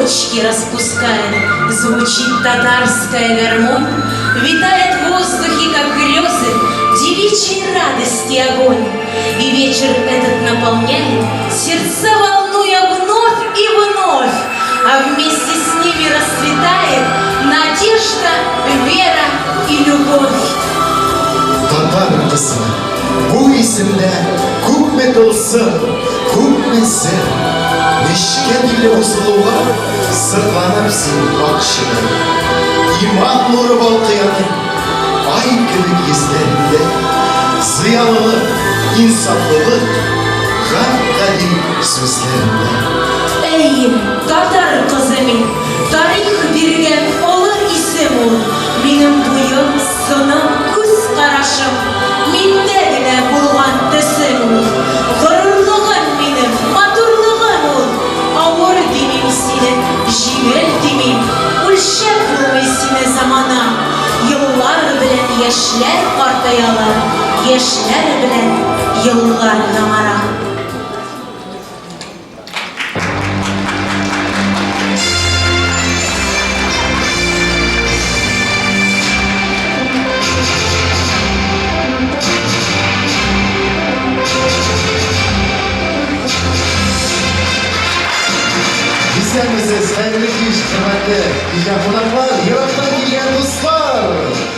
Цветочки распускает, звучит татарская гармонь, Витает в воздухе, как грезы, девичьей радости огонь. И вечер этот наполняет сердца, волнуя вновь и вновь, А вместе с ними расцветает надежда, вера и любовь. Татар кызы, бу исемдә күпме тылсым, күпме сер. Нечкә билле бу сылуга сырланып син бак шигырь. Иман нуры балкый аның ай кебек йөзләрендә. Зыялылык, инсафлылык гап-гади сүзләрендә. Әйе, татар кызы мин, тарих биргән олы исем ул. Минем буем, сыным, күз карашым, миндә генә булган төсем ул. Горурлыгым минем, матурлыгым ул. Авыр димим сине, җиңел димим, үлчәп булмый сине, замана. Еллар белән яшьләр картаялар, яшьләр белән еллар яңара. Исәнмесез, хәерле кич, хөрмәтле килгән кунаклар, ерактан килгән дуслар!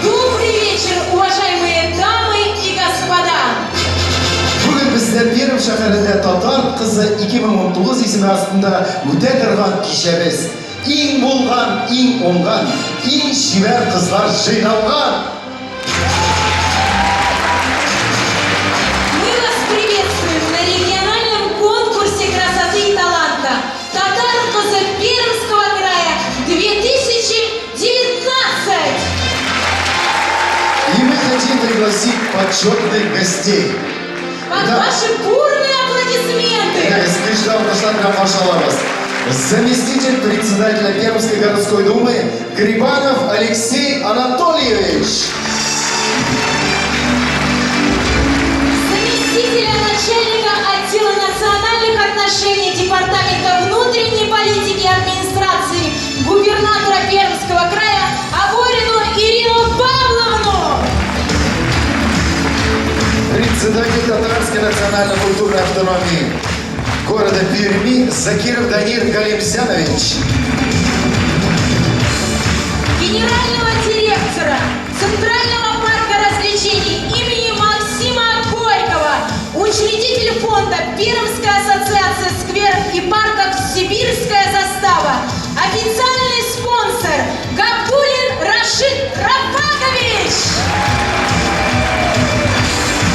Добрый вечер, уважаемые дамы и господа! Бүген бездә Пермь шәһәрендә Татар кызы 2019 исеме астында үтә торган кичәбез. Иң булган, иң уңган, иң чибәр кызлар җыйналган! Мы вас приветствуем на региональном конкурсе красоты и таланта Татар кызы Пермского края 2019! И мы хотим пригласить почетных гостей. Под Да. ваши бурные аплодисменты! Көчле алкышлар белән каршы алабыз. Заместитель председателя Пермской городской думы Грибанов Алексей Анатольевич. Заместителя начальника отдела национальных отношений Департамента внутренней политики и администрации губернатора Пермского края Аборину Ирину Павловну. Председатель Татарской национально-культурной автономии города Перми Закиров Данир Галимзянович. Генерального директора Центрального парка развлечений имени Максима Горького, учредитель фонда Пермская ассоциация скверов и парков «Сибирская застава», официальный спонсор Габдулин Рашид Рафакович.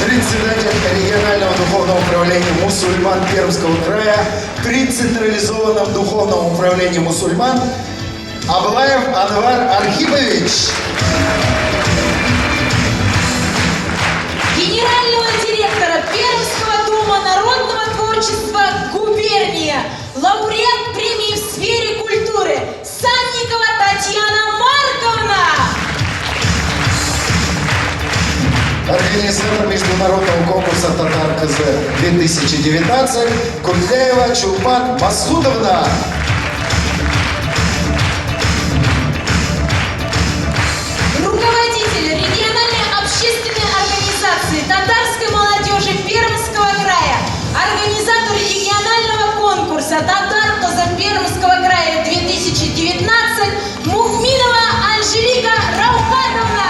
Председатель регионального духовного управления мусульман Пермского края при Централизованном духовном управлении мусульман Аблаев Анвар Архипович. Генерального директора Пермского дома народного творчества «Губерния», лауреат премии в сфере культуры Санникова Татьяна Марковна. Организатор международного конкурса «Татар кызы 2019» Куртляева Чулпан Масудовна. Руководитель региональной общественной организации татарской молодежи Пермского края, организатор регионального конкурса «Татар кызы Пермского края 2019» Мухминова Анжелика Раухатовна.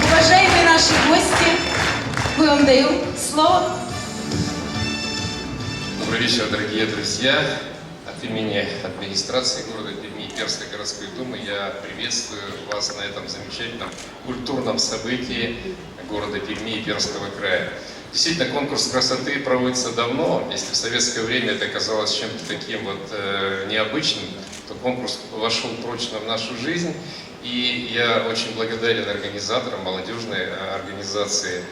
Уважаемые наши гости, мы вам даем слово. Добрый вечер, дорогие друзья. От имени администрации города Перми и Пермской городской думы я приветствую вас на этом замечательном культурном событии города Перми и Пермского края. Действительно, конкурс красоты проводится давно. Если в советское время это казалось чем-то таким вот необычным, то конкурс вошел прочно в нашу жизнь. И я очень благодарен организаторам молодежной организации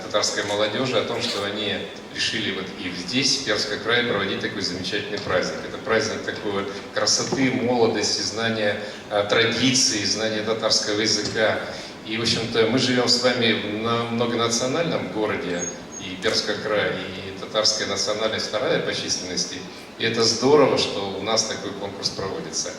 татарской молодежи о том, что они решили вот и здесь, в Пермском крае, проводить такой замечательный праздник. Это праздник такой вот красоты, молодости, знания традиций, знания татарского языка. И, в общем-то, мы живем с вами в многонациональном городе. И Пермского края, и татарская национальность вторая по численности. И это здорово, что у нас такой конкурс проводится.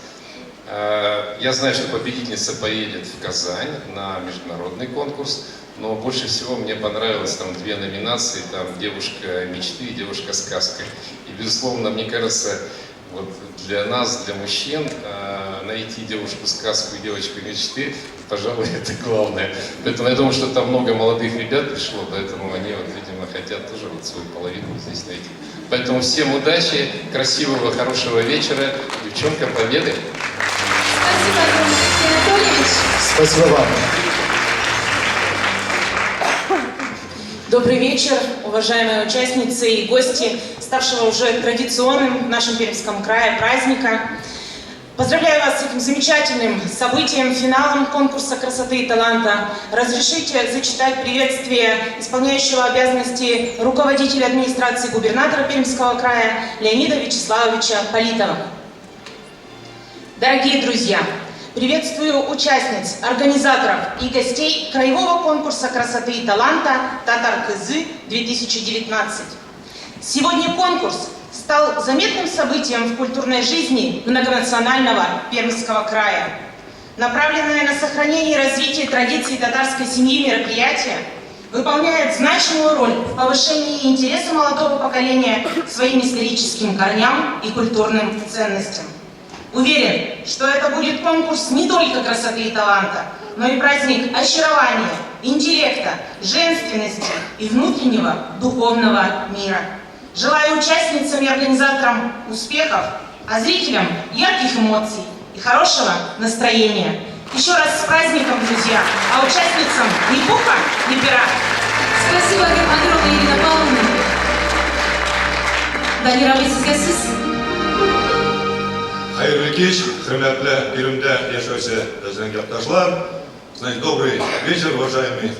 Я знаю, что победительница поедет в Казань на международный конкурс, но больше всего мне понравилось там две номинации, там «Девушка мечты» и «Девушка-сказка». И, безусловно, мне кажется, вот для нас, для мужчин, найти девушку-сказку и девочку мечты, пожалуй, это главное. Поэтому я думаю, что там много молодых ребят пришло, поэтому они, вот, видимо, хотят тоже вот свою половину здесь найти. Поэтому всем удачи, красивого, хорошего вечера, девчонкам победы! Спасибо огромное, Алексей Анатольевич. Спасибо вам. Добрый вечер, уважаемые участницы и гости ставшего уже традиционным в нашем Пермском крае праздника. Поздравляю вас с этим замечательным событием, финалом конкурса красоты и таланта. Разрешите зачитать приветствие исполняющего обязанности руководителя администрации губернатора Пермского края Леонида Вячеславовича Политова. Дорогие друзья, приветствую участниц, организаторов и гостей краевого конкурса красоты и таланта «Татар кызы-2019». Сегодня конкурс стал заметным событием в культурной жизни многонационального Пермского края. Направленное на сохранение и развитие традиций татарской семьи мероприятие выполняет значимую роль в повышении интереса молодого поколения к своим историческим корням и культурным ценностям. Уверен, что это будет конкурс не только красоты и таланта, но и праздник очарования, интеллекта, женственности и внутреннего духовного мира. Желаю участницам и организаторам успехов, а зрителям ярких эмоций и хорошего настроения. Еще раз с праздником, друзья! А участницам ни пуха, ни пера! Спасибо огромное, Ирина Павловна. Данир абый, сезгә сүз. Хәерле кич, хөрмәтле Пермьдә яшәүче безнең якташлар. Значит, добрый вечер, уважаемые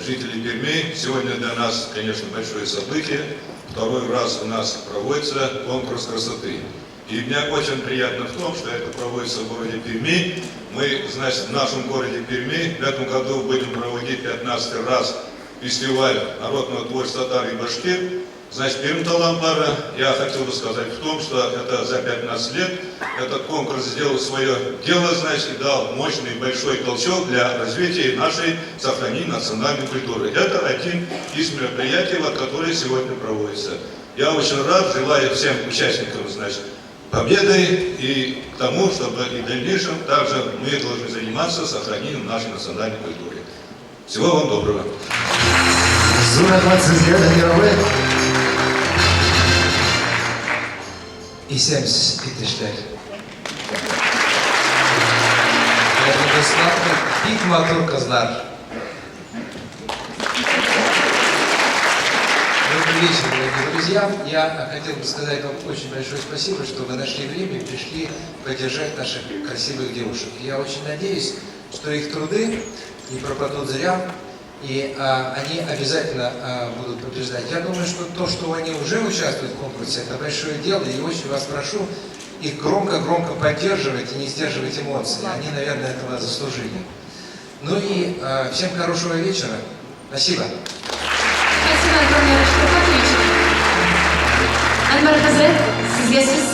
жители Перми. Сегодня для нас, конечно, большое событие. Второй раз у нас проводится конкурс красоты. И мне очень приятно в том, что это проводится в городе Перми. Мы, значит, в нашем городе Перми в этом году будем проводить 15 раз фестиваль народного творчества татар и башкир. Значит, Пермь талантлары, я хотел бы сказать в том, что это за 15 лет этот конкурс сделал свое дело, значит, и дал мощный большой толчок для развития нашей сохранения национальной культуры. Это один из мероприятий, вот, который сегодня проводится. Я очень рад, желаю всем участникам, значит, победы и к тому, чтобы и в дальнейшем также мы должны заниматься сохранением нашей национальной культуры. Всего вам доброго. Зур рәхмәт сезгә, Данир абый. Исәнмесез, иптәшләр. Хөрмәтле дуслар, бик матур кызлар. Добрый вечер, дорогие друзья. Я хотел бы сказать вам очень большое спасибо, что вы нашли время и пришли поддержать наших красивых девушек. Я очень надеюсь, что их труды не пропадут зря, и они обязательно будут побеждать. Я думаю, что то, что они уже участвуют в конкурсе, это большое дело, и очень вас прошу их громко-громко поддерживать и не сдерживать эмоции. Они, наверное, этого заслужили. Ну и всем хорошего вечера. Спасибо. Спасибо огромное, Рашид Руфатович. Әнвәр хәзрәт, сезгә сүз.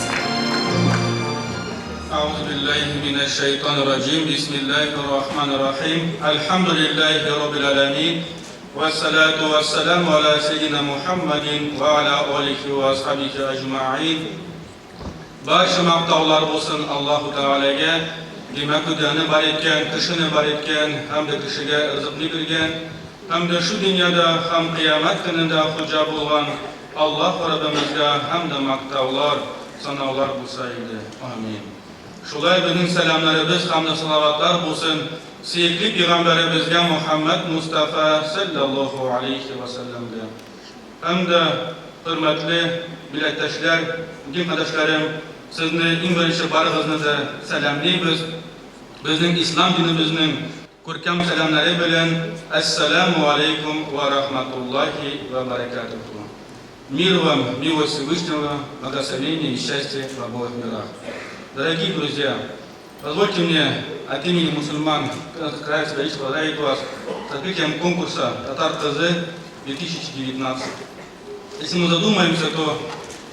أعوذ بالله من الشيطان الرجيم. بسم الله الرحمن الرحيم. الحمد لله رب العالمين، والصلاة والسلام على سيدنا محمد وعلى آله وأصحابه أجمعين. Barcha maqtovlar bo'lsin Allohu taolaga. Demak, dunyoni bor etgan, kishini bor etgan hamda kishiga rizqni bergan hamda shu dunyoda ham qiyomat kunida xo'ja bo'lgan Alloh Robbimizga hamda maqtovlar, sanolar bo'lsa edi. Amin. Shulay bizning salomlarimiz hamda salovatlar bo'lsin suyukli payg'ambarimizga Muhammad Mustafa sallallohu alayhi vasallamga. Hamda hurmatli millatdoshlar, din qardoshlarim, sizni eng birinchi baringizni da salomlaymiz. Bizning islom dinimizning ko'rkam salomlari bilan assalomu alaykum va rahmatullohi va barakatuhu. Мир вам, милость Всевышнего, благословение и счастье в обоих мирах. Дорогие друзья, позвольте мне от имени мусульман края лично поздравить вас с открытием конкурса «Татар кызы» 2019. Если мы задумаемся, то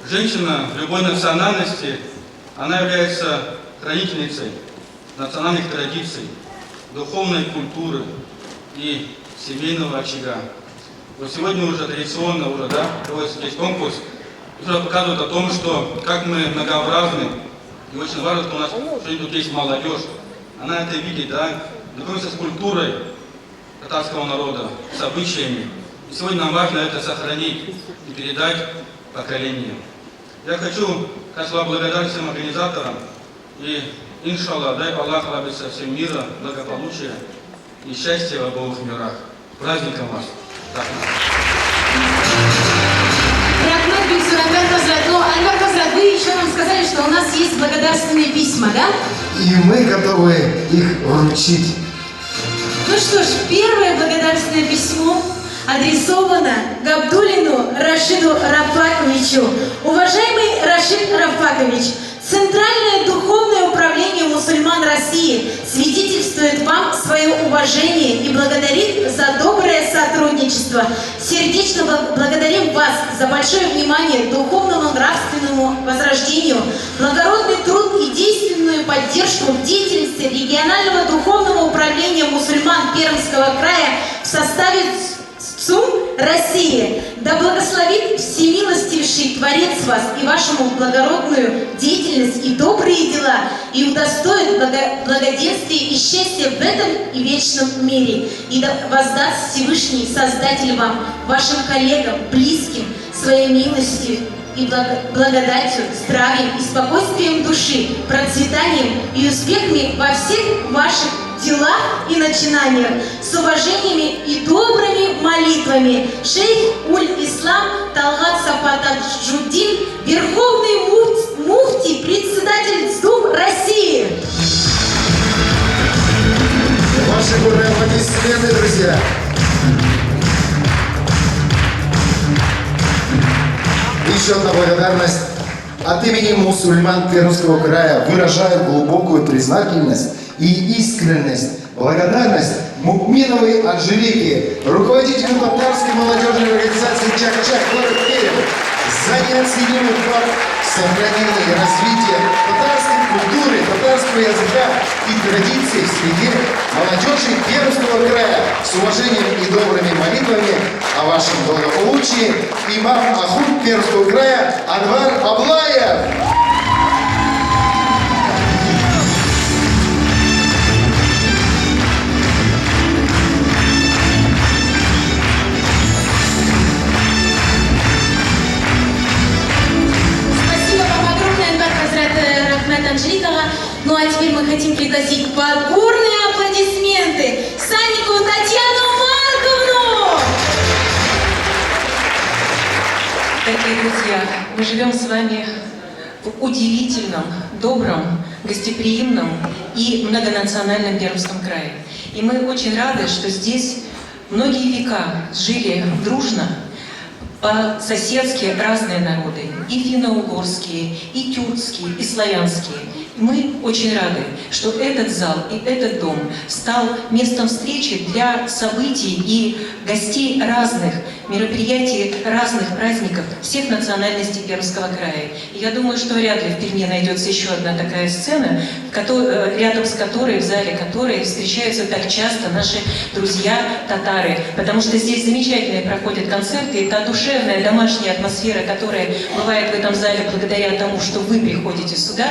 женщина любой национальности, она является хранительницей национальных традиций, духовной культуры и семейного очага. Вот сегодня уже традиционно уже, да, проводится здесь конкурс, который показывает о том, что как мы многообразны, и очень важно, что у нас сегодня тут есть молодежь, она это видит, да, знакомится с культурой татарского народа, с обычаями. И сегодня нам важно это сохранить и передать поколениям. Я хочу сказать слова благодарности всем организаторам и, иншаллах, дай Аллах радуется всем мира, благополучия и счастья в обоих мирах. Праздником вас! Рәхмәт бик зур, Әнвәр хәзрәт. Но, Әнвәр хәзрәт, вы еще нам сказали, что у нас есть благодарственные письма, да? И мы готовы их вручить. Ну что ж, первое благодарственное письмо адресовано Габдулину Рашиду Рафаковичу. Уважаемый Рашид Рафакович, Центральное духовное управление мусульман России свидетельствует вам свое уважение и благодарит за доброе сотрудничество. Сердечно благодарим вас за большое внимание к духовному нравственному возрождению, благородный труд и действенную поддержку в деятельности регионального духовного управления мусульман Пермского края в составе ЦУМ России. Да благословит всемилостивейший Творец вас и вашему благородную деятельность и добрые дела, и удостоит благоденствия и счастья в этом и вечном мире. И да воздаст Всевышний Создатель вам, вашим коллегам, близким, своей милостью и благодатью, здравием и спокойствием души, процветанием и успехами во всех ваших делах и начинаниях, с уважениями и добрыми молитвами. Шейх Уль-Ислам Талгат Сафатаджуддин, Верховный муфти, председатель ЦДУМ России. Ваши бурные аплодисменты, друзья. Еще одна благодарность от имени мусульман Пермского края. Выражаю глубокую признательность и искренность, благодарность Мукминовой Анжелике, руководителю татарской молодежной организации «Чак-Чак» город Пермь, за неоценимый вклад в сохранение и развитие татарской культуры, татарского языка и традиций в среде молодежи Пермского края. С уважением и добрыми молитвами о вашем благополучии имам Ахунд Пермского края Анвар Аблаев. Спасибо вам огромное, Әнвәр хәзрәт, рәхмәт Анжеликага. Ну а теперь мы хотим пригласить под бурные аплодисменты Санникову Татьяну Марковну! Дорогие друзья, мы живем с вами в удивительном, добром, гостеприимном и многонациональном Пермском крае. И мы очень рады, что здесь многие века жили дружно, по-соседски разные народы, и финно-угорские, и тюркские, и славянские. Мы очень рады, что этот зал и этот дом стал местом встречи для событий и гостей разных мероприятий, разных праздников всех национальностей Пермского края. И я думаю, что вряд ли в Перми найдется еще одна такая сцена, рядом с которой, в зале которой встречаются так часто наши друзья-татары, потому что здесь замечательные проходят концерты, и та душевная домашняя атмосфера, которая бывает в этом зале благодаря тому, что вы приходите сюда,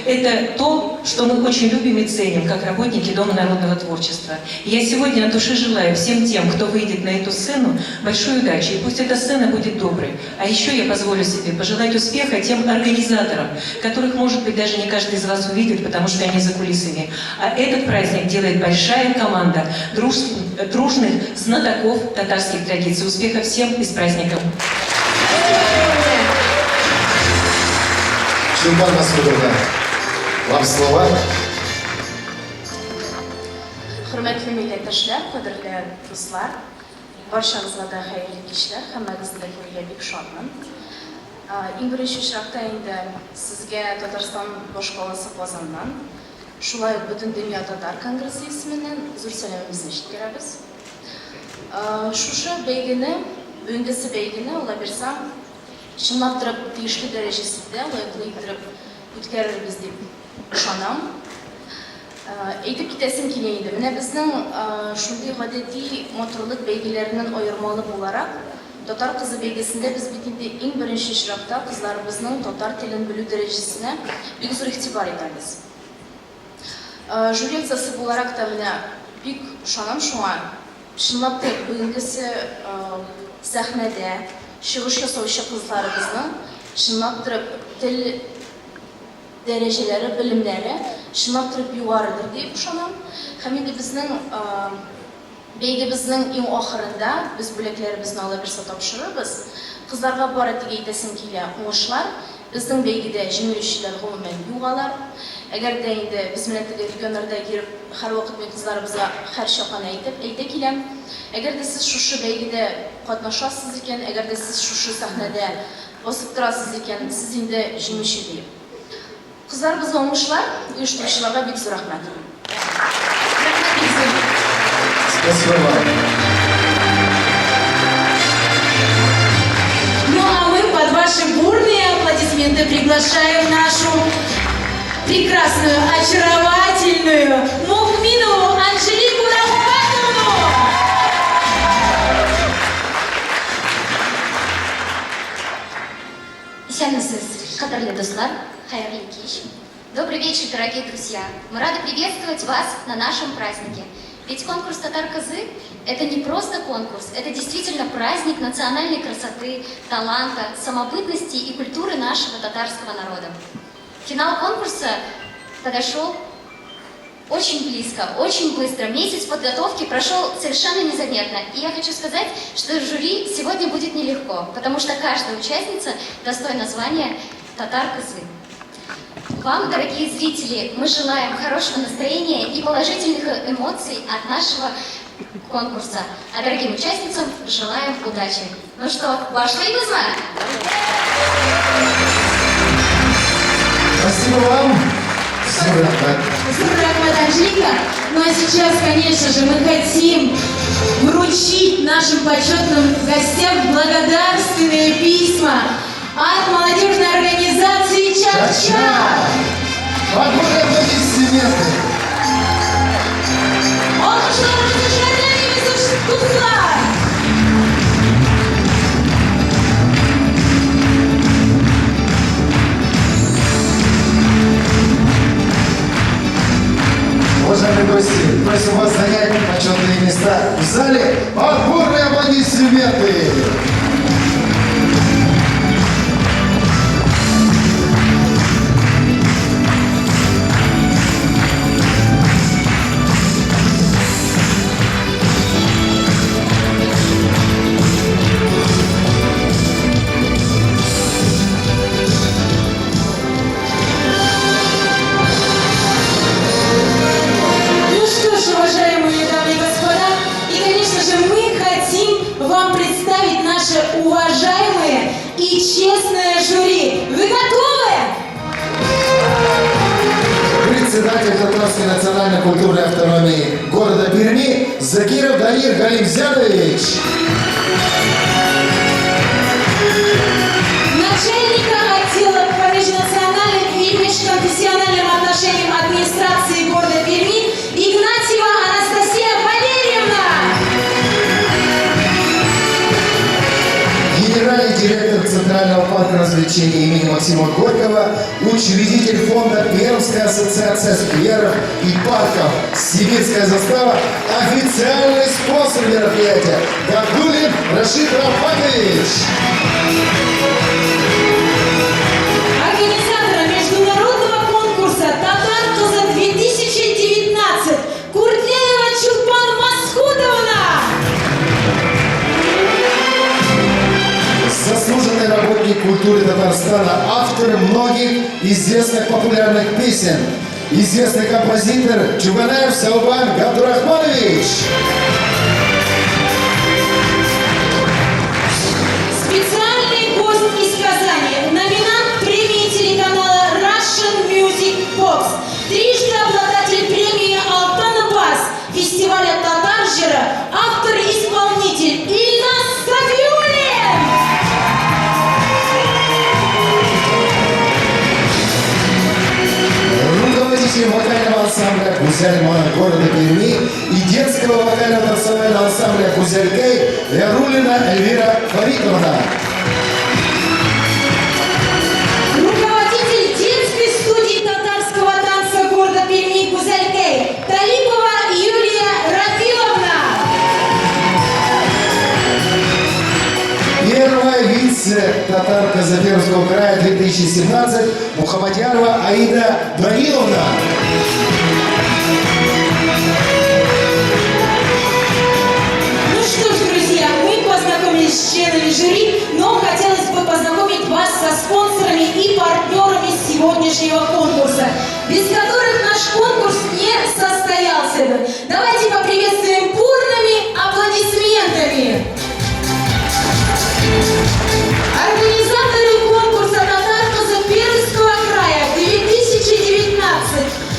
это то, что мы очень любим и ценим, как работники Дома народного творчества. И я сегодня от души желаю всем тем, кто выйдет на эту сцену, большой удачи. И пусть эта сцена будет доброй. А еще я позволю себе пожелать успеха тем организаторам, которых, может быть, даже не каждый из вас увидит, потому что они за кулисами. А этот праздник делает большая команда дружных знатоков татарских традиций. Успеха всем и с праздником! Чулпан Масудовна, вам слово. Хөрмәтле милләттәшләр, кадерле дуслар, барчагызга да хәерле кичләр, һәммәгезне дә күрергә бик шатмын. Иң беренче очракта инде сезгә Татарстан башкаласы Казаннан, шулай ук Бөтендөнья татар конгрессы исеменнән зур сәламебезне җиткерәбез. Шушы бәйгене Бүгенгесе бәйгене, Алла бирса, чынлап торып тиешле дәрәҗәсендә, лаеклы иттереп үткәрербез дип ышанам. Әйтеп китәсем килә инде, менә безнең шундый гадәти матурлык бәйгеләреннән аермалы буларак, Татар кызы бәйгесендә без бит инде иң беренче очракта кызларыбызның татар телен белү дәрәҗәсенә бик зур игътибар итәбез. Жюри әгъзасы буларак та менә бик ышанам шуңа. Чынлап та бүгенгесе сәхнәдә чыгыш ясаучы кызларыбызның чынлап торып тел дәрәҗәләре, белемнәре чынлап торып югарыдыр диеп ышанам. Һәм инде безнең Бәйгебезнең иң ахырында без бүләкләребезне алабирса тапшырырбыз. Кызларга бары тик әйтәсем килә, уңышлар! Безнең бәйгедә җиңелүчеләр гомумән юк алар. Әгәр дә инде без менә теге регионнарда йөреп, һәрвакыт мин кызларыбызга һәрчак аны әйтеп, әйтә киләм. Әгәр дә сез шушы бәйгедә катнашасыз икән, әгәр дә сез шушы сәхнәдә басып торасыз икән, сез инде җиңүче диеп. Кызларыбызга уңышлар, оештыручыларга бик зур рәхмәт. Рәхмәт бик зур. Спасибо вам. Ну а мы под ваши бурные аплодисменты приглашаем нашу прекрасную, очаровательную Мухминову Анжелику Рафкатовну! Исәнмесез, кадерле дуслар, хәерле кич. Добрый вечер, дорогие друзья! Мы рады приветствовать вас на нашем празднике. Ведь конкурс «Татар кызы» – это не просто конкурс, это действительно праздник национальной красоты, таланта, самобытности и культуры нашего татарского народа. Финал конкурса подошел очень близко, очень быстро. Месяц подготовки прошел совершенно незаметно. И я хочу сказать, что жюри сегодня будет нелегко, потому что каждая участница достойна звания «Татар кызы». Вам, дорогие зрители, мы желаем хорошего настроения и положительных эмоций от нашего конкурса. А дорогим участницам желаем удачи. Ну что, башлыйбызмы? Спасибо вам. Зур рәхмәт. Зур рәхмәт, Анжелика. Ну а сейчас, конечно же, мы хотим вручить нашим почетным гостям благодарственные письма от молодежной организации «Чак-Чак». Под аплодисменты. Алкышларыгызны жәлләмибез, дуслар! Уважаемые гости, просим вас занять почетные места в зале под бурные аплодисменты. Ну что ж, уважаемые дамы и господа, и, конечно же, мы хотим вам представить наше уважаемое и честное жюри. Вы готовы? Председатель Татарской национально-культурной автономии города Перми Закиров Дамир Галимзянович. Начальника отдела по межнациональным и межконфессиональным отношениям администрации города Перми Игнатьева Анастасия Валерьевна. Генеральный директор Центрального парка развлечений имени Максима Горького, учредитель фонда Пермская ассоциация скверов и парков «Сибирская застава», официальный спонсор мероприятия Габдуллин Рашид Рафакович. Организатора международного конкурса «Татар кызы 2019» Куртляева Чулпан Масхутовна. Заслуженный работник культуры Татарстана, автор многих известных популярных песен, известный композитор Чуганаев Саубан Габдурахманович. Специальный гость из Казани, номинант премии телеканала Russian Music Box, трижды обладатель премии Алтын Бас, фестиваля Татар җыры, автор-исполнитель Ильназ Сафиуллин. Гүзәл города Перми и детского вокального национального ансамбля «Гузелькей» Ярулина Эльвира Фаритовна. Руководитель детской студии татарского танца города Перми «Гузелькей» Талипова Юлия Рафиловна. Первая вице-татарка Пермского края 2017 Мухаммадьярова Аида Даниловна. Ну что ж, друзья, мы познакомились с членами жюри, но хотелось бы познакомить вас со спонсорами и партнерами сегодняшнего конкурса, без которых наш конкурс не состоялся бы. Давайте поприветствуем бурными аплодисментами. Организаторы конкурса «Татар кызы Пермского края 2019»,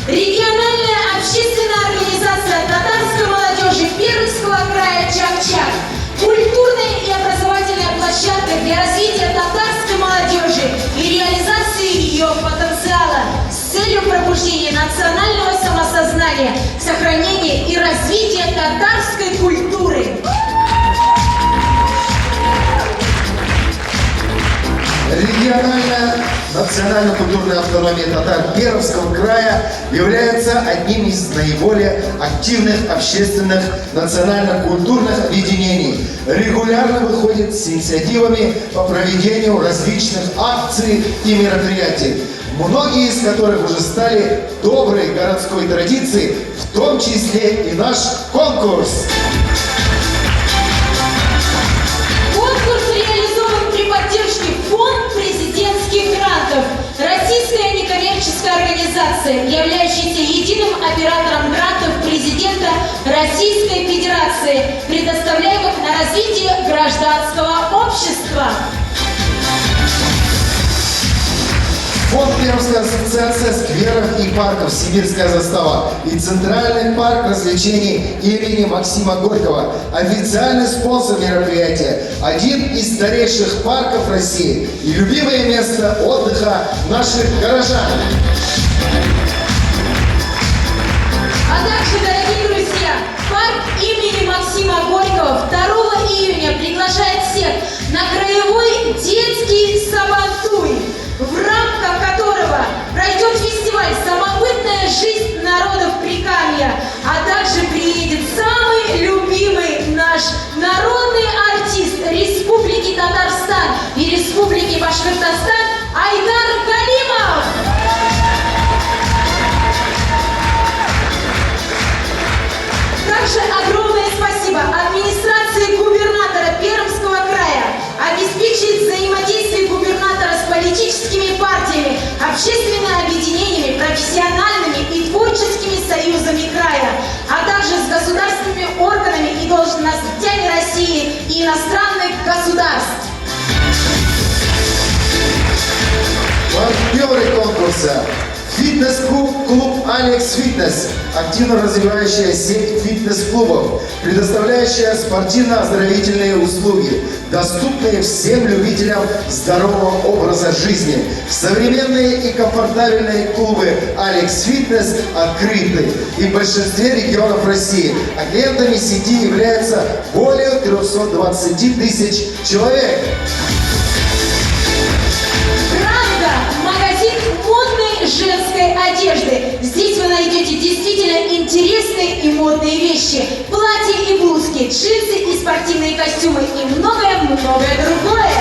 региональная общественная организация татарской молодежи Пермского края «Чак-Чак», культурная и образовательная площадка для развития татарской молодежи и реализации ее потенциала с целью пробуждения национального самосознания, сохранения и развития татарской культуры. Региональная национально-культурная автономия татар Пермского края является одним из наиболее активных общественных национально-культурных объединений. Регулярно выходит с инициативами по проведению различных акций и мероприятий, многие из которых уже стали доброй городской традицией, в том числе и наш конкурс. Конкурс реализован при поддержке Фонд президентских грантов. Российская некоммерческая организация, являющаяся единым оператором грантов президента Российской Федерации, предоставляемых на развитие гражданского общества. Фонд Пермская ассоциация скверов и парков «Сибирская застава» и Центральный парк развлечений имени Максима Горького. Официальный спонсор мероприятия. Один из старейших парков России и любимое место отдыха наших горожан. А также, дорогие друзья, парк имени Максима Горького 2 июня приглашает всех на краевой детский сабантуй, в рамках которого пройдет фестиваль «Самобытная жизнь народов Прикамья», а также приедет самый любимый наш народный артист Республики Татарстан и Республики Башкортостан Айдар Галимов. Также огромное спасибо администрации губернатора Пермского края, обеспечит взаимодействие губернатора с политическими партиями, общественными объединениями, профессиональными и творческими союзами края, а также с государственными органами и должностями России и иностранных государств. Партнеры конкурса. Фитнес-клуб «Клуб Алекс Фитнес», активно развивающая сеть фитнес-клубов, предоставляющая спортивно-оздоровительные услуги, доступные всем любителям здорового образа жизни. Современные и комфортабельные клубы «Алекс Фитнес» открыты и в большинстве регионов России, а клиентами сети являются более 320 тысяч человек. Ранга – магазин модной женской одежды. Здесь вы найдете действительно интересные и модные вещи. Платья и блузки, джинсы и спортивные костюмы и многое-многое другое.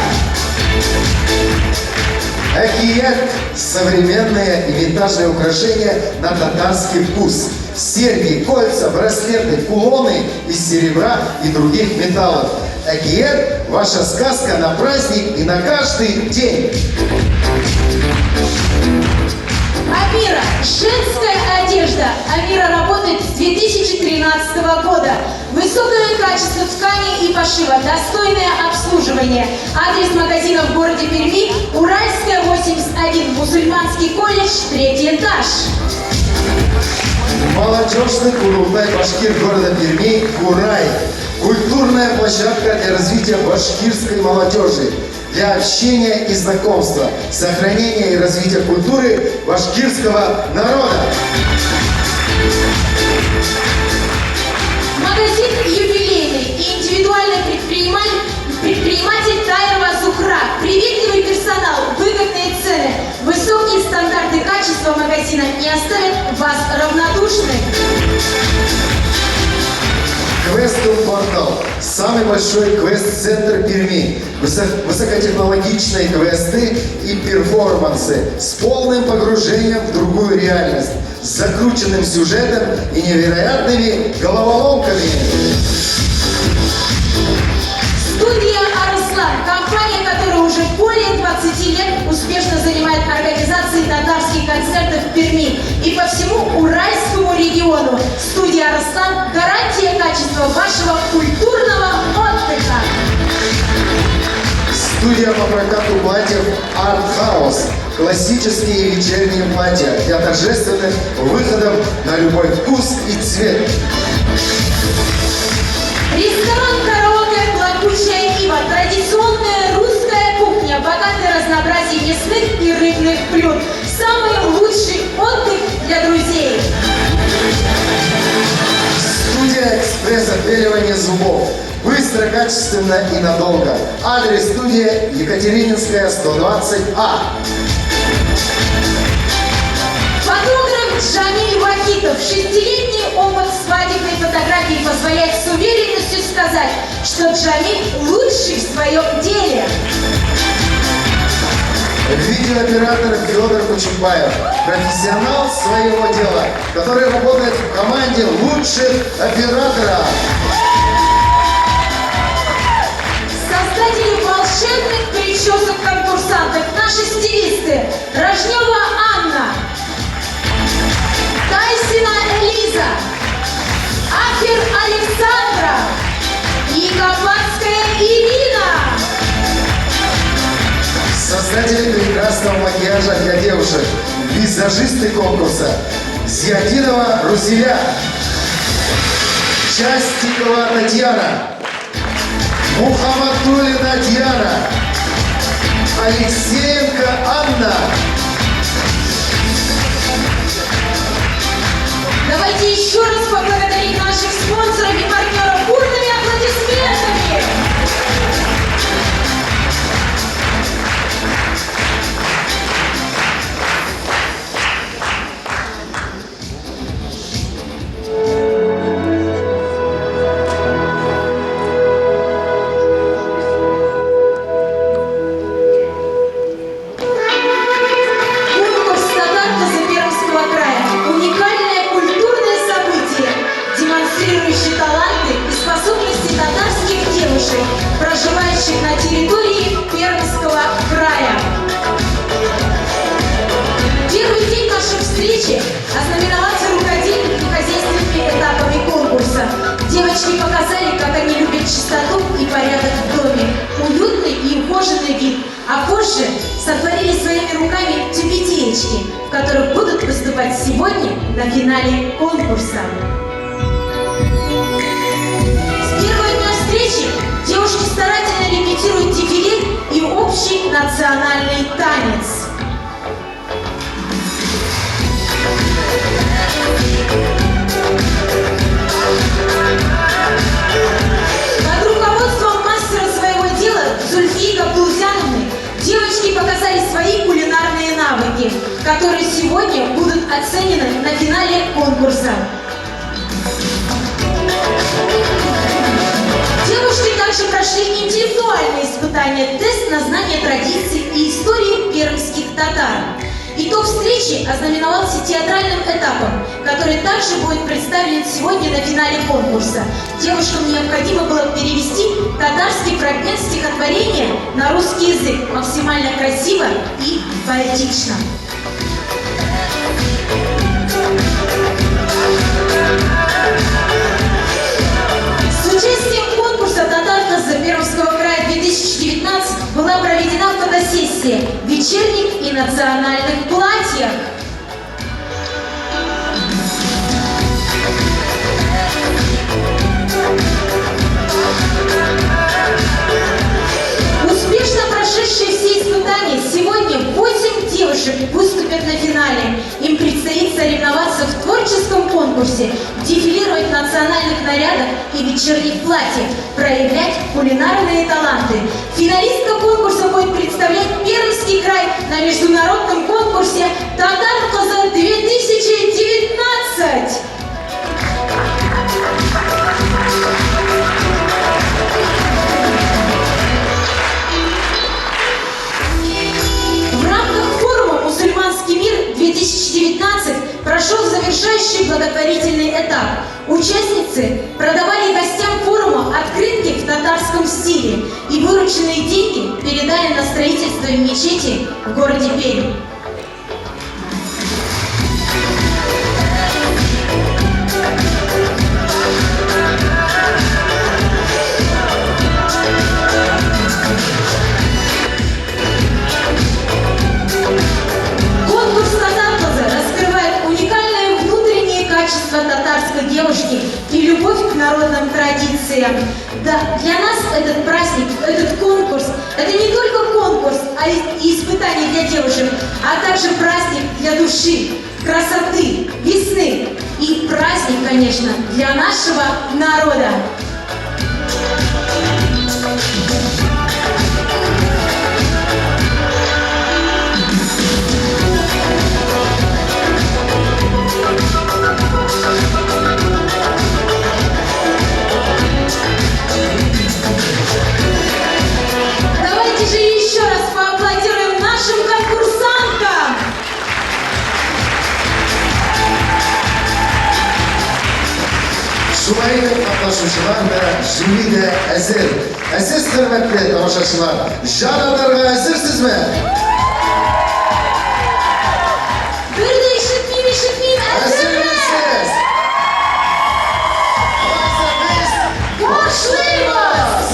Әкият – современные и винтажные украшения на татарский вкус. Серьги, кольца, браслеты, кулоны из серебра и других металлов. Әкият – ваша сказка на праздник и на каждый день. Амира – женская одежда. Амира работает с 2013 года. Высокое качество ткани и пошива, достойное обслуживание. Адрес магазина в городе Перми – Уральская, 81, Мусульманский колледж, третий этаж. Молодежный Курултай башкир города Перми «Курай». Культурная площадка для развития башкирской молодежи, для общения и знакомства, сохранения и развития культуры башкирского народа. качество магазина не оставят вас равнодушным. Квестум Портал. Самый большой квест-центр Перми. Высокотехнологичные квесты и перформансы с полным погружением в другую реальность, с закрученным сюжетом и невероятными головоломками. Студия «Арслан» – компания, которая уже более 20 лет успешно занимает организацией татарских концертов в Перми и по всему Уральскому региону. Студия «Арслан» – гарантия качества вашего культурного отдыха. Студия по прокату платьев «Арт Хаус». Классические вечерние платья для торжественных выходов на любой вкус и цвет. Ресторан «Караоке Плакучая Ива». Традиционная русская кухня, богатое разнообразие мясных и рыбных блюд. Самый лучший отдых для друзей. Студия экспресс-отбеливания зубов. Быстро, качественно и надолго. Адрес студии: Екатерининская, 120А. Фотограф Джамиль Вахитов. Шестилетний опыт свадебной фотографии позволяет с уверенностью сказать, что Джамиль лучший в своем деле. Видеооператор Федор Кучумбаев. Профессионал своего дела, который работает в команде лучших операторов. Создатели волшебных причесок конкурсантов, наши стилисты Рожнева Анна, Тайсина Элиза, Афер Александра и Кабацкая Ирина. Создатели прекрасного макияжа для девушек, визажисты конкурса Зиадинова Рузиля, Частикова Татьяна, Мухаммадулина Диана, Алексеенко Анна. Давайте еще раз поблагодарим наших спонсоров и партнеров бурными аплодисментами. Конкурс «Татар кызы Пермского края» – уникальное культурное событие, демонстрирующее таланты и способности татарских девушек, проживающих на территории Пермского края. Первый день нашей встречи ознаменовался рукодельными и хозяйственными этапами конкурса. Девочки показали, как они любят чистоту и порядок в доме, уютный и ухоженный вид, а позже сотворили своими руками тюбетеечки, в которых будут выступать сегодня на финале конкурса. С первого дня встречи девушки старательно репетируют дефиле и общий национальный танец. Под руководством мастера своего дела Зульфии Габдулзяновны девочки показали свои кулинарные навыки, которые сегодня будут оценены на финале конкурса. Девушки также прошли интеллектуальные испытания, тест на знание традиций и истории пермских татар. Итог встречи ознаменовался театральным этапом, который также будет представлен сегодня на финале конкурса. Девушкам необходимо было перевести татарский фрагмент стихотворения на русский язык максимально красиво и поэтично. С участием конкурса «Татар кызы Пермского края 2019» была проведена фотосессия в вечерних и национальных платьях. Успешно прошедшие все испытания, сегодня 8 девушек выступят на финале. Им предстоит соревноваться в творческом конкурсе, дефилировать в национальных нарядах и вечерних платьях, проявлять кулинарные таланты. Финалистка конкурса будет представлять Пермский край на международном конкурсе «Татар кызы». Участницы продавали гостям форума открытки в татарском стиле и вырученные деньги передали на строительство мечети в городе Пермь. Конкурс «Татар кызы» раскрывает уникальное внутреннее качество татарской девушки и любовь к народным традициям. Да, для нас этот праздник, этот конкурс, это не только конкурс, а и испытание для девушек, а также праздник для души, красоты, весны и праздник, конечно, для нашего народа. Давайте же еще раз поаплодируем нашим конкурсанткам! Шулай итеп, катнашучылар да, жюри да әзер. Ә сез, хөрмәтле тамашачылар, җан атарга әзерсезме? Бер дә ишетмим, ишетмим, әзерме? Әзермесез? Алайса без Башлыйбыз!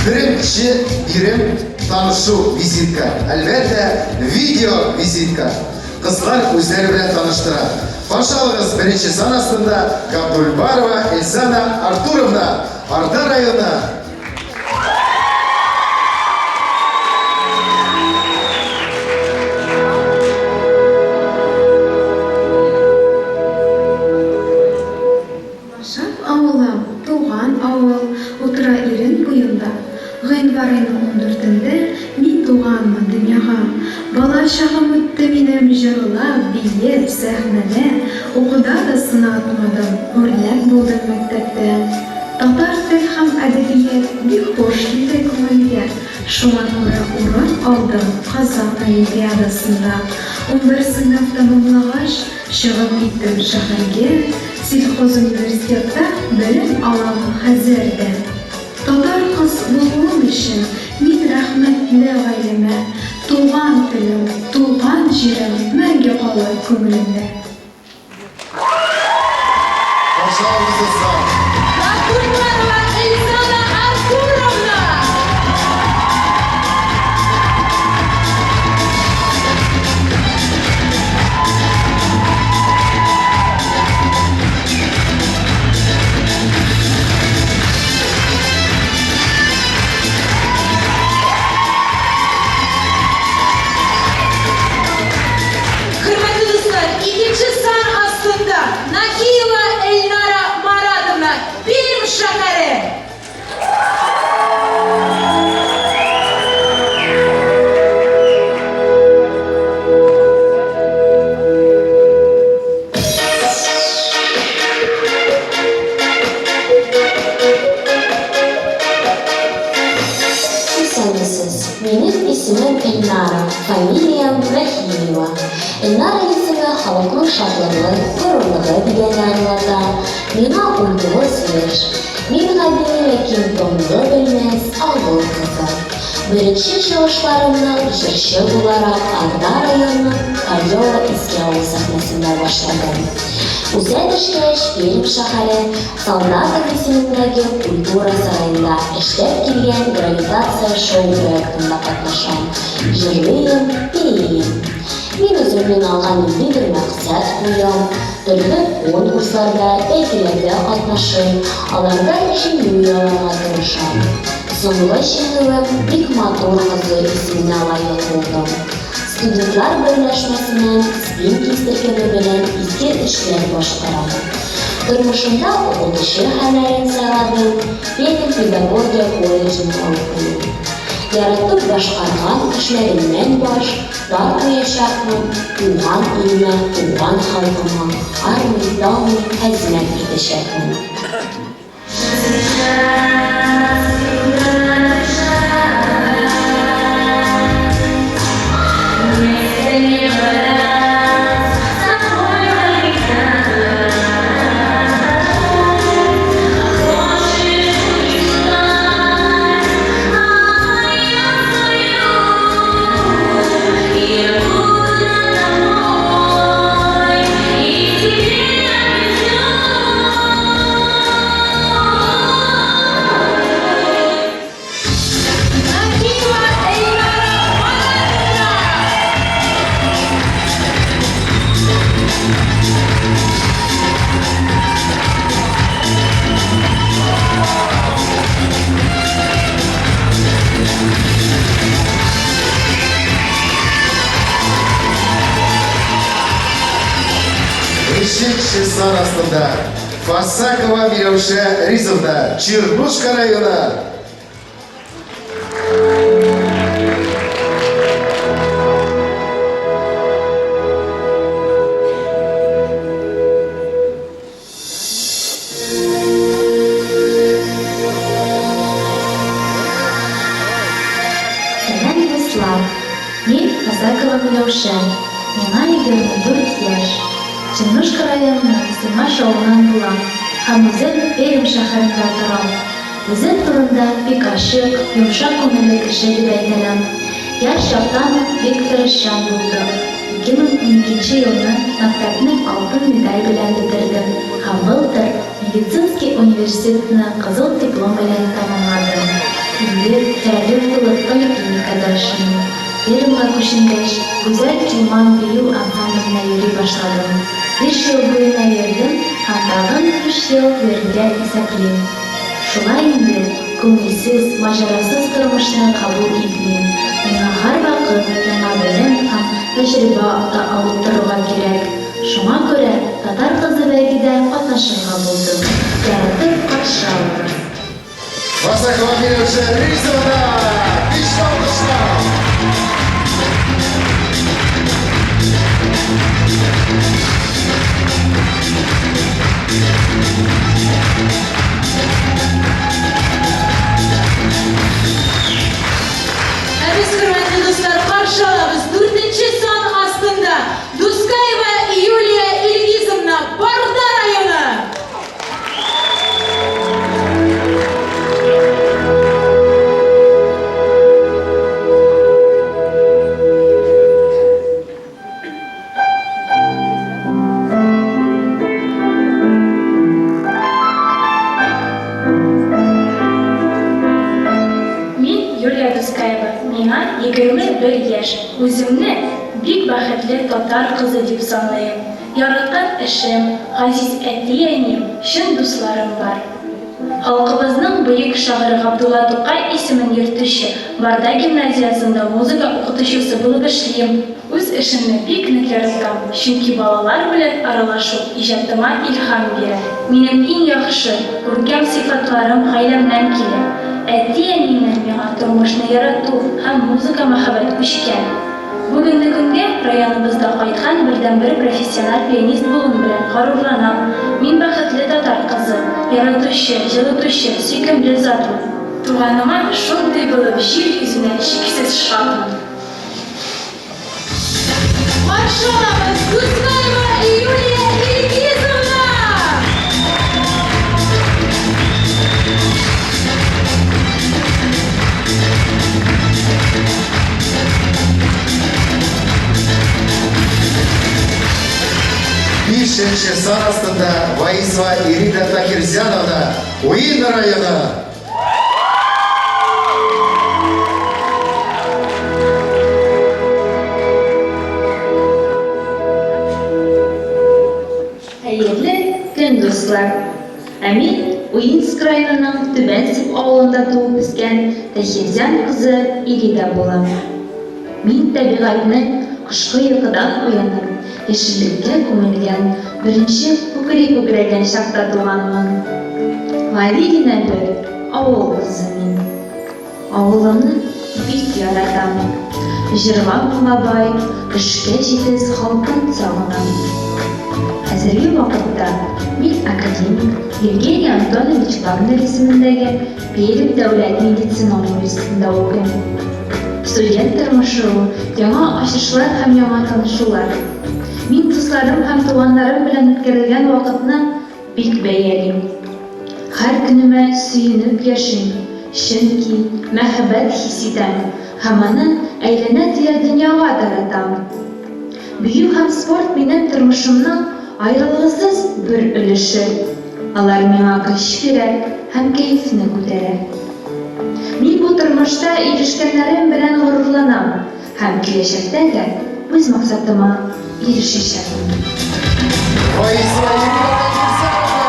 Беренче бирем танышу визитка. Әлбәттә, видео визитка. Кызлар үзләре белән таныштыра. Каршы алыгыз беренче сан астында Габдулбарова Эльзана Артуровна, Арда районы. Машап авылым, туган авыл, Утыра Ирен буенда. Гыйнвар айның ундүртендә Мин туганмын дөньяга. Бала чагым үтте минем Җырлап, биеп, сәхнәдә. Укуда да сынатмадым, Үрнәк булдым мәктәптә. Татар тел һәм әдәбият Бик хуш килде күңелгә. Шуңа күрә урын алдым Казан олимпиадасында. Унбер сыйныф тәмамлагач, Чыгып киттем шәһәргә, Сельхозуниверситетта белем алам хәзер дә. Татар кыз булуым өчен мин рәхмәтле гаиләмә, Туган телем, туган җирем мәңге калыр күңелемдә. Каршы алыгыз, дуслар! Габдулбарова Эльзана Артуровна! Хөрмәтле дуслар, икенче сан астында Нахиева Эльнара Маратовна, Пермь шәһәре. Исәнмесез, минем исемем Эльнара, фамилиям Рәхимова. Эльнара исеме халыкның шатлыгы, горурлыгы дигәнне аңлата. Миңа 19 яшь. Мин гади, ләкин тынгы белмәс авыл кызы. Беренче чыгышларымны җырчы буларак Арда районының Кольево Иске авыл сәхнәсендә башладым. Үсә төшкәч, Пермь шәһәре Солдатов исемендәге культура сараенда эшләп килгән Гравитация шоу проектында катнашам, җырлыйм, биим. Мин үземнең алга ниндидер максат куям, төрле конкурсларда, бәйгеләрдә катнашыйм, аларда җиңү яуларга тырышам. Соңгы җиңүем Бик матур кызы исеменә лаек булдым. Студентлар берләшмәсенең Спинкис төркеме белән изге эшләр башкарам. Тормышымда укытучы һөнәрен сайладым, Пермь педагогия колледжында укыйм. Яратып башкарган эшләремнән баш тартмаячакмын, туган илемә, туган халкыма армый-талмый хезмәт итәчәкмен. Бишенче сан астында Фасакова Миләүшә Ризовна, Чернушка районы. Сәлам, дуслар! Мин Казакова Миләүшә, миңа 24 яшь. Чернушка районының Симаш авылыннан булам һәм үзем Пермь шәһәрендә торам. Үзем турында бик ачык, йомшак күңелле кеше дип әйтәләм. Яшь чактан ук бик тырышчан булдым. 2012 нче елны мәктәпне алтын медаль белән бетердем һәм былтыр медицинский университетны кызыл диплом белән тәмамладым. Инде терапевт булып поликлиникада эшлим. Пермьгә күченгәч, Гүзәл Чулман бию ансамбленә йөри башладым. Биш ел буена йөрдем һәм тагын өч ел йөрергә исәплим. Шулай инде, күңелсез, маҗарасыз тормышны кабул итмим. Миңа һәрвакыт яңа белем һәм тәҗрибә алып торырга кирәк. Шуңа күрә Татар кызы бәйгедә катнашырга булдым. Яратып каршы алыгыз. Васакова Миләүшә Ризовна, биш алкышлар! Ә без, хөрмәтле дуслар, каршы алабыз дүртенче сан астында Дускаева Юлия Ильгизовна, Барда районы! Мин Юлия Дускаева, миңа 21 яшь. Үземне бик бәхетле татар кызы дип саныйм. Яраткан эшем, газиз әти-әнием, чын дусларым бар. Халкыбызның бөек шагыйре Габдулла Тукай исемен йөртүче Барда гимназиясендә музыка укытучысы булып эшлим. Үз эшемне бик нык яратам, чөнки балалар белән аралашу иҗатыма илһам бирә. Минем иң яхшы, күркәм сыйфатларым гаиләмнән килә. Әти-әниемнән миңа тормышны ярату һәм музыка мәхәббәт күчкән. Бүгенге көнгә районыбызда кайткан бердәнбер профессиональ пианист булуым белән горурланам. Мин бәхетле татар кызы, яратучы, җылытучы, сөйкемле затмын. Туганыма шундый булып җир йөзенә чиксез шатмын. Каршы алабыз Гуснаева Юлия Ильгизовна! Бишенче сан астында Ваисова Ирина Тахирзяновна, Уин районы. Хәерле көн, дуслар! Ә мин Уинск районының Түбән Сиб авылында туып үскән Тәһирзян кызы Ирида булам. Мин табигатьнең кышкы йокыдан уянып, яшеллеккә күмелгән беренче күкри күкрәгән чакта туганмын. Гади генә бер авыл кызы мин. Авылымны бик яратам. Җырга-моңга бай, эшкә җитез халкын сагынам. Хәзерге вакытта мин академик Евгений Антонович Вагнер исемендәге Пермь дәүләт медицина университетында укыйм. Студент тормышы ул, яңа ачышлар һәм яңа танышулар. Мин дусларым һәм туганнарым белән үткәрелгән вакытны бик бәялим. Һәр көнемә сөенеп яшим, чөнки мәхәббәт хис итәм һәм аны әйләнә-тирә дөньяга таратам. Бию һәм спорт минем тормышымның аерылгысыз бер өлеше. Алар миңа көч бирә һәм кәефне күтәрә. Мин бу тормышта ирешкәннәрем белән горурланам һәм киләчәктә дә үз максатыма ирешәчәкмен. Раиса Ирина Тагирзяновна!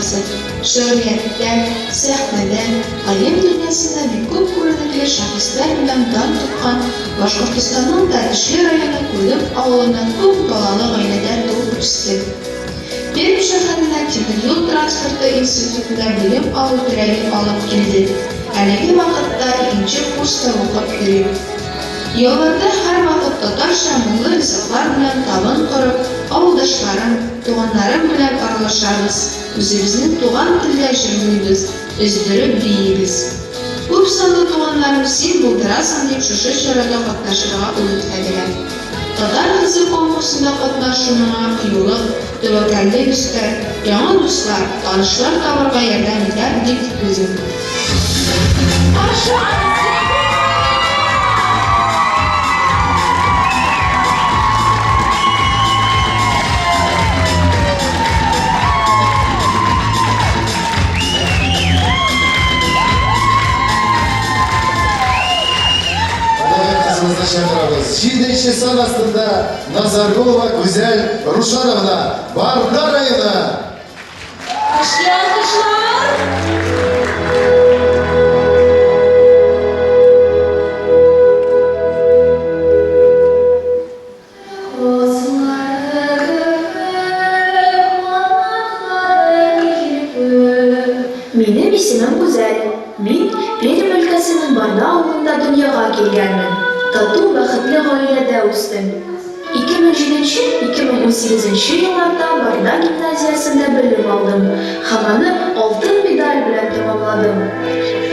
кызы. Шигърияттә, сәхнәдә, гыйлем дөньясында бик күп күренекле шәхесләр белән дан тоткан Башкортостанның Тәтешле районы Күлем авылының күп балалы гаиләдә туып үстем. Пермь шәһәренә тимер юл транспорты институтында белем алу теләге алып килде. Әлеге вакытта икенче курста укып йөрим. Ялларда һәрвакыт татарча муллы ризыклар белән табын корып, авылдашларым, туганнарым белән аралашабыз, үзебезнең туган телдә җырлыйбыз, өздереп биибез. Күп санлы туганнарым син булдырасың дип шушы чарада катнашырга үгетләделәр. Татар кызы конкурсында катнашу миңа кыюлык, тәвәккәллек өстәр, яңа дуслар, танышлар табырга ярдәм итәр дип уйлыйм. Әдәбият кызыбызны чакырабыз. Җиденче сан астында Назаргулова Гүзәл Рушановна, Барда районы. Көчле алкышлар! Минем исемем Гүзәл. Мин Пермь өлкәсенең Барда авылында дөньяга килгәнмен. Тату, бәхетле гаиләдә үстем. 2007-2018 елларда Барда гимназиясендә белем алдым һәм аны алтын медаль белән тәмамладым.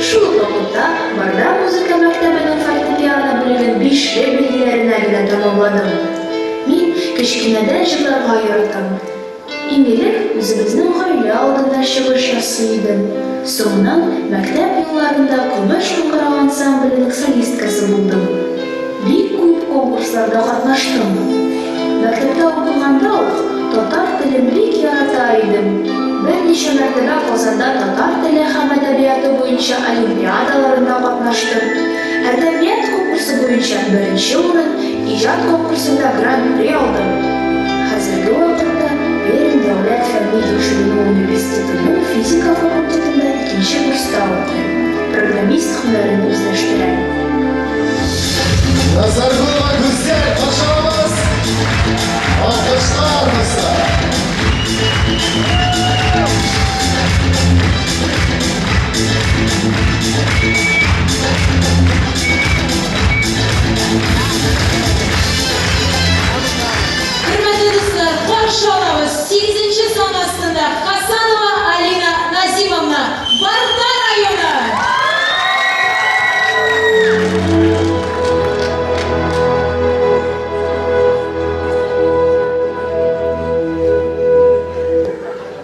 Шул ук вакытта Барда музыка мәктәбенең фортепиано бүлеген бишле билгеләренә генә тәмамладым. Мин кечкенәдән җырларга яратам. Иң элек үзебезнең гаилә алдында чыгыш ясый идем. Соңыннан мәктәп елларында Көмеш кыңгырау ансамбленең солисткасы булдым. Бик күп конкурсларда катнаштым. Мәктәптә укыганда ук татар телен бик ярата идем. Берничә мәртәбә Казанда татар теле һәм әдәбияты буенча олимпиадаларында катнаштым. Әдәбият конкурсы буенча беренче урын, Иҗат конкурсында Гран-при алдым. Хәзерге вакытта Пермь дәүләт фәнни-тикшеренү университетының физика факультетында икенче курста укыйм, программист һөнәрен үзләштерәм. Назаргулова Гүзәл каршы алабыз. Алкышлар, дуслар. Хөрмәтле дуслар, каршы алабыз сигезенче сан астында Хасанова Алина Назимовна, Барда районы!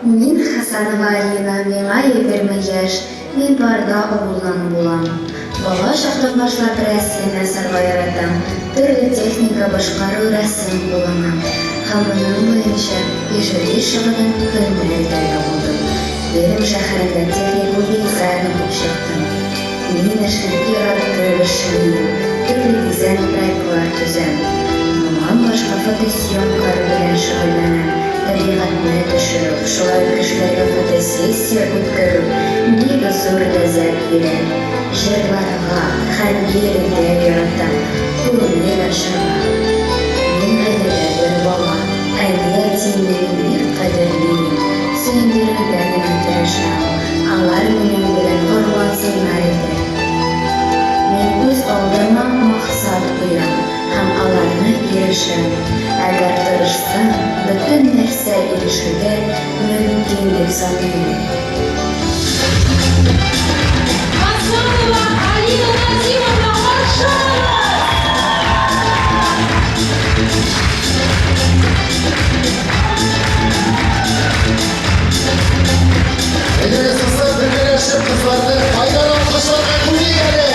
Мин Хасанова Алина, миңа 20 яшь, мин Барда авылыннан булам. Бала чактан башлап рәсем ясарга яратам, төрле техника башкару рәсем кулланам һәм моның буенча иҗади шөгылен һөнәр итәргә булдым. Пермь шәһәрендә техникум дизайн укып чыктым. Мин эшне яратып эшлим, төрле дизайн проектлар төзәм. Моңа башка фотосъемкалар белән шөгыльләнәм, табигатьне төшерү, шулай ук кешеләргә фотосессия үткәрү бик зур ләззәт бирә. Җырларга һәм биергә яратам, күңел ачарга. Мин гаиләдә бер бала, әни-әтиемне мин бик кадерлим, сөендерергә генә тырышам, алар минем белән горурлансыннар иде. Мин үз алдыма максат куям һәм аларны ирешәм. Әгәр тырышсаң, бөтен нәрсә ирешергә мөмкин дип саныйм. Хасанова Алина Назимовна, каршы алыгыз! Әйдәгез, дуслар, бергәләшеп кызларны кайнар алкышларга күмик әле!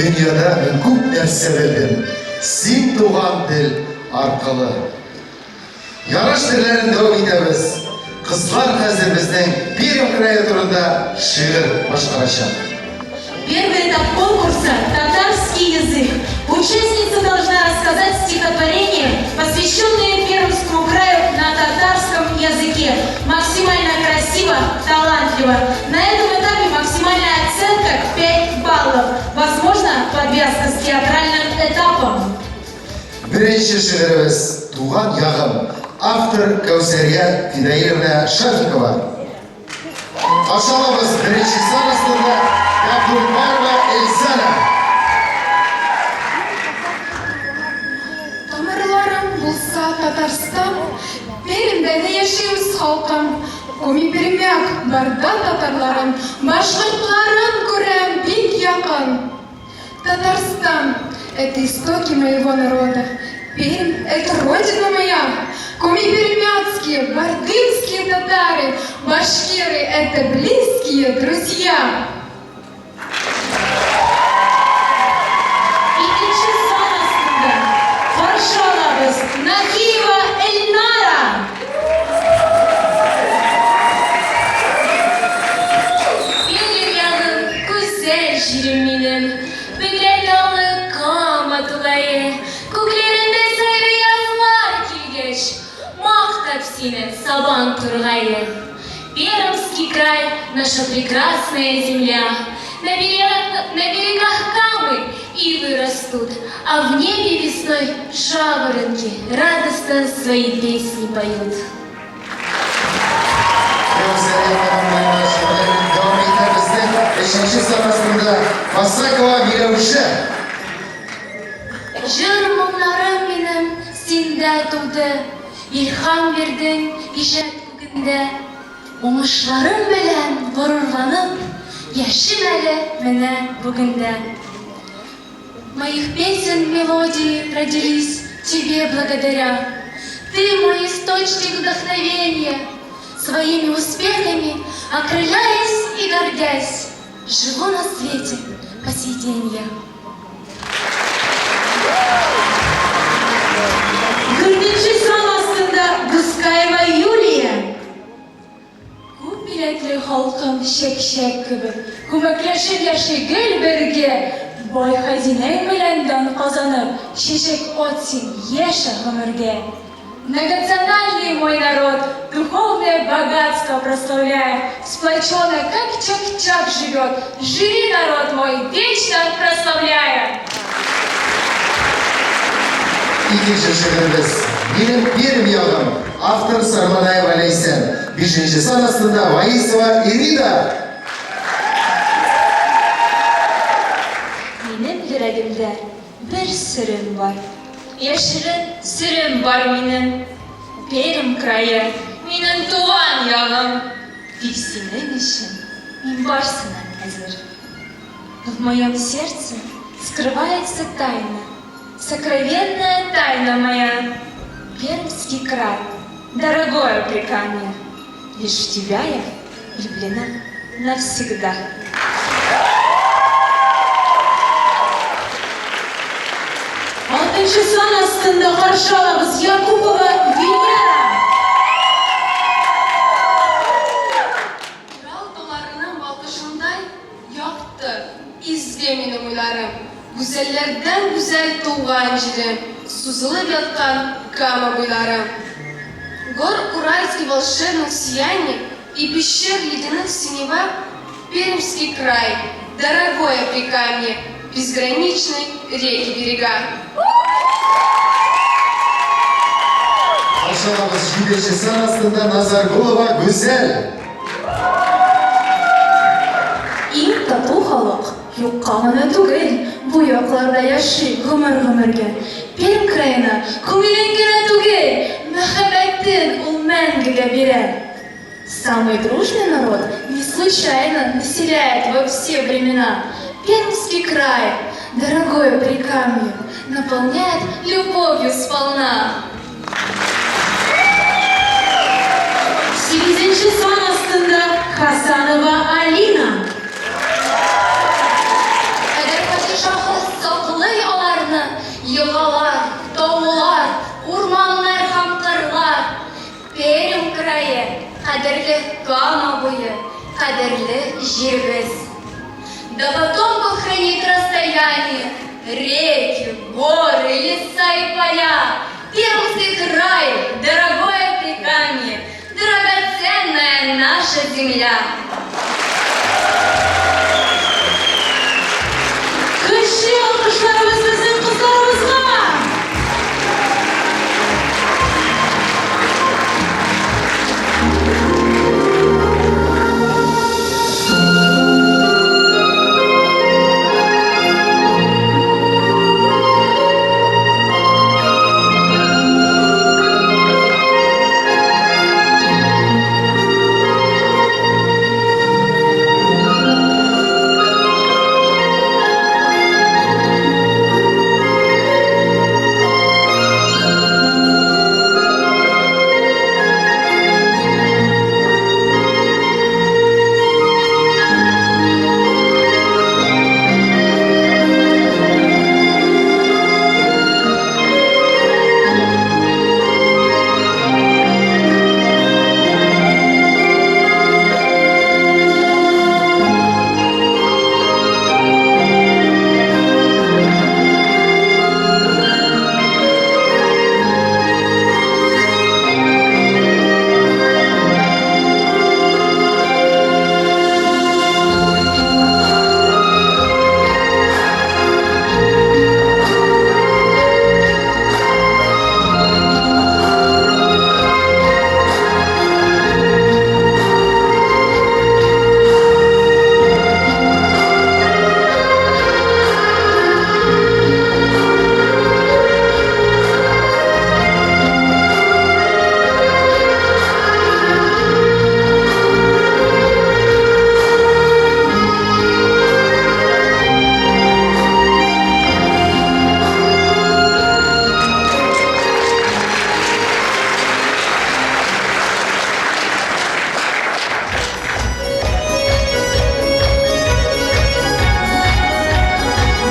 Дөньяда мин күп нәрсә белдем, Син туган тел аркылы. Ярыш серләрен дәвам итәбез. Кызлар хәзер безнең Пермь крае турында шигырь башкарачак. Первый этап конкурса «Татарский язык». Участница должна рассказать стихотворение, посвященное Пермскому краю на татарском языке. Максимально красиво, талантливо. На этом этапе максимальная оценка 5 баллов. Возможно, подвязка с театральным этапом. Беренче шигыребез Туган ягым. Автор Кәүсәрия Фидаилевна Шафикова. Каршы алабыз беренче сан астында Габдулбарова Эльзана. Тамырларым булса Татарстан, Пермьдә дә яши үз халкым. Коми-пермяк, Барда татарларын, Башкортларын күрәм бик якын. Татарстан, это истоки моего народа, Пермь, это родина моя. Коми-пермяцкие, бардымские татары, Башкиры, это близкие друзья. Икенче сан астында каршы алабыз Нахиева Эльнара. Пермь ягым, гүзәл җирем минем, Бөдрә таллы Кама тугае, Күкләрендә сайрый язлар килгәч, Мактап сине сабан тургае. Пермский край, наша прекрасная земля, На берегах, на берегах Камы ивы растут, А в небе весной жаворонки Радостно свои песни поют. Кәүсәрия ханым шигырен дәвам итә безнең өченче сан астында Масакова Миләүшә. Җыр моңнарым минем синдә туды, Илһам бирдең иҗат күгендә. Уңышларым белән горурланып, Яшим әле менә бүген дә. Моих песен мелодии родились тебе благодаря. Ты мой источник вдохновения. Своими успехами окрыляясь и гордясь, живу на свете по сей день я. Дүртенче сан астында Дускаева Юлия. Күп милләтле халкым чәк-чәк кебек, Күмәкләшеп яши гел бергә. Бай хәзинәң белән дан казанып, Чәчәк ат син, яшә гомергә. Многонациональный мой народ, Духовное богатство прославляя, Сплоченно, как чак-чак живет, Живи, народ мой, вечно прославляя! Икенче шигыребез Минем Пермь ягым. Автор Сарманаева Ләйсән. Бишенче сан астында Ваисова Ирида. Минем йөрәгемдә бер серем бар. Яшерен серем бар минем. Пермь крае, минем туган ягым. Тик синең өчен мин барсына әзер. В моем сердце скрывается тайна, Сокровенная тайна моя. Пермский край, дорогое Прикамье, Лишь в тебя я влюблена навсегда. Алтынчы сан астында каршы алабыз Якупова Венера. Урал тауларының балкышындай якты, изге минем уйларым, Гүзәлләрдән гүзәл туган җирем, Сузылып яткан Кама буйлары. Гор уральский волшебных сияний И пещер ледяных синева, Пермский край, дорогое Прикамье, Безграничной реки берега. Каршы алабыз җиденче сан астында Назаргулова Гүзәл. Иң тату халык юкка гына түгел, бу якларда яши гомер-гомергә. Пермь краена күңелен генә түгел, мәхәббәтен ул мәңгегә бирә. Самый дружный народ не случайно населяет во все времена Пермский край, дорогое Прикамье, наполняет любовью сполна. Сигезенче сан астында Хасанова Алина. Әгәр падишаһы Елгалар, таулар, урманнар һәм кырлар. Пермь крае, кадерле Кама буе, кадерле җиребез. До потомков хранит расстояние, реки, горы, леса и поля. Пермский край, дорогое Прикамье, драгоценная наша земля. Көчле алкышларыбыз безнең кызларыбызга!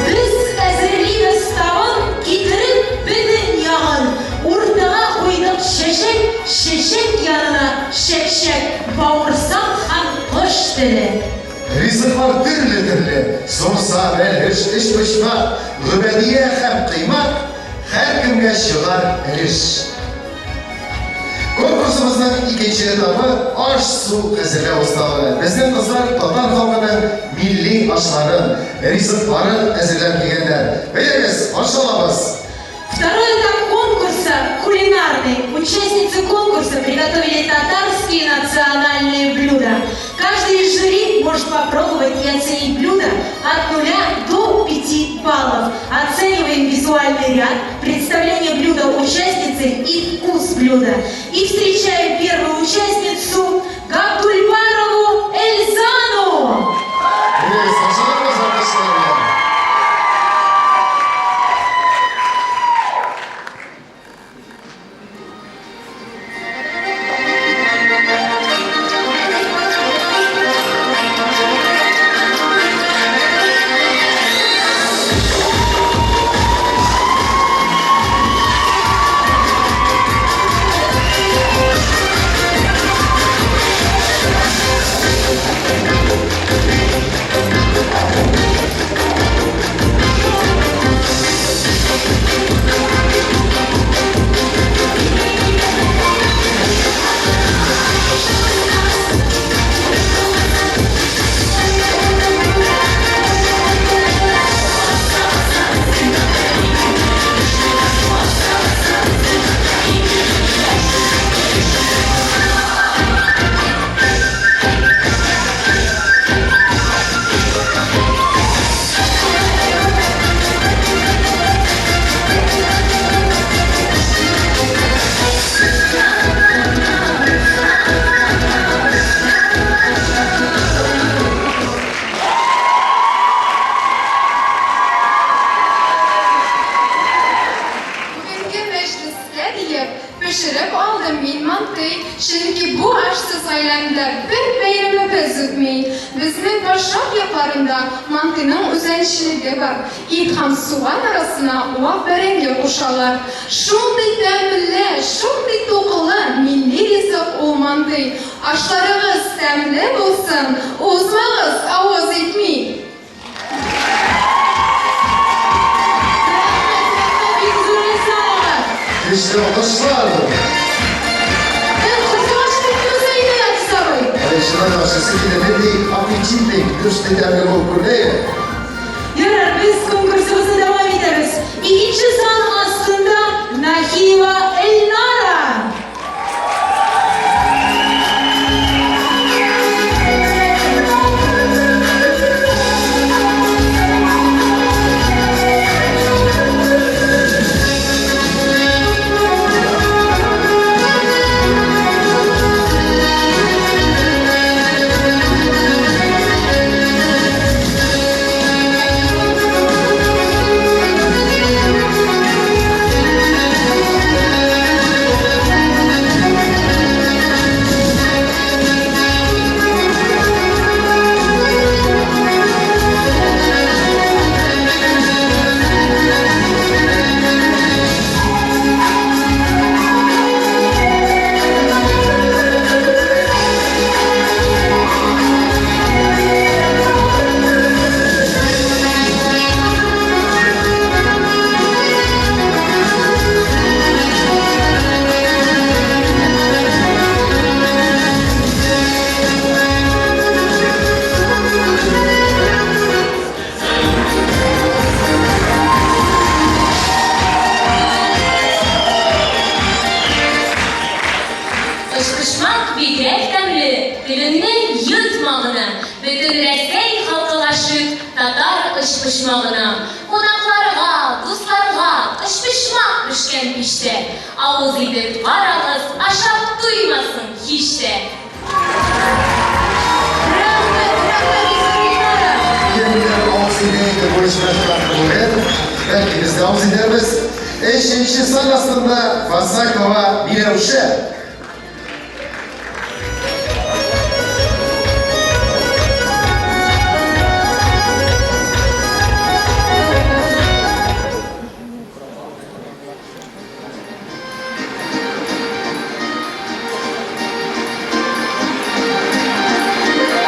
Без әзерлибез табын, китереп бөтен ягын. Уртага куйдык чәчәк, чәчәк янына чәкчәк, бавырсак һәм кош теле. Ризыклар төрле-төрле, сумса, бәлеш, өчпочмак, гөбәдия һәм коймак, һәркемгә чыгар өлеш. Конкурсыбызның икенче этабы аш-су әзерләү осталыгы. Безнең кызлар татар халкының милли ашларын, ризыкларын әзерләп килгәннәр. Әйдәгез, каршы алабыз! Второй этап конкурса кулинарный. Участницы конкурса приготовили татарские национальные блюда. Каждый из жюри может попробовать и оценить блюдо от 0 до 5 баллов. Оцениваем визуальный ряд, представление блюда участницы и вкус блюда. И встречаем первую участницу Габдульбарову Эльзану. Әйдәгез, каршы алабыз алкышлар белән. Бүгенге мәҗлескә диеп, пешереп алдым мин мантый, чөнки бу ашсыз гаиләмдә бер бәйрәмебез. көннәребез үтми. Безнең Пашат якларында мантыйның үзенчәлеге бар. Ит һәм суган арасына вак бәрәңге кушалар. Шундый тәмле, шундый туклы милли ризык ул мантый. Ашларыгыз тәмле булсын, узмагыз авыз итми! Рәхмәт, рәхмәт бик зур Эльзарага! Көчле алкышлар! Эх, кызганыч бик иде, Газиз абый! Әй, чыннан да ашыйсы килә, нинди аппетитный, көчле тәмле булып күренә. Ярар, без конкурсыбызны дәвам итәбез. Икенче сан астында Нахиева Эльнара! Өчпочмак бигрәк тәмле, телеңне йотма гына. Бөтен Рәсәй халкы гашыйк татар өчпочмагына. Кунакларга, дусларга өчпочмак пешкән пиштә. Авыз итеп карагыз, ашап туймассың һич тә. Рәхмәт, рәхмәт бик зур Эльнара! Кемнәр авыз итә инде бу өчпочмакны бүген? Бәлки без дә авыз итәрбез. Өченче сан астында Фасакова Миләүшә.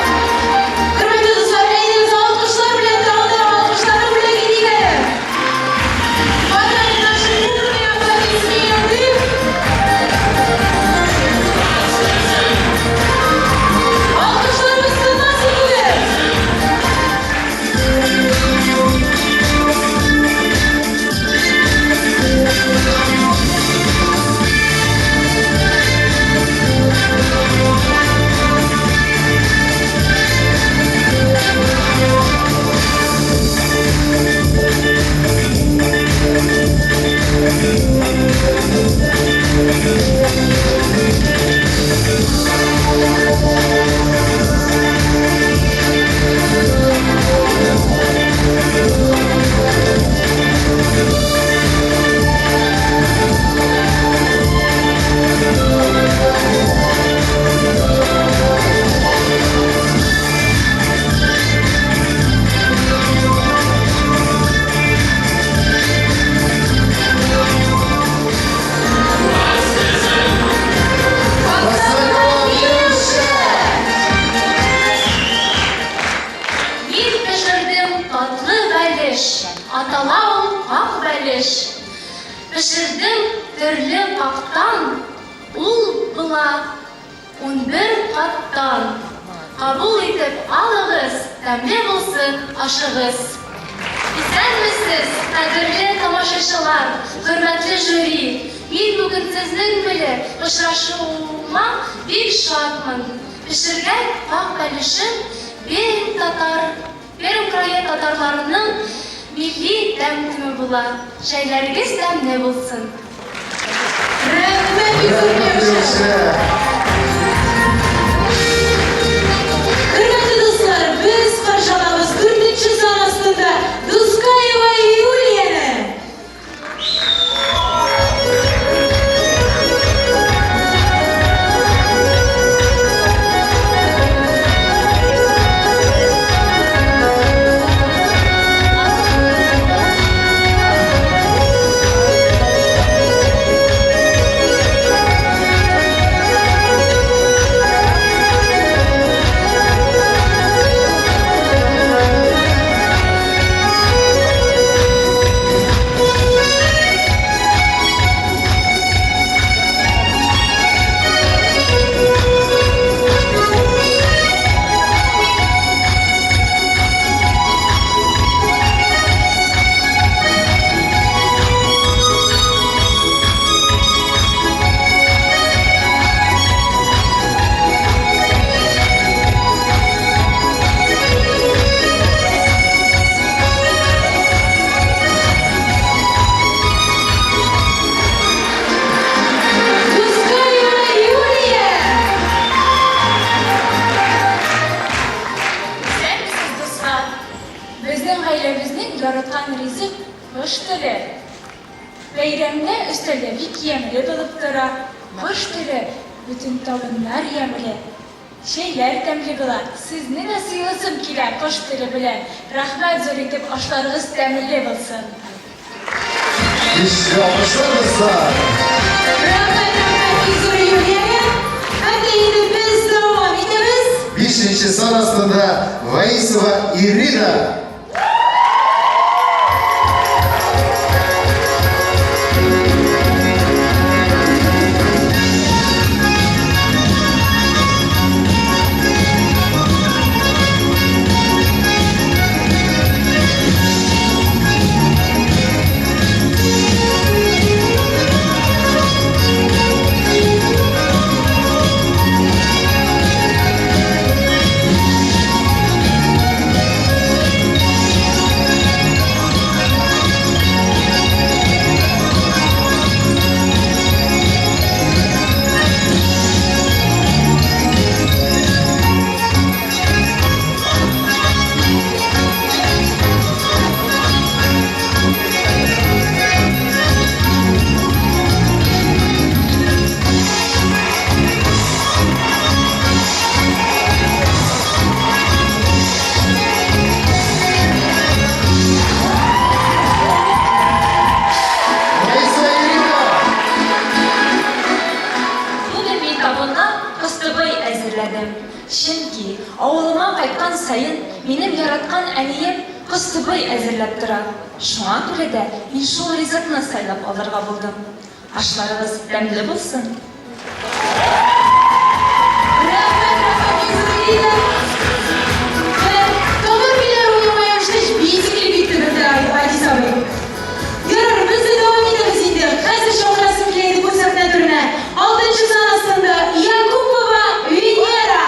Хөрмәтле дуслар, әйдәгез алкышлар белән тагын да алкышларны бүләк итик әле. Поздравим наши бурные аплодисменты. Алкышларыбыз тынмасын бүген. Мин пешердем татлы бәлеш, Атала ул как бәлеш. Пешердем төрле кактан, Ул була 11 каттан. Кабул итеп алыгыз, Тәмле булсын ашыгыз. Исәнмесез, кадерле тамашачылар, хөрмәтле жюри! Мин бүген сезнең беле очрашуыма бик шатмын. Пешергән как бәлешем Пермь татар, Пермь крае татарларының милли тәм-төме була. Чәйләрегез тәмле булсын! Рәхмәт бик зур, Миләүшә! Хөрмәтле дуслар, без каршы алабыз дүртенче сан астында Дускаева Юлияне! Бәйрәмдә өстәлдә бик ямьле булып тора. Кош теле, бөтен табыннар ямьле. Чәйләр тәмле була. Сезне дә сыйлысым килә кош теле белән. Рәхмәт зур итеп, ашларыгыз тәмле булсын. Көчле алкышлар, дуслар! Рәхмәт, рәхмәт бик зур Юлиягә. Һәм дә инде без дәвам итәбез. Бишенче сан астында Ваисова Ирина. Бүген мин табынга кыстыбый әзерләдем. Чөнки авылыма кайткан саен минем яраткан әнием кыстыбый әзерләп тора. Шуңа күрә дә мин шул ризыкны сайлап алырга булдым. Ашларыгыз тәмле булсын! Рәхмәт, рәхмәт, Юзефина! Менә татар көйләре уйнамая башлагач, бизикли бит бездә Адис абый. Ярар, без дә дәвам итәбез инде. Хәзер чакырасым килә иде бу сәхнә түренә. Алтынчы сан астында Якупова Венера!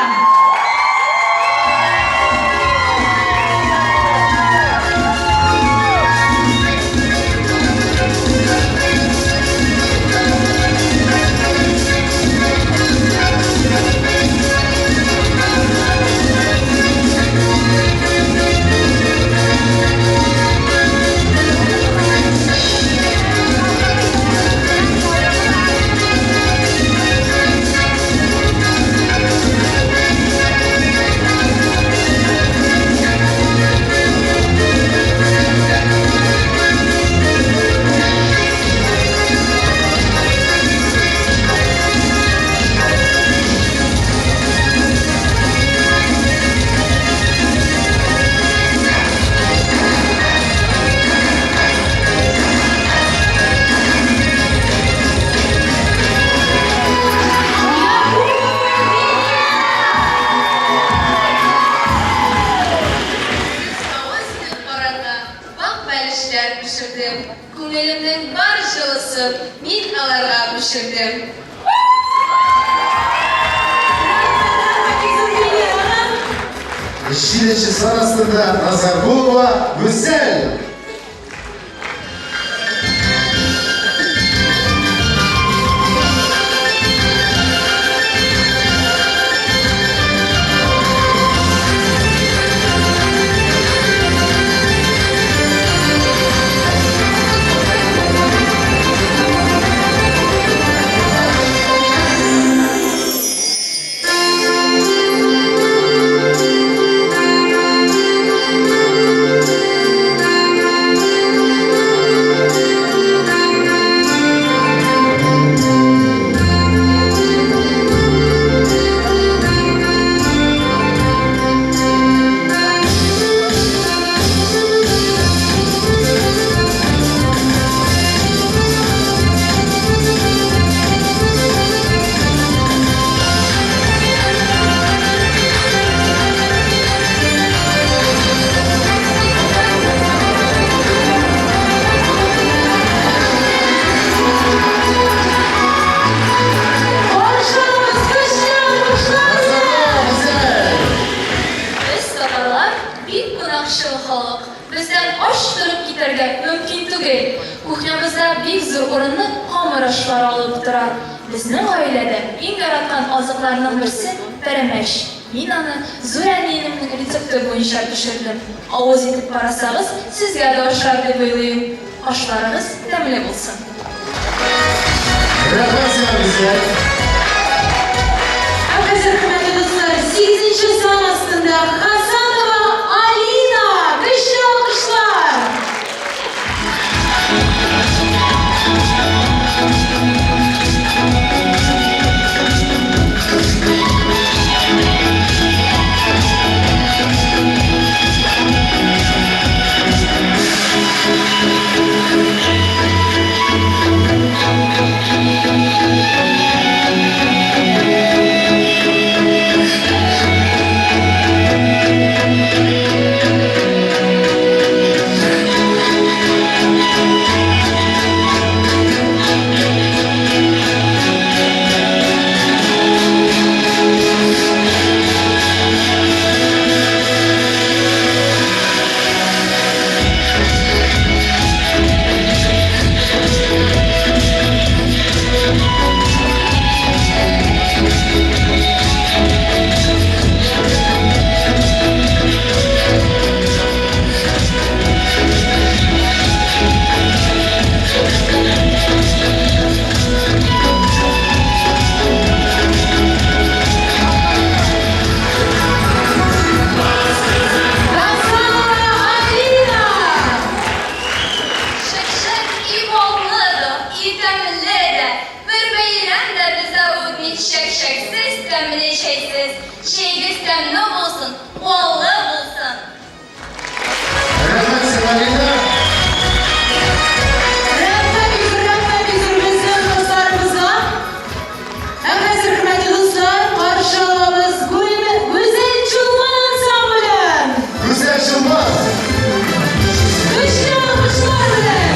Авыз итеп карата вак бәлешләр пешердем. Күңелемнең бар җылысын мин аларга күчердем. Җиденче сан астында Назаргулова Гүзәл. Баршагыз көчле алкышлар белән! Без, татарлар, бик кунакчыл халык. Бездән ач торып китәргә мөмкин түгел. Кухнябызда бик зур урынны камыр ашлары алып тора. Безнең гаиләдә иң яраткан азыкларның берсе, пәрәмәч. Мин аны зур әниемнең рецепты буенча пешердем. Авыз итеп карасагыз, сезгә дә ошар дип уйлыйм. Ашларыгыз тәмле булсын! Рәхмәт сиңа, Гүзәл. Ә хәзер, хөрмәтле дуслар, сигезенче сан астында Хасанова Алина! Көчле алкышлар! Хасанова Алина! Чәкчәк и баллы да, и тәмле дә. Бер бәйрәм дә бездә үтми чәкчәксез, тәмле чәйсез. Чәегез тәмле булсын, баллы булсын. Рәхмәт сиңа, Алина. Рәхмәт бик зур, рәхмәт бик зур безнең кызларыбызга. Ә хәзер, хөрмәтле дуслар, каршы алабыз Гүзәл Чулман ансамблен. Гүзәл Чулман! Көчле алкышлар белән.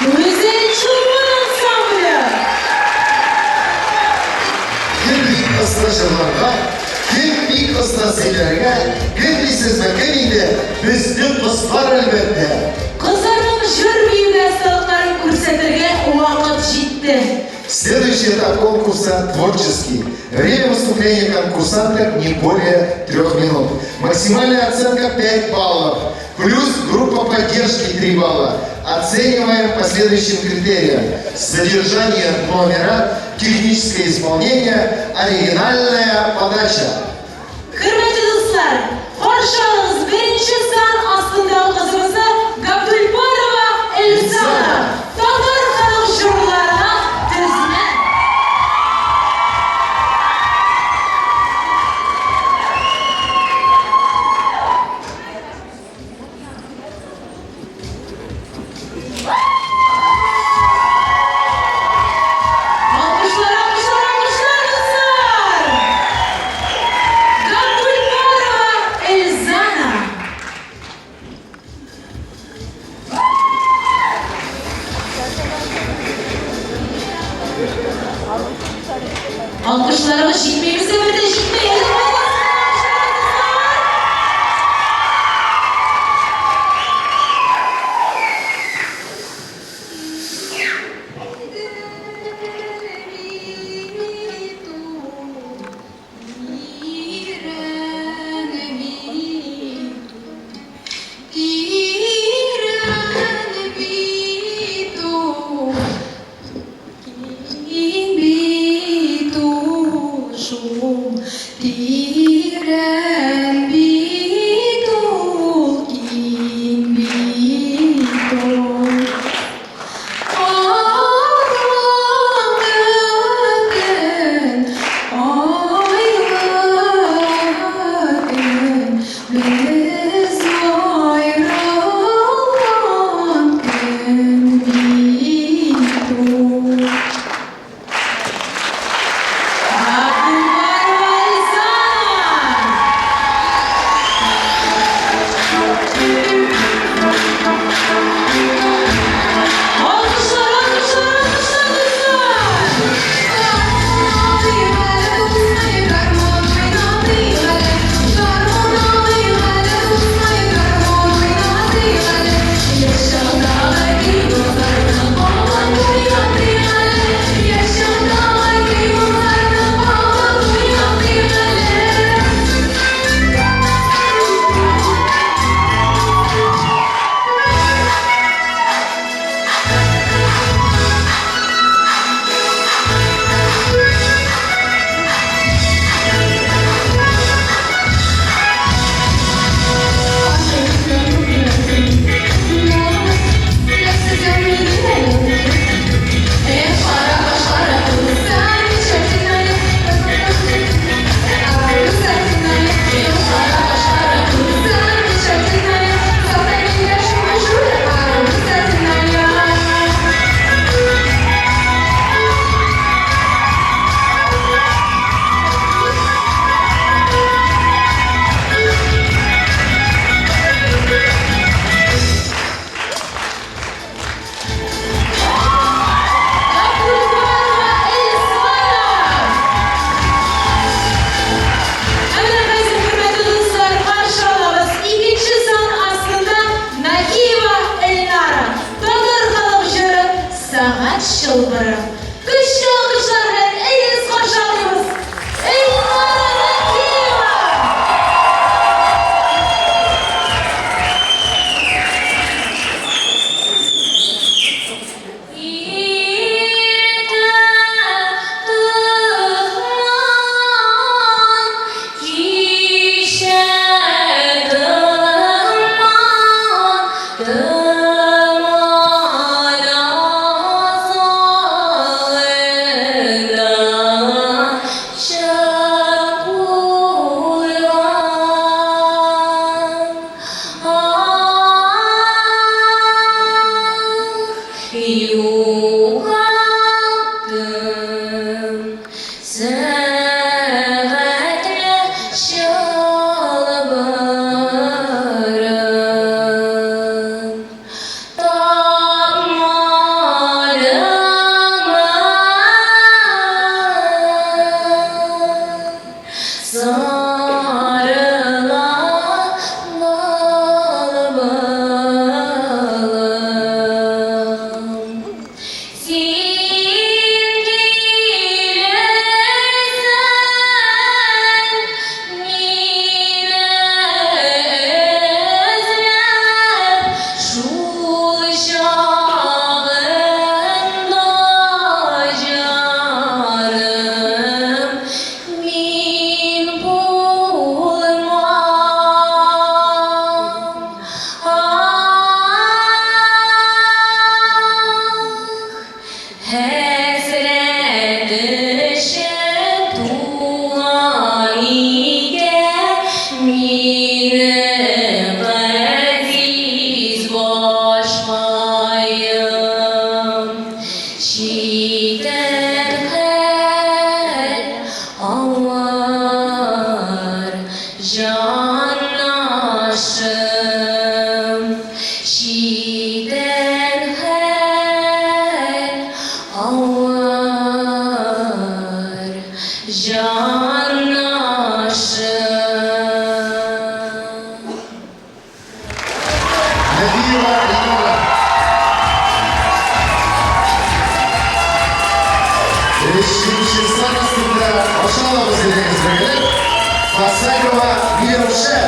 Гүзәл Чулман ансамбле! Кем бик оста җырларга, кем бик оста сөйләргә, кем дисезме, кем инде? Безнең кызлар, әлбәттә. Кызларның җыр-биюгә осталыкларын күрсәтергә вакыт җитте. Следующий этап конкурса творческий. Время выступления конкурсанток не более 3 минут. Максимальная оценка 5 баллов. Плюс группа поддержки 3 балла. Оцениваем по следующим критериям. Содержание номера, техническое исполнение, оригинальная подача. Хөрмәтле дуслар, каршы алыгыз беренче сан астындагы кызыбызны Габдулбарова Эльзана. Татар халык җырларына тезмә. Алкышларыбыз җитми, безгә бер дә җитми. Әле Чылбыры. Көчле алкышлар белән әйдәгез каршы алыйбыз. Эльнара Нәкиева! Иртә томан, кичә томан, томан азагында чык куйган. Ах, югалттым сәгатьле чылбырын. Нәбиева Эльнара. Өченче сан астында каршы алабыз дигән бергәләп Хасанова Миләүшә.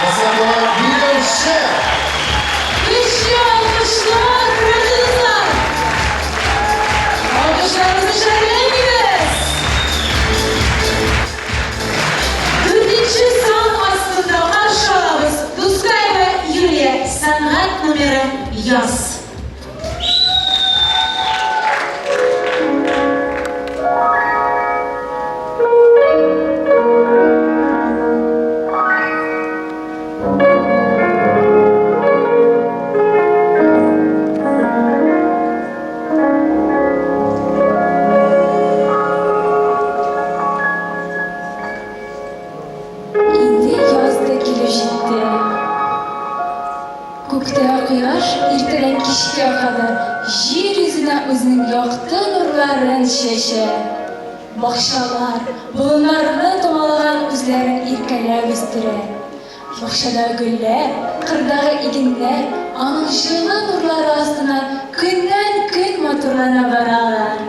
Хасанова Миләүшә. Көчле алкышлар, хөрмәтле дуслар! Алкышларыбызны жәлләмибез! Дүртенче сан астында каршы алабыз Дускаева Юлия, сәнгать номеры Яз. Инде яз да килеп җитте. Күктә кояш иртәдән кичкә кадәр җир йөзенә үзенең якты нурларын чәчә. Бакчалар, болыннарны томалаган үзләрен иркәләп үстерә. Бакчадагы гөлләр, кырдагы игеннәр аның җылы нурлары астына көннән-көн матурлана баралар.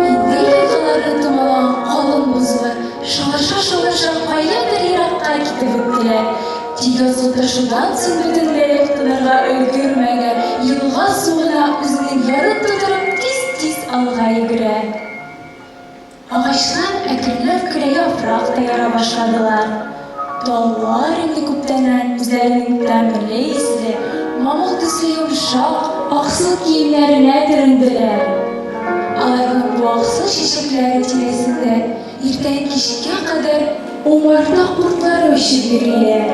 Идел елгаларын томалаган калын бозлар шыңлаша-шыңлаша каядыр еракка китеп беттеләр. Тик язгы ташудан соң бөтенләй үк тынырга өлгермәгән елга суы гына үзенең ярын тутырып тиз-тиз алга йөгерә. Агачлар әкренләп кенә яфрак та яра башладылар. Таллар инде күптәннән үзләренең тәмле исле, мамык төсле йомшак, аксыл киемнәренә төренделәр. Аларның бу аксыл чәчәкләре тирәсендә иртән кичкә кадәр умарта кортлары очып йөриләр.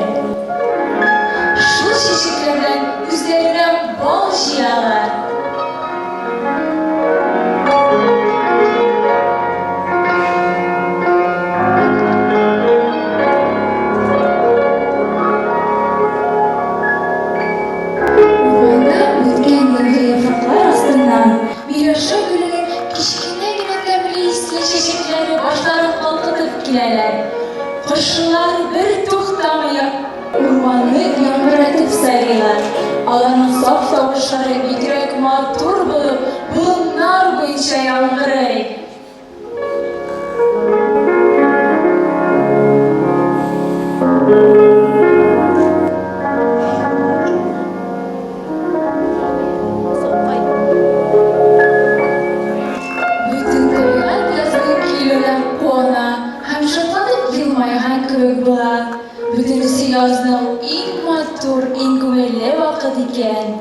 Шул чәчәкләрдән үзләренә бал җыялар. Урманда үткән елгы яфраклар астыннан миләүшә гөленең кечкенә генә тәмле исле чәчәкләре башларын калкытып киләләр. Кошлар бер туктамый урманны яңгыратып сайрыйлар. Аларның саф тавышлары бигрәк матур булып, болыннар буенча яңгырый. икән.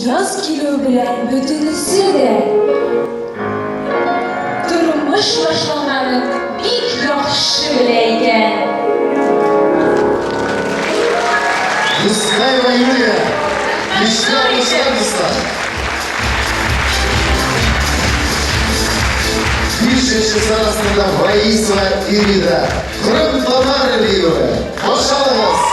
Яз килү белән бөтенесе дә тормыш башланганын бик яхшы белә икән. Дускаева Юлия! Көчле алкышлар, дуслар! Бишенчесе арасында Раисова Ирида. Кырым татар биюе. Каршы алыгыз!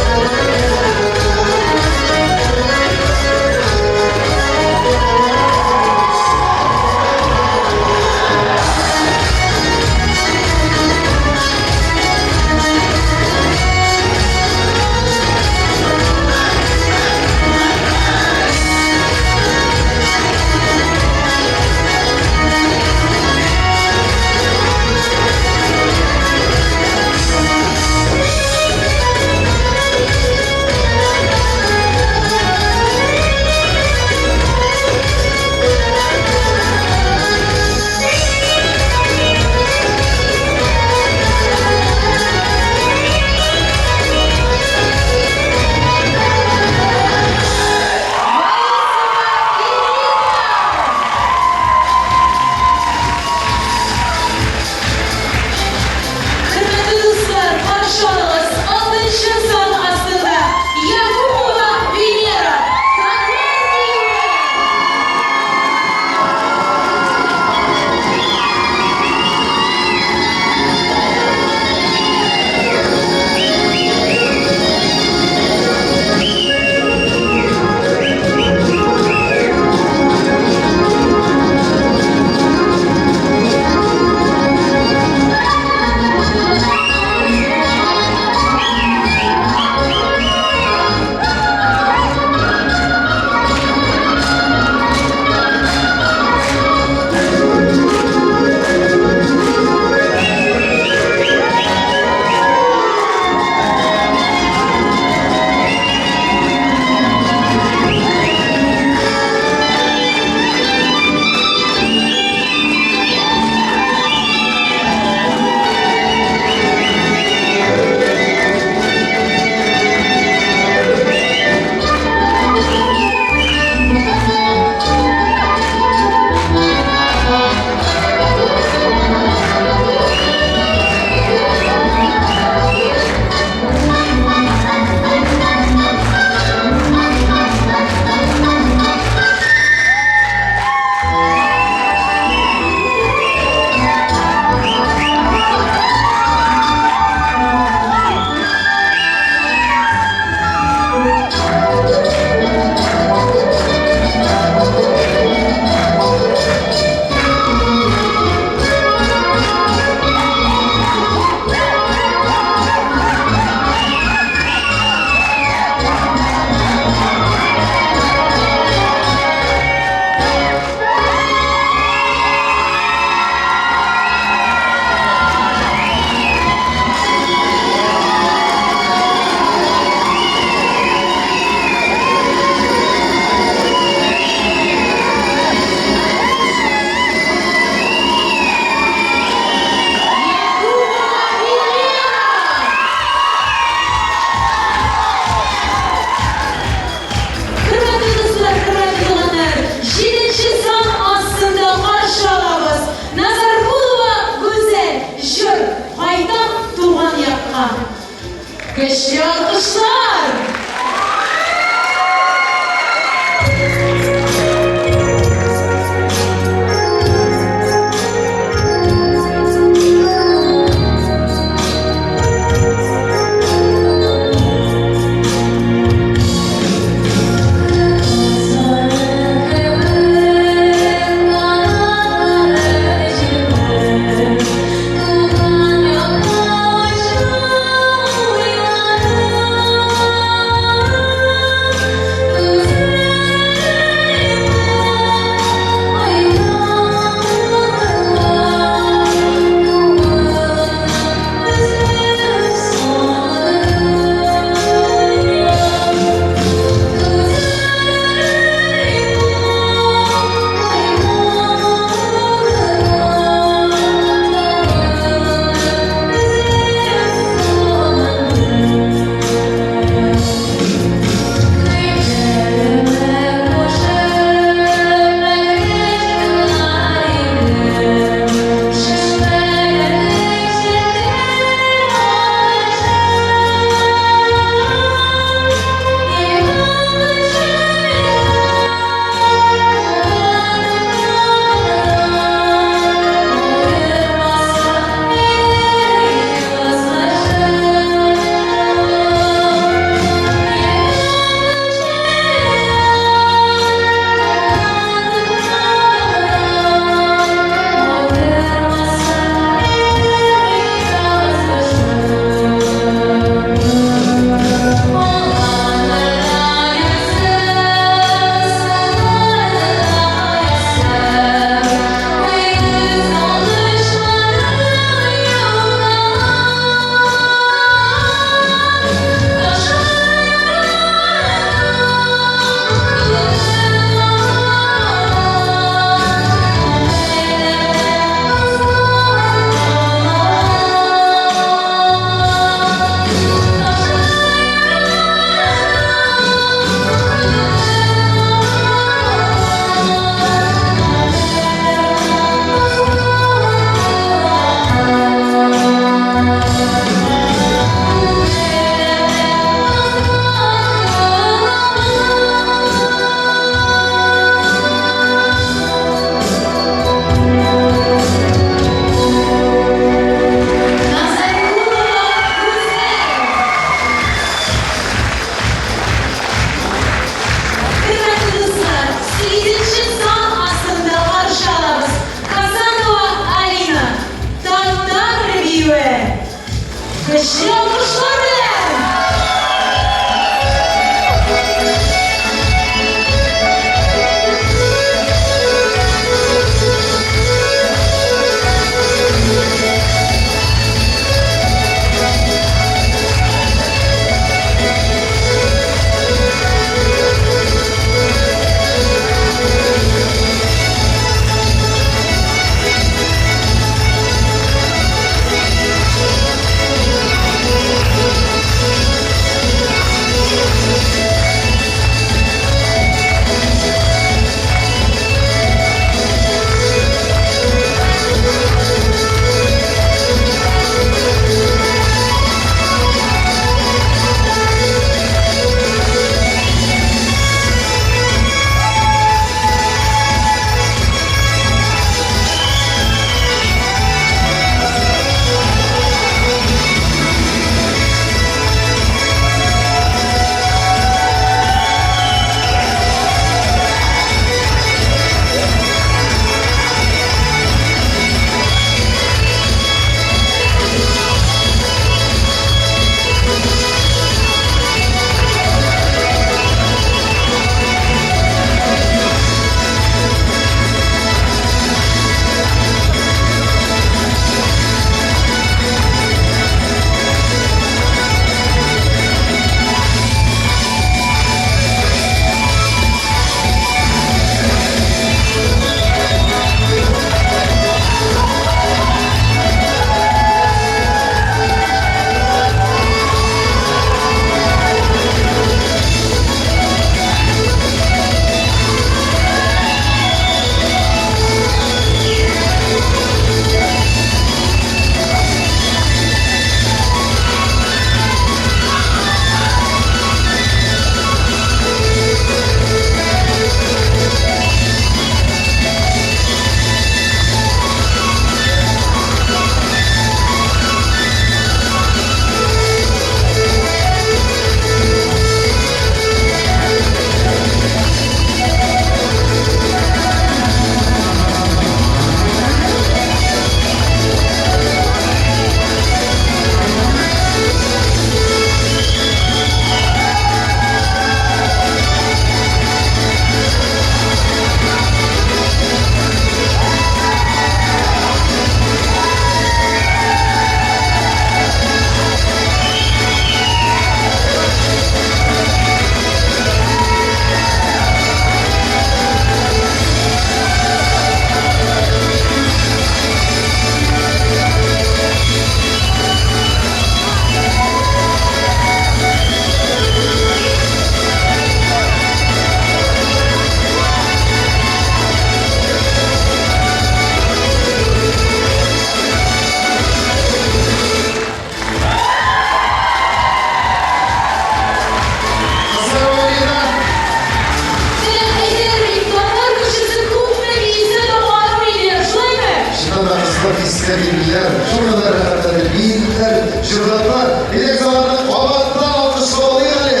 да рәхәтләнде, биеделәр, җырладылар. Әйдәгез аларны кабаттан алкышлап алыйк әле.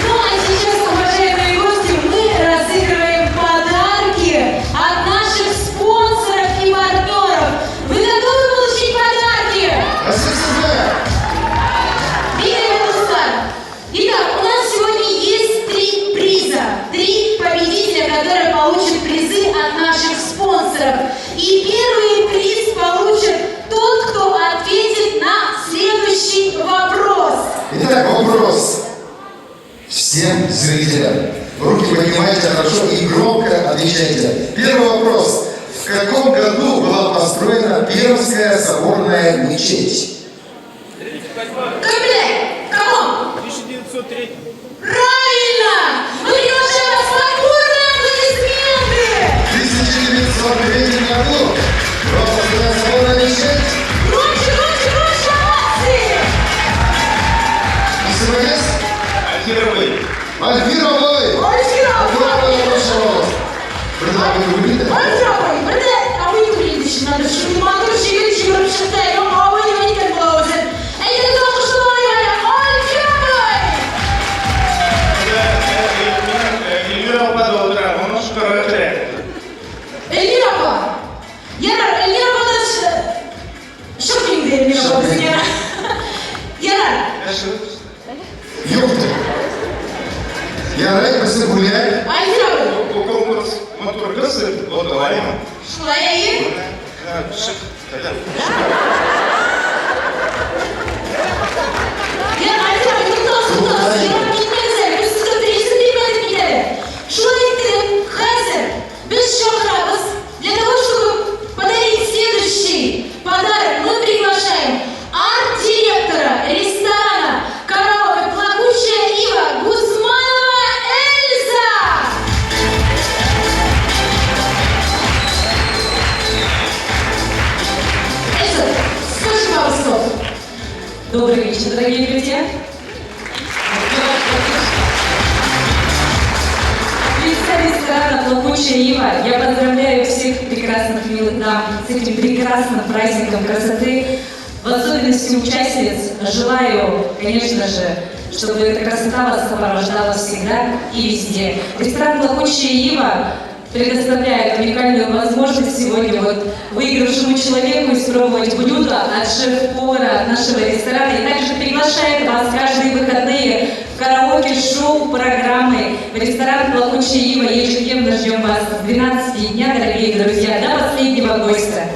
Ну а сейчас, уважаемые гости, мы разыгрываем подарки от наших спонсоров и партнеров. Вы готовы получить подарки? Әзерсезме? Дорогие дуслар, итак, у нас сегодня есть три приза. Три победителя, которые получат призы от наших спонсоров. И первый приз получит тот, кто ответит на следующий вопрос. Итак, вопрос всем зрителям. Руки поднимайте хорошо и громко отвечайте. Первый вопрос. В каком году была построена Пермская соборная мечеть? Кем белә? Кому? 1903. Правильно! Мы приглашаем вас под бурные аплодисменты! В 1903 году была построена соборная мечеть. Громче, громче, громче овации! Исемегез? Альфира абый. Альфира абый! Альфира Альфира абый, прошу. Бер дә абый түгел инде. Альфира абый, бер дә абый түгел инде, чыннан да, шундый матур җегет йөгереп чыкты, әле абый дип әйткән була үзен. Әйдәгез, алкышлап алыйк әле, Альфира абый! Эльвира апа да утыра, моны чыгарырга кирәк. Эльвира апа! Ярар, Эльвира апа да чык инде, Эльвира апа безгә. Ярар. Юк. Ярый, безнең бүләк. Альфира абый. Бу конкурс матур кыз вот алаймы? Шулай, әйе? Чык, кайда? Я, Альфира абый, туктагыз, туктагыз, ерак китмәгез әле, без сезгә призын бирмәдек бит әле. Шулай итеп, хәзер без чакырабыз, для того, чтобы подарить следующий подарок, мы приглашаем арт-директора ресторана «Караоке Плакучая Ива» Гусманова Эльза! Эльза, скажи пару слов. Добрый вечер, дорогие друзья. От лица ресторана «Плакучая Ива» я поздравляю всех прекрасных милых дам с этим прекрасным праздником красоты. В особенности участниц желаю, конечно же, чтобы эта красота вас сопровождала всегда и везде. Ресторан «Плакучая Ива» предоставляет уникальную возможность сегодня вот выигравшему человеку испробовать блюдо от шеф-повара нашего ресторана и также приглашает вас каждые выходные в караоке-шоу программы в ресторан «Плакучая Ива». Ежедневно ждем вас с 12 дня, дорогие друзья, до последнего гостя.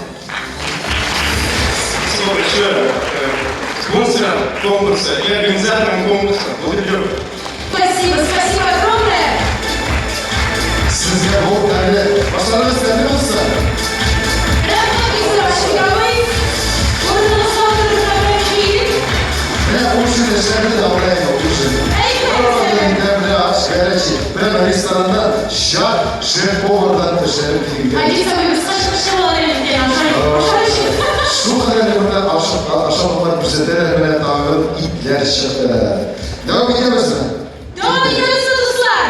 Спасибо большое спонсорам конкурса и организаторам конкурса. Благодарю. Спасибо, спасибо огромное. Сезгә бу әле башларыгыз тәмле булсын. Рәхмәт, Исрафил абый. Урыныгызга утырырга мөмкин. Менә ужин эшләде дә алайм ужин. Тәмле аш, горячий. Прямо ресторанда чак шеф-повардан пешереп килгән. Алиса абый, без кайчан чыгалар инде, ашар өчен. Шул кадәр монда ашамлыклар күрсәтәләр, менә тагын итләр чыкты. Дәвам итәбезме? Дәвам итәбез, дуслар.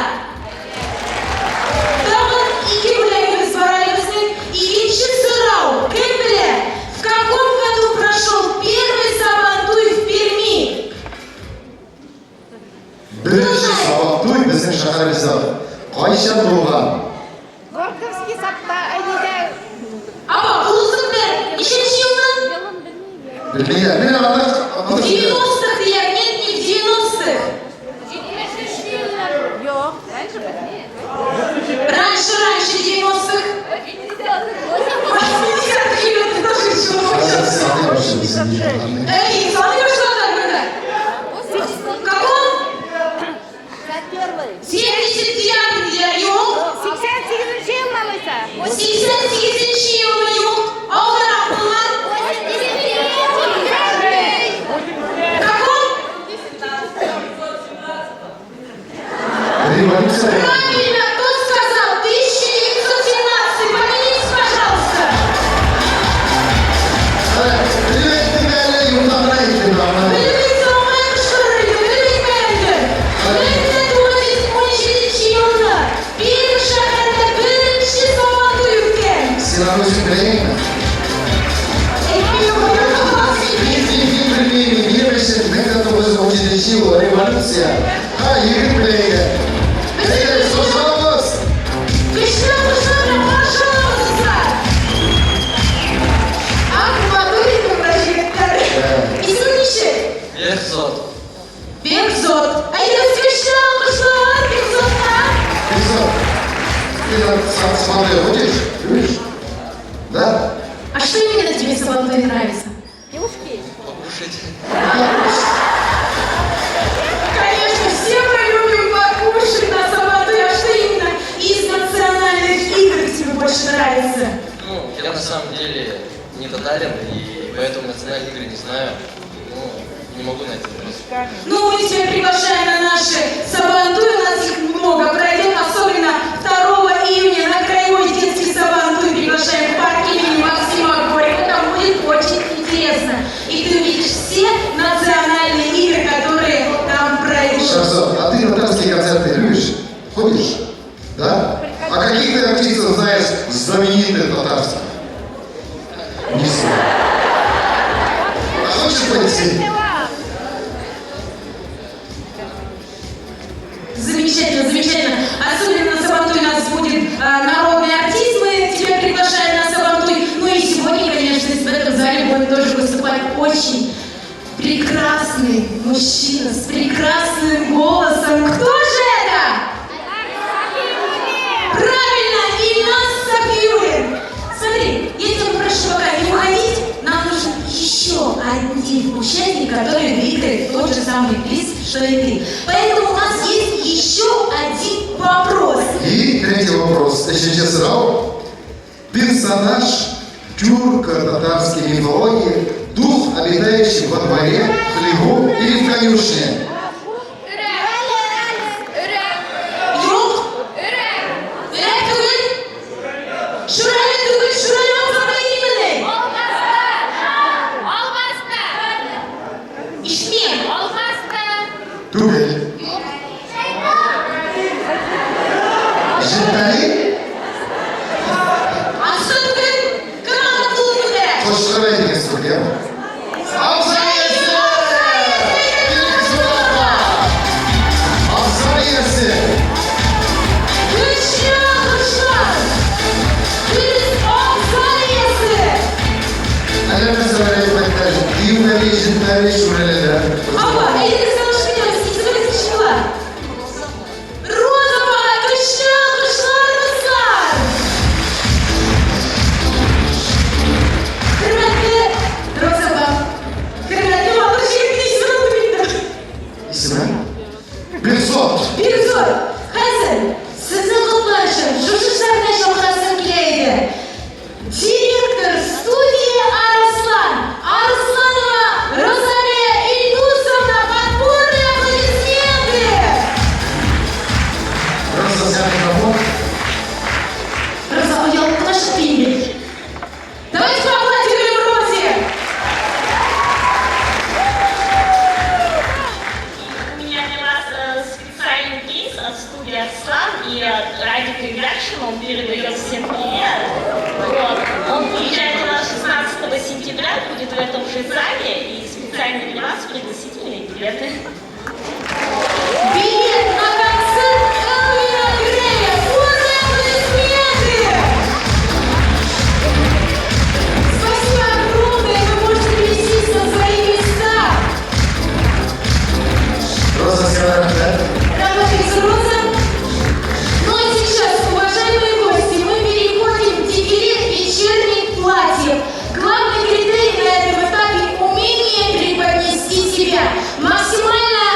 Тагын ике бүләгебез бар әле безнең. Икенче сорау. Кем белә? В каком году прошел первый Сабантуй в Перми? Беренче Сабантуй безнең шәһәребездә кайчан булган? Горьковский сапта әнидә. Апа, кулыгызны бер. Ничәнче елны? Белмиләр. Менә аны В 90-х диләр. Нет, не в 90-х. Юк, раньше белмим. Раньше, раньше 90-х. 80-х ребята тоже решила. Саный башлыйбыз. Эй, саный башладылар монда. В каком? 79 диләр, юк. 88 елны алайса. 88 елны юк. Алдарак булган. Каком? Революция. Правильно, кто сказал? 1917. Поднимитесь, пожалуйста. Белеп әйттем әле, юктан гына әйттем аны. Белеп әйтсә, уңай кычкырыр иде, белеп әйтмәде. 1917 елны Пермь шәһәрендә беренче Сабантуй үткән. Син Сабантуй ходишь? Любишь? Да? А что именно тебе в Сабантуе нравится? Покушать. Конечно, все мы любим покушать на Сабантуе. А что именно из национальных игр тебе больше нравится? Ну, я на самом деле не татарин, и поэтому национальные игры не знаю. Ну, не могу на этот вопрос. Ну, мы тебя приглашаем на наши Сабантуи, у нас их много пройдет, особенно 2 июня на Краевой детский Сабантуй приглашаем в парк имени Максима Горького, там будет очень интересно. И ты увидишь все национальные игры, которые там пройдут. Шахзод, а ты татарские концерты любишь? Ходишь? Да? А каких ты артистов знаешь знаменитых татарских? Не знаю. А хочешь пойти? Замечательно, замечательно. Особенно на Сабантуй у нас будет народный артист, мы тебя приглашаем на Сабантуй. Ну и сегодня, конечно, в этом зале будет тоже выступать очень прекрасный мужчина с прекрасным голосом. Кто же это? Правильно, Ильназ Сафиуллин. Смотри, я тебя попрошу пока не уходить, нам нужен еще один участник, который выиграет тот же самый приз, что и ты. Поэтому у нас есть еще один вопрос. И третий вопрос. Өченче сорау. Персонаж тюрко-татарской мифологии, дух, обитающий во дворе, хлеву или в конюшне. Юк. Өрәк түгел. Шүрәле түгел, шүрәле абзарда имени. Албасты! Ишмем. Албасты! Түгел. Җен-пәри? Ансы түгел. Кем анда кулын күтәрә? Кочкыр әйтегез түгел. Абзар иясе! Килегез монда! Абзар иясе! Көчле алкышлар. Дөрес, абзар иясе. Әллә нәрсәләр әйтмәктә. Дию-пәри, җен-пәри, шүрәлеләр. Апа, әйдәгез танышып китәбез. Исемегез ничек була? Роза апага көчле алкышлар, дуслар. Хөрмәтле Роза апа. Хөрмәтле матур җегетнең исемен онытып киттем. Исеме? Бирзот. Бирзот. Хәзер сезне котлар өчен шушы сәхнә чакырасым килә иде. Директор студии Арыслан, Арысланова Розалия Ильдусовна, под бурные аплодисменты! Роза, сиңа микрофон. Роза, оялып кына чыкты инде. Давайте поаплодируем Розе! У меня для вас специальный приз от студии «Арслан» и от Радика Юльякшина. Он передает всем привет. Вот. Он приезжает у нас 16 сентября, будет в этом же зале. И специально для вас пригласительные билеты. Билет на концерт Элвина Грея! Бурные аплодисменты! Спасибо огромное! Вы можете пересесть на свои места! Роза, сиңа рәхмәт. Работает Роза. Ну а сейчас, уважаемые гости, мы переходим в дефиле вечерних платьев. Главный критерий на этом этапе – умение преподнести себя. Максимальная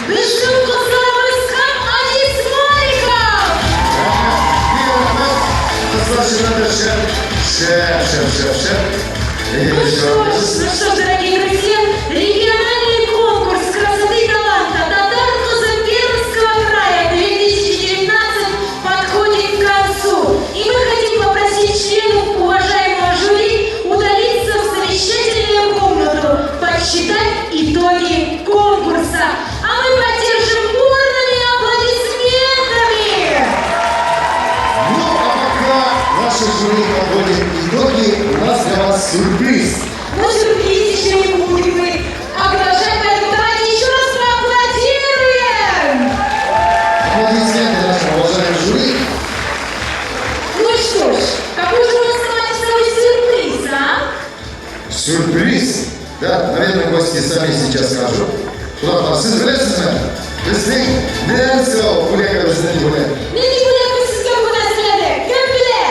Безнең кызларыбыз һәм Адис Маликов! Кызлар чыннан да шәп, шәп, шәп, шәп, шәп. Ну что ж, ну что ж, дорогие друзья, региональный конкурс красоты и таланта «Татар кызы Пермского края 2019» подходит к концу. И мы хотим попросить членов уважаемого жюри удалиться в совещательную комнату, подсчитать итоги конкурса. А мы поддержим бурными аплодисментами! Ну, а пока наше жюри подводит итоги, у нас для вас сюрприз. Но сюрприз еще не будем мы оглашать, поэтому давайте еще раз поаплодируем! Аплодисменты нашему уважаемому жюри. Ну что ж, какой же у нас с вами самый сюрприз, а? Сюрприз? Да, наверное, гости сами сейчас скажут. Кунаклар, сез беләсезме? Безнең нәрсә ул бүләгебезнең бүләк? Нинди бүләк без сезгә бүген әзерләдек? Кем белә?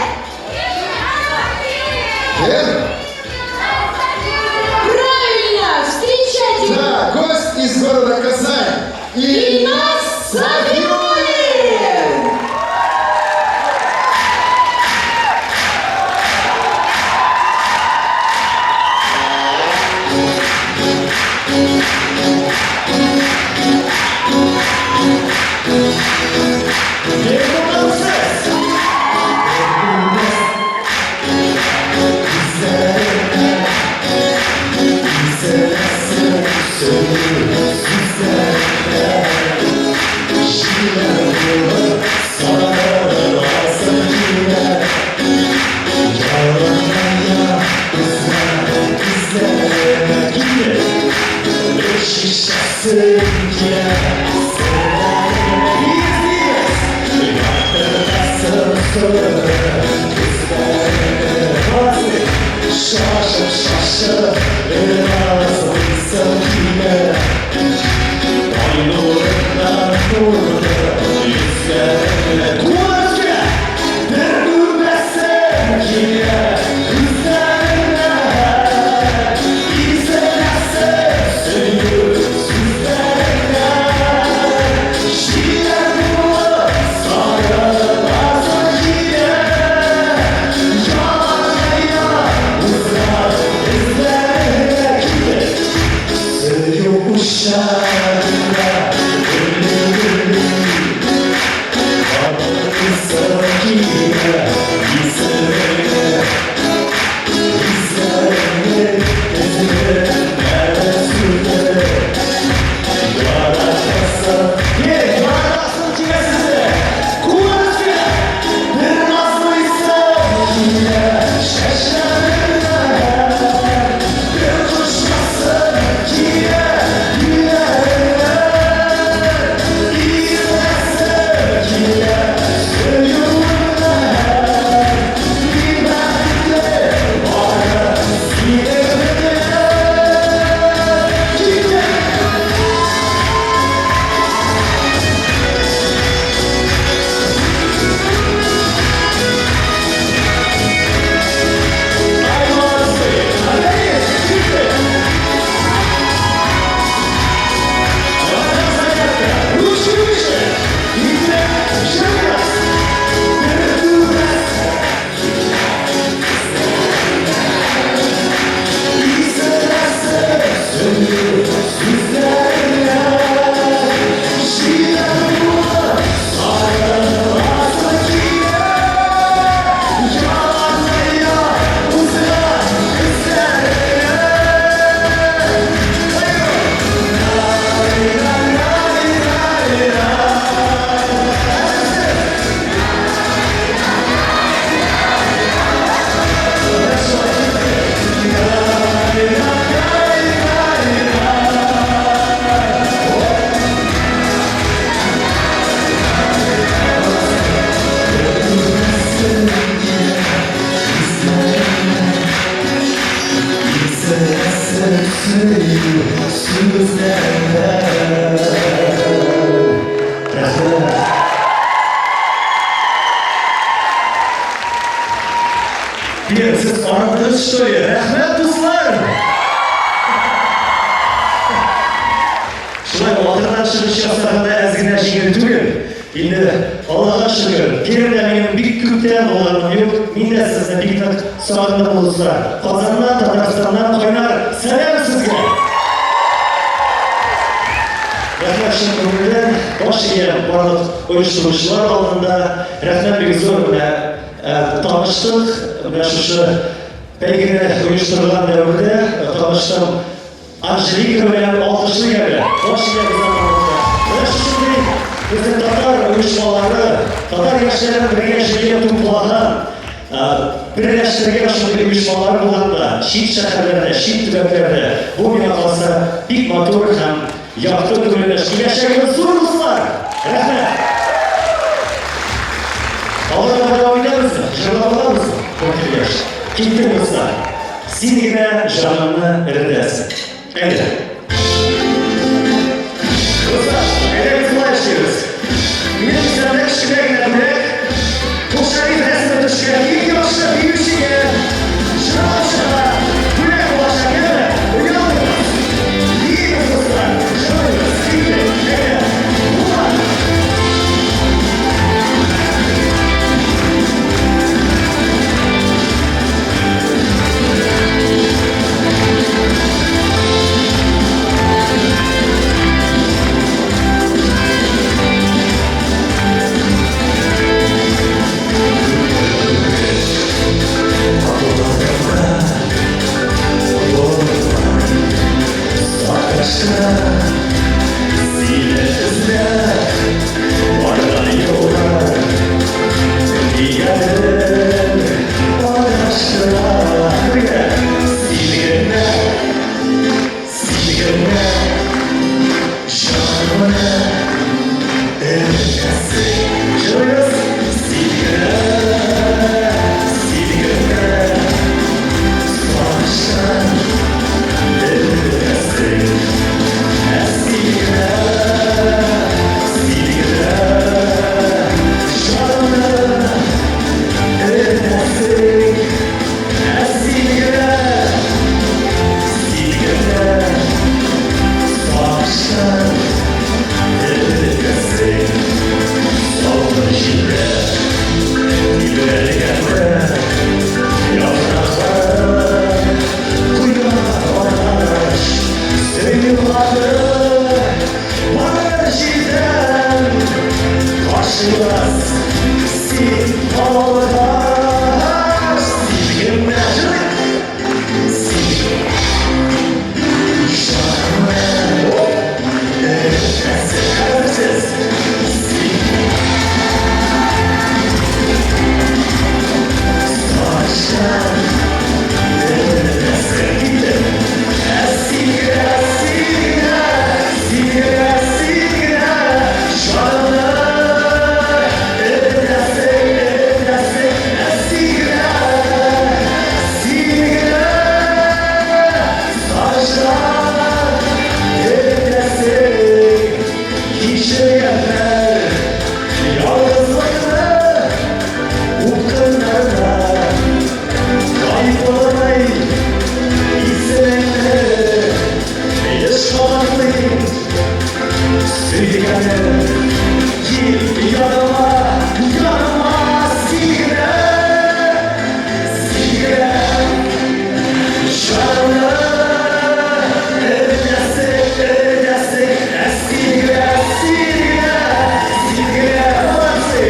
Кем? Правильно! Встречайте! Да, гость из города Казань. Ильназ Сафиуллин! Алдыннан чыгыш ясаганда әз генә җиңел түгел. Инде, Аллага шөкер, Пермьдә минем бик күптән булганым юк. Мин дә сезне бик нык сагындым, дуслар. Казаннан, Татарстаннан кайнар сәлам сезгә! Рәхмәт чын күңелдән, баш иям барлык оештыручылар алдында. Рәхмәт бик зур, менә таныштык, менә шушы бәйгене оештырган дәвердә таныштым. Анжелика белән алкышлыйк әле. Баш иябез аның алдында. Менә шушындый безнең татар оешмалары, татар яшьләрен бергә җыеп туплаган, берләштергән шундый оешмалар булганда, чит шәһәрләрдә, чит төбәкләрдә, бу миңа калса бик матур һәм якты күренеш. Киләчәгебез зур, дуслар! Рәхмәт! Алга таба дәвам итәбезме? Җырлап алабызмы? Бу килгәч. Киттек, дуслар! Син генә җанымны эретәсең. Әйдә. Дуслар, әйдәгез болай эшлибез. Минем исемдә кечкенә генә бүләк. Кол Шәриф рәсеме төшкән иң яхшы биючегә, җырлаучыга бүләк булачак, яме? Оялмыйбыз. Биибез, дуслар, җырлыйбыз. Киттек, әйдә. Ура! Сине эзләп барган юллар Дигәнем адаштыра. Бергә. Син генә, син генә җанымны эретәсең. Җырлыйбыз. Син генә, син генә сагыштан эретәсең. Ә син генә, син генә җанымны эретәсең. Ә син генә, син генә сагыштан эретәсең. Салкын җилдә тибрәлгәндә яфраклар коя агач. Сөю хаты бар җирдән качмас син алгач. Син генә җырлыйк. Син җанымны эретәсең. Хәзер сез. Син сагыштан эретәсең. Киттек. Ә син генә, син генә, син генә, син генә җанымны эретәсең, эретәсең. Ә син генә, син генә сагыштан эретәсең. Кичергәннәр ялгызлыкны упкыннарда кайгылый исемеңне еш кабатлыйм. Сөйгәнем, кил яныма, яныма, син генә, син генә җанымны эретәсең, эретәсең. Ә син генә, син генә, син генә, молодцы!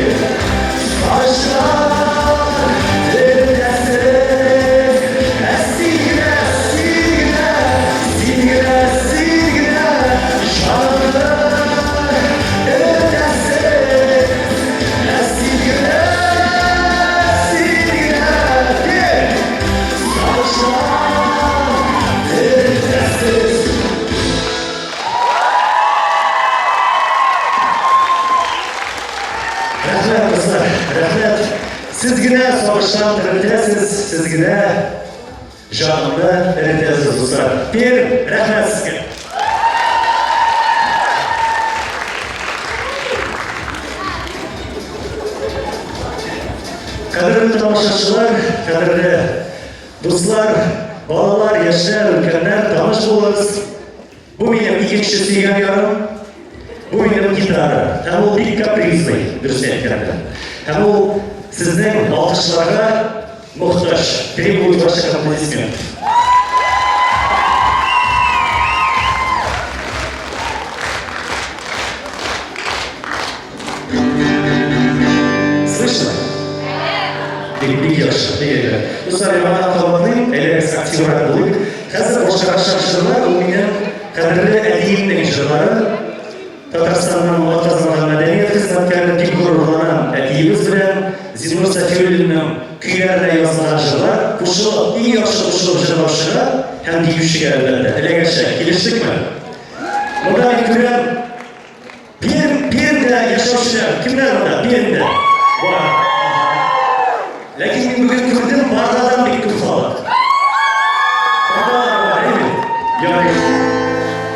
Сагыштан эретәсең. Ә син генә, син генә, син генә, син генә җанымны эретәсең. Ә син генә, син генә, кил! Сагыштан эретәсең. Рәхмәт, дуслар, рәхмәт. Сез генә сагыштан эретәсез, сез генә җанымны эретәсез, дуслар. Пермь, рәхмәт сезгә. Кадерле тамашачылар, кадерле дуслар, балалар, яшьләр, өлкәннәр, таныш булыгыз. Бу минем икенче сөйгән ярым. гитара. Һәм ул бик капризный, дөресен әйткәндә. Һәм ул сезнең алкышларга мохтаҗ, требует ваших аплодисментов. Слышно? Бик бик яхшы, бик әйбәт. Дуслар, яңадан кабатлыйм, әйдәгез активрак булыйк. Хәзер башкарачак җырлар ул минем кадерле әтиемнең җырлары. Татарстанның атказанган мәдәният хезмәткәре, бик горурланам әтиебез белән. Зиннур Сафиуллинның көйләренә язылган җырлар кушылып, иң яхшы кушылып җырлаучыга һәм биючегә әлбәттә эләгәчәк. Килештекме? Монда мин күрәм, Пермь, Пермьдә яшәүчеләр, кемнәр монда? Пермьдә. Бар. Ләкин мин бүген күрдем, Бардадан бик күп халык. Бардалар бар, әйе бит? Ярый.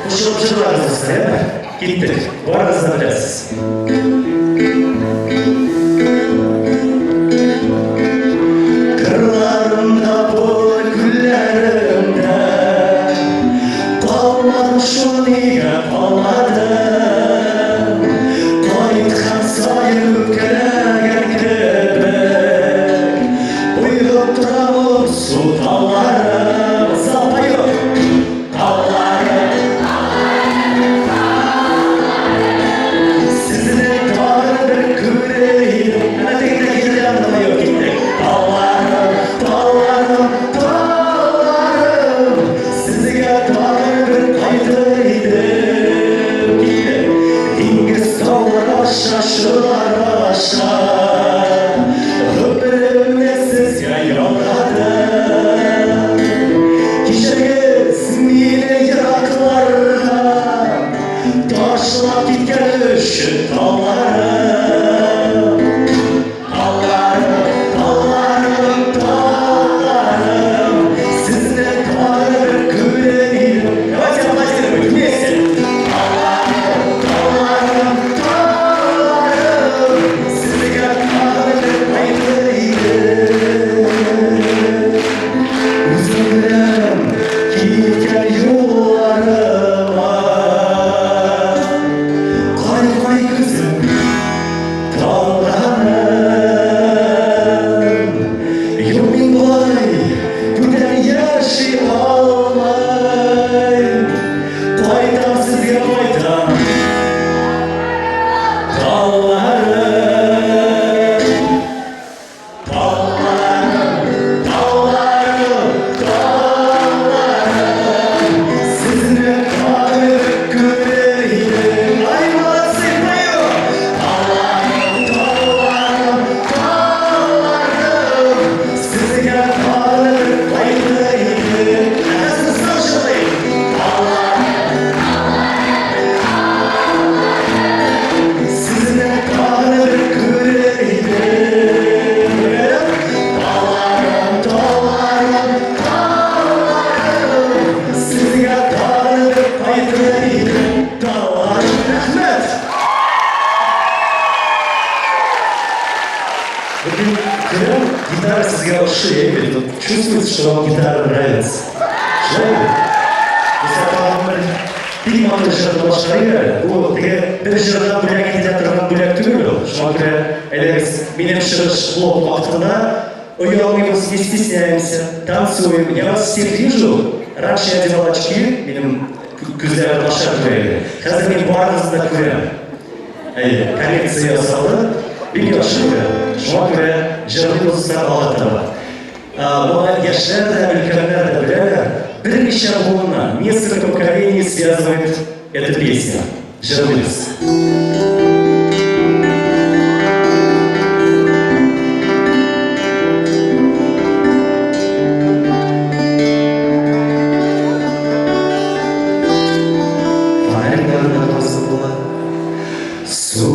Кушылып җырлагыз, дуслар, яме? Киттек. Барыгыз да беләсез. Кырларымда, поле күлләремдә Калмадым шул нигә калмадым Кайткан саен үпкәләгән кебек Боегып тора моңсу тауларым. Зал поет! Тауларым, Сезне тагын бер күрер идем. Әнә тегендә гирлянда поет, киттек. Тауларым, тауларым, тауларым, Сезгә тагын бер кайтыр идем. Киттек. Диңгез таулар аша, шулар аша, Гомеремне сезгә ялгадым. Кичерегез мине еракларга Ташлап киткән өчен тауларым. Тауларым, тауларым, тауларым, Сезне тагын бер күрер идем. Давайте аплодировать вместе. Тауларым, тауларым, тауларым, Сезгә тагын бер кайтыр идем. Үзем белән киткән юлларыма Кай-кай күзем талганым. Юк, мин болай бүтән яши алмыйм. Кайтам сезгә, кайтам, тауларым. Тауларым, тауларым, тауларым, Сезне тагын күрер идем. Ай, молодцы, поем! Тауларым, тауларым, тауларым, Сезгә тагын кайтыр идем. Ә хәзер җырлыйк. Тауларым, Сезне тагын күрер идем. Тауларым, тауларым, тауларым, Сезгә тагын кайтыр идем. Тауларым, рәхмәт! Бүген күрәм, гитара сезгә ошый, әйе бит? Вот чувствуется, что вам гитара нравится. Шулай бит? Дуслар, тагын бер бик матур җырны башкарыйк әле. Бу теге бер җырга бүләк ителә торган бүләк түгел ул. Шуңа күрә, әйдәгез, минем чыгыш блок вакытында оялмыйбыз, не стесняемся, танцуем. Я вас всех вижу. Раньше я одевал очки, минем күзләрем начар күрә иде. Хәзер мин барыгызны да күрәм. Әйе, коррекция ясалды. Бик яхшы күрәм. Шуңа күрә җырлыйбыз, дуслар, алга таба. Моны яшьләр дә, өлкәннәр дә беләләр. Берничә буынны, несколько поколений связывает эта песня. Җырлыйбыз. Фонарьларны кабызып була. Су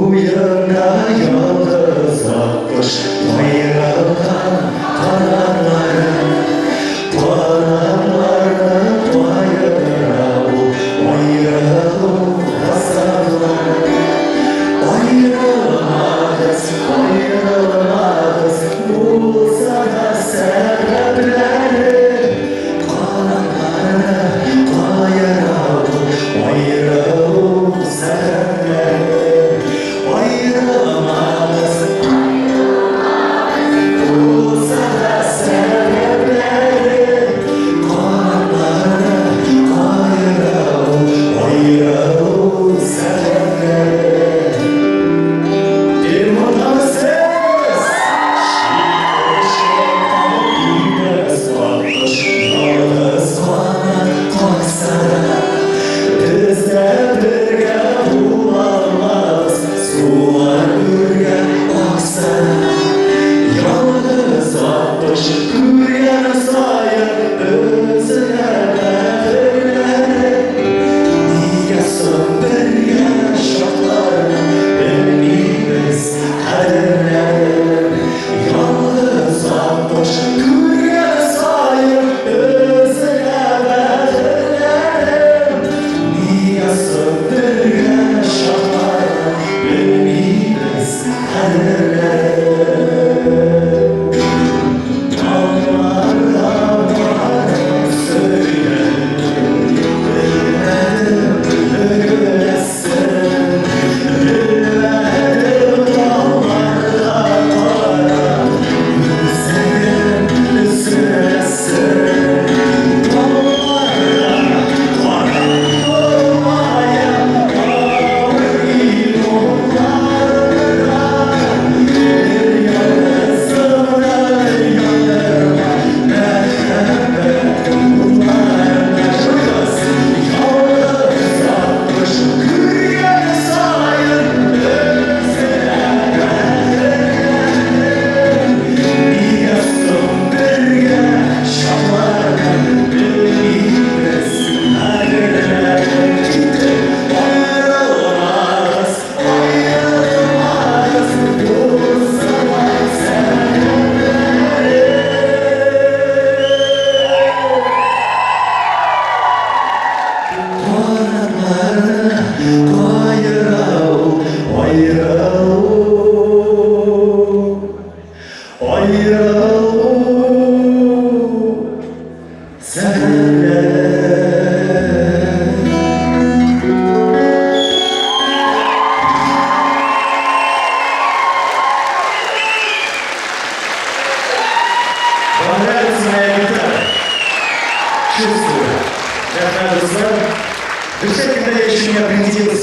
буенда ялгыз аккош каерылган канатлары. Канатларны каера ул аерылу газаплары.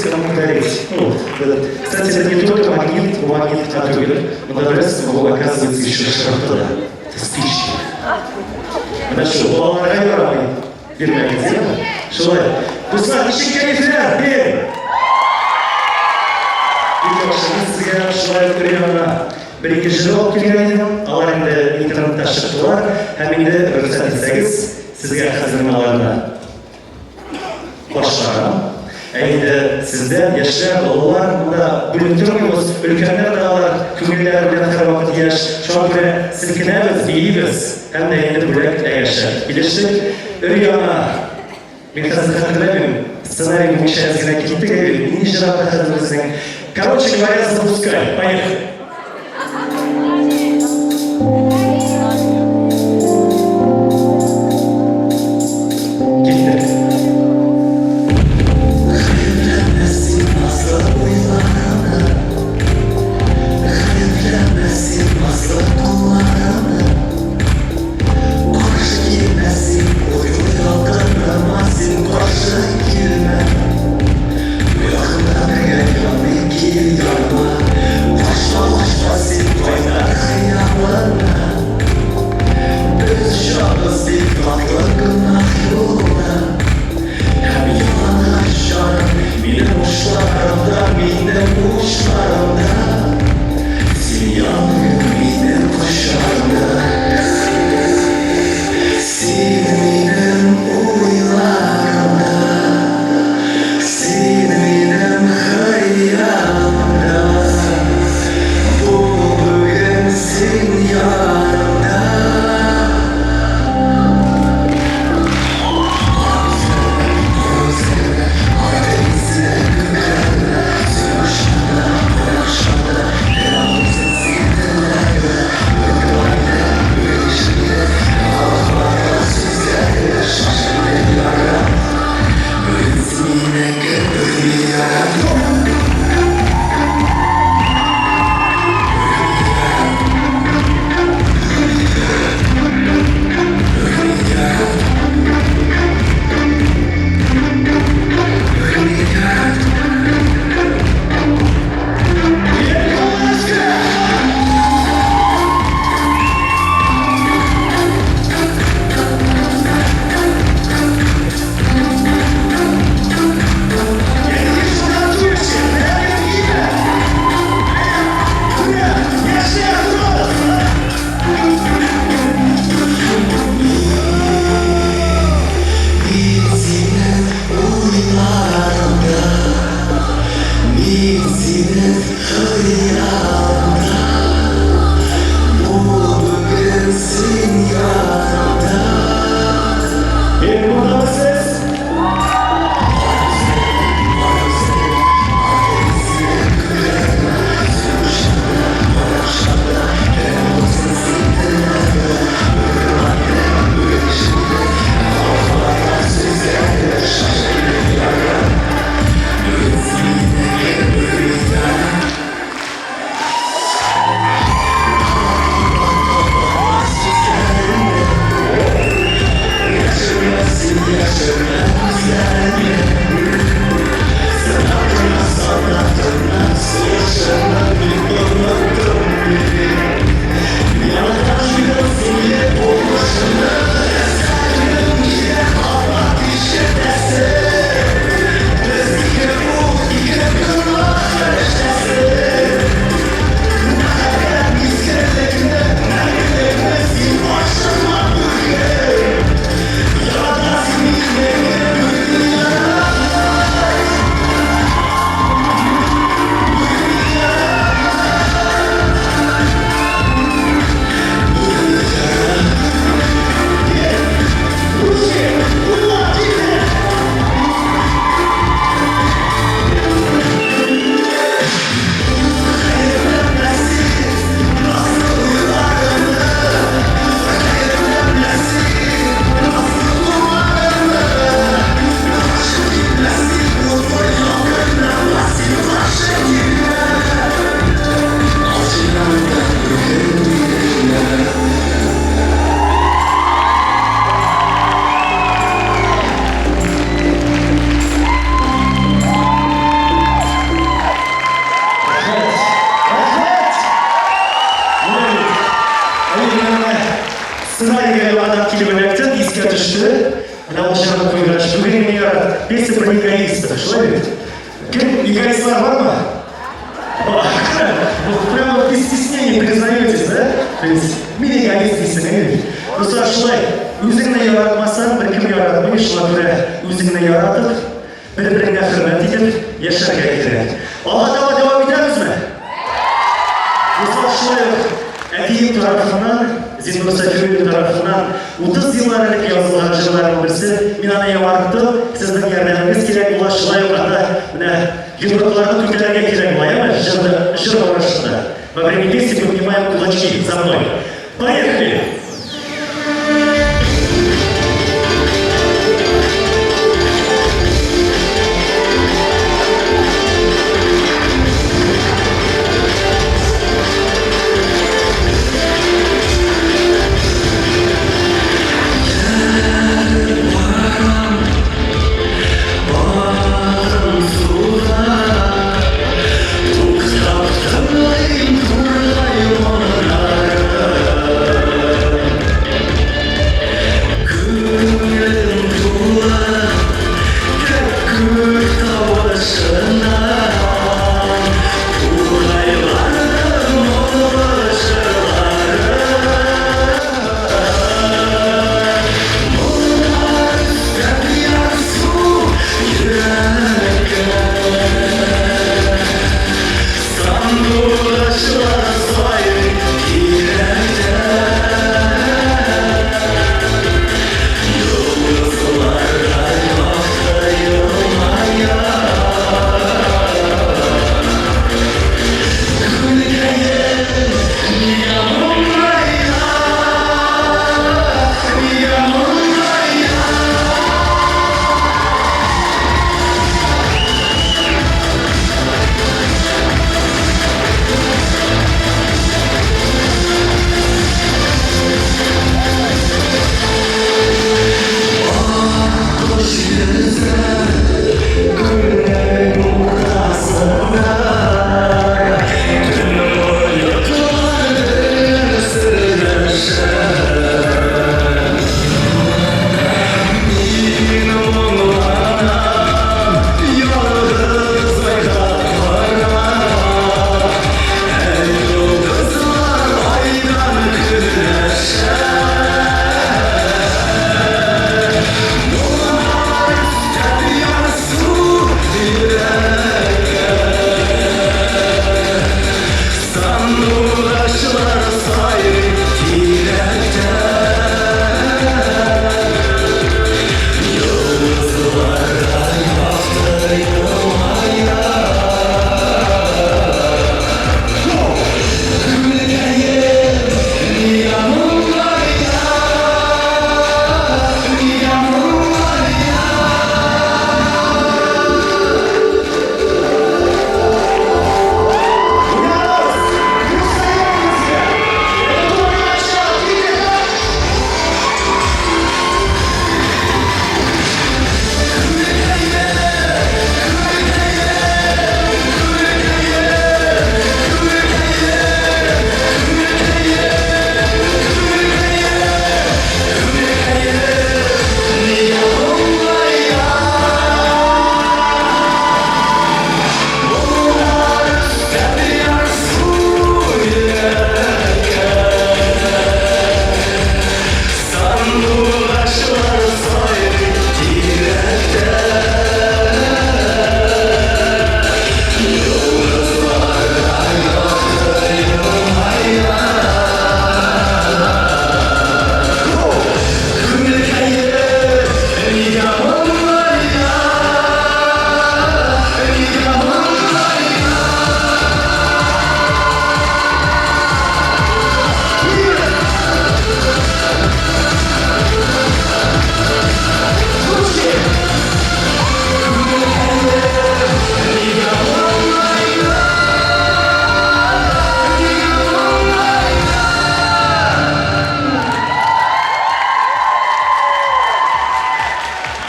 кому дарить. Ну, вот, этот. Кстати, это не только магнит, бу магнит кына түгел, монда беләсезме, бу оказывается еще шырпы да. Это спички. Менә шул, балаларга ярамый. Бирмәгез, яме? Шулай. Дуслар, ничек кәефләр? Бир! Бик яхшы, мин сезгә шулай ук өр-яңа бер-ике җыру алып килгән идем. Алар инде интернетта чыктылар һәм инде рөхсәт итсәгез, сезгә хәзер мин аларны башкарам. Ә инде сездән, яшьләр, олылар, монда бүленеп тормыйбыз, өлкәннәр дә алар күңелләре белән һәрвакыт яшь. Шуңа күрә селкенәбез, биибез һәм дә инде бүләк эләгәчәк. Килештек. Өр-яңа. Мин хәзер хәтерләмим, сценарий буенча әз генә киттек әле бит. Нинди җыр хәзер безнең? Короче говоря, запускай. Поехали. Киттек. ул җырны куйгач, бүген генә ярат, песня про эгоистов, шулай бит? Кем, эгоистлар бармы? Вот прямо вот без стеснения признаетесь, да? То есть, мин эгоист дисең, әйе бит? Дуслар, шулай, үзеңне яратмасаң, беркем яратмый, шуңа күрә үзеңне яратып, бер-береңә хөрмәт итеп яшәргә кирәк. Алга таба дәвам итәбезме? Дуслар, шулай ук әтием тарафыннан, Зиннур Сафиуллин тарафыннан 30 еллар элек язылган җырларның берсе. Мин аны яңарттым. Сезнең ярдәмегез кирәк була. Шулай ук анда менә йодрыкларны күтәрергә кирәк була, әйеме? Җырны җыр барышында. Во время песни поднимаем кулачки за мной. Поехали!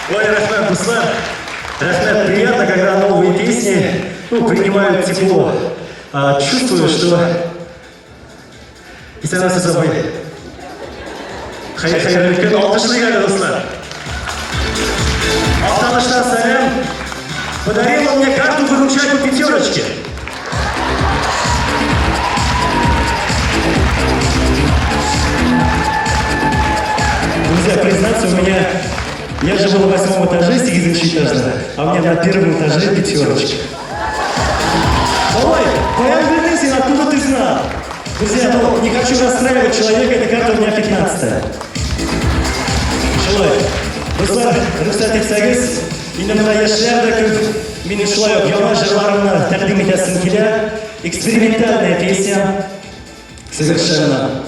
Ой, рәхмәт, дуслар. Рәхмәт, приятно, когда новые песни, ну, принимают тепло. Чувствую, что... Исәнмесез, абый. Хәерле көн, алкышлыйк әле, дуслар. Актаныштан сәлам. Подарил он мне карту выручайку пятерочки. Друзья, признаться, у меня... Я живу на восьмом этаже, сигизенче этажда, а у меня на первом этаже пятерочка. Ой, каян белдең син, откуда ты знал? Друзья, ну, не хочу расстраивать человека, эта карта у меня 15-я. Шулай. Дуслар, рөхсәт итсәгез, инде менә яшьләр дә күп. Минем шулай ук яңа җырларымны тәкъдим итәсем килә. Экспериментальная песня. Совершенно.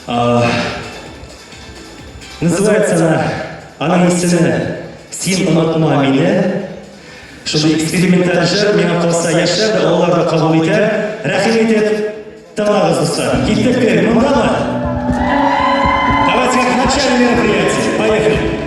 А, называется она Аның исеме Син онытма мине. Шундый эксперименталь җыр, миңа калса яшьләр дә, олылар да кабул итәр. Рәхим итеп, тыңлагыз, дуслар. Киттек Пермь, мондамы? Давайте как в начале мероприятия. Поехали.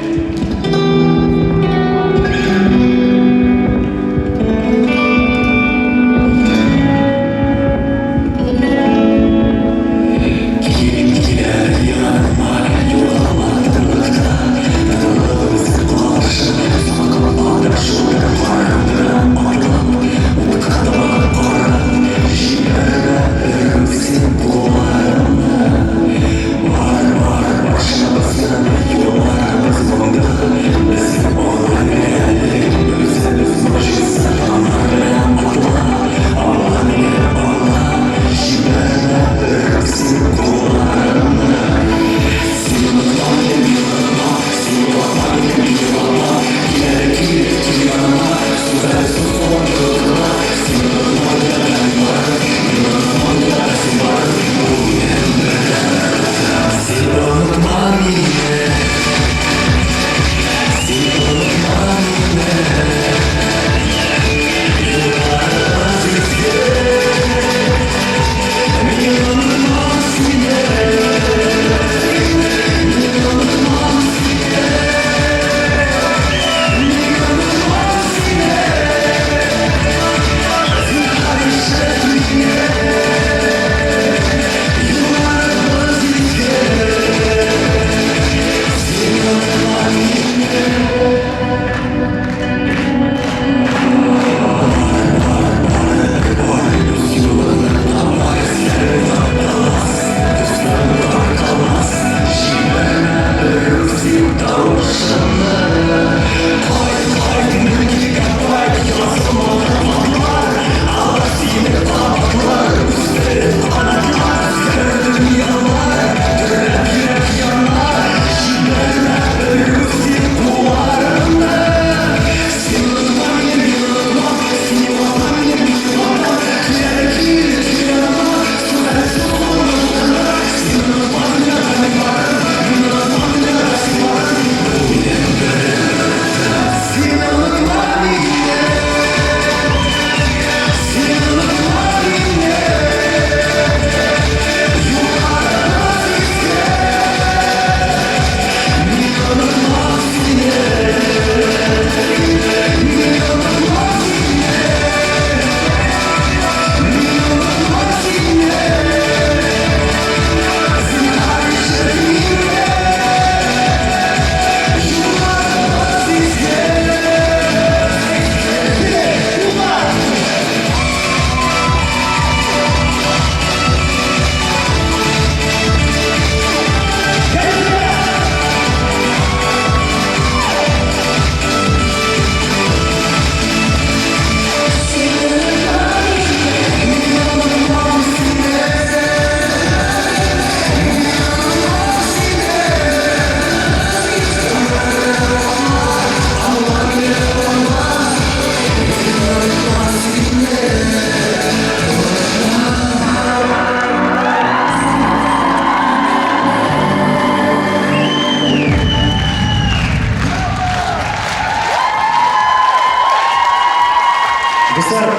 Дуслар,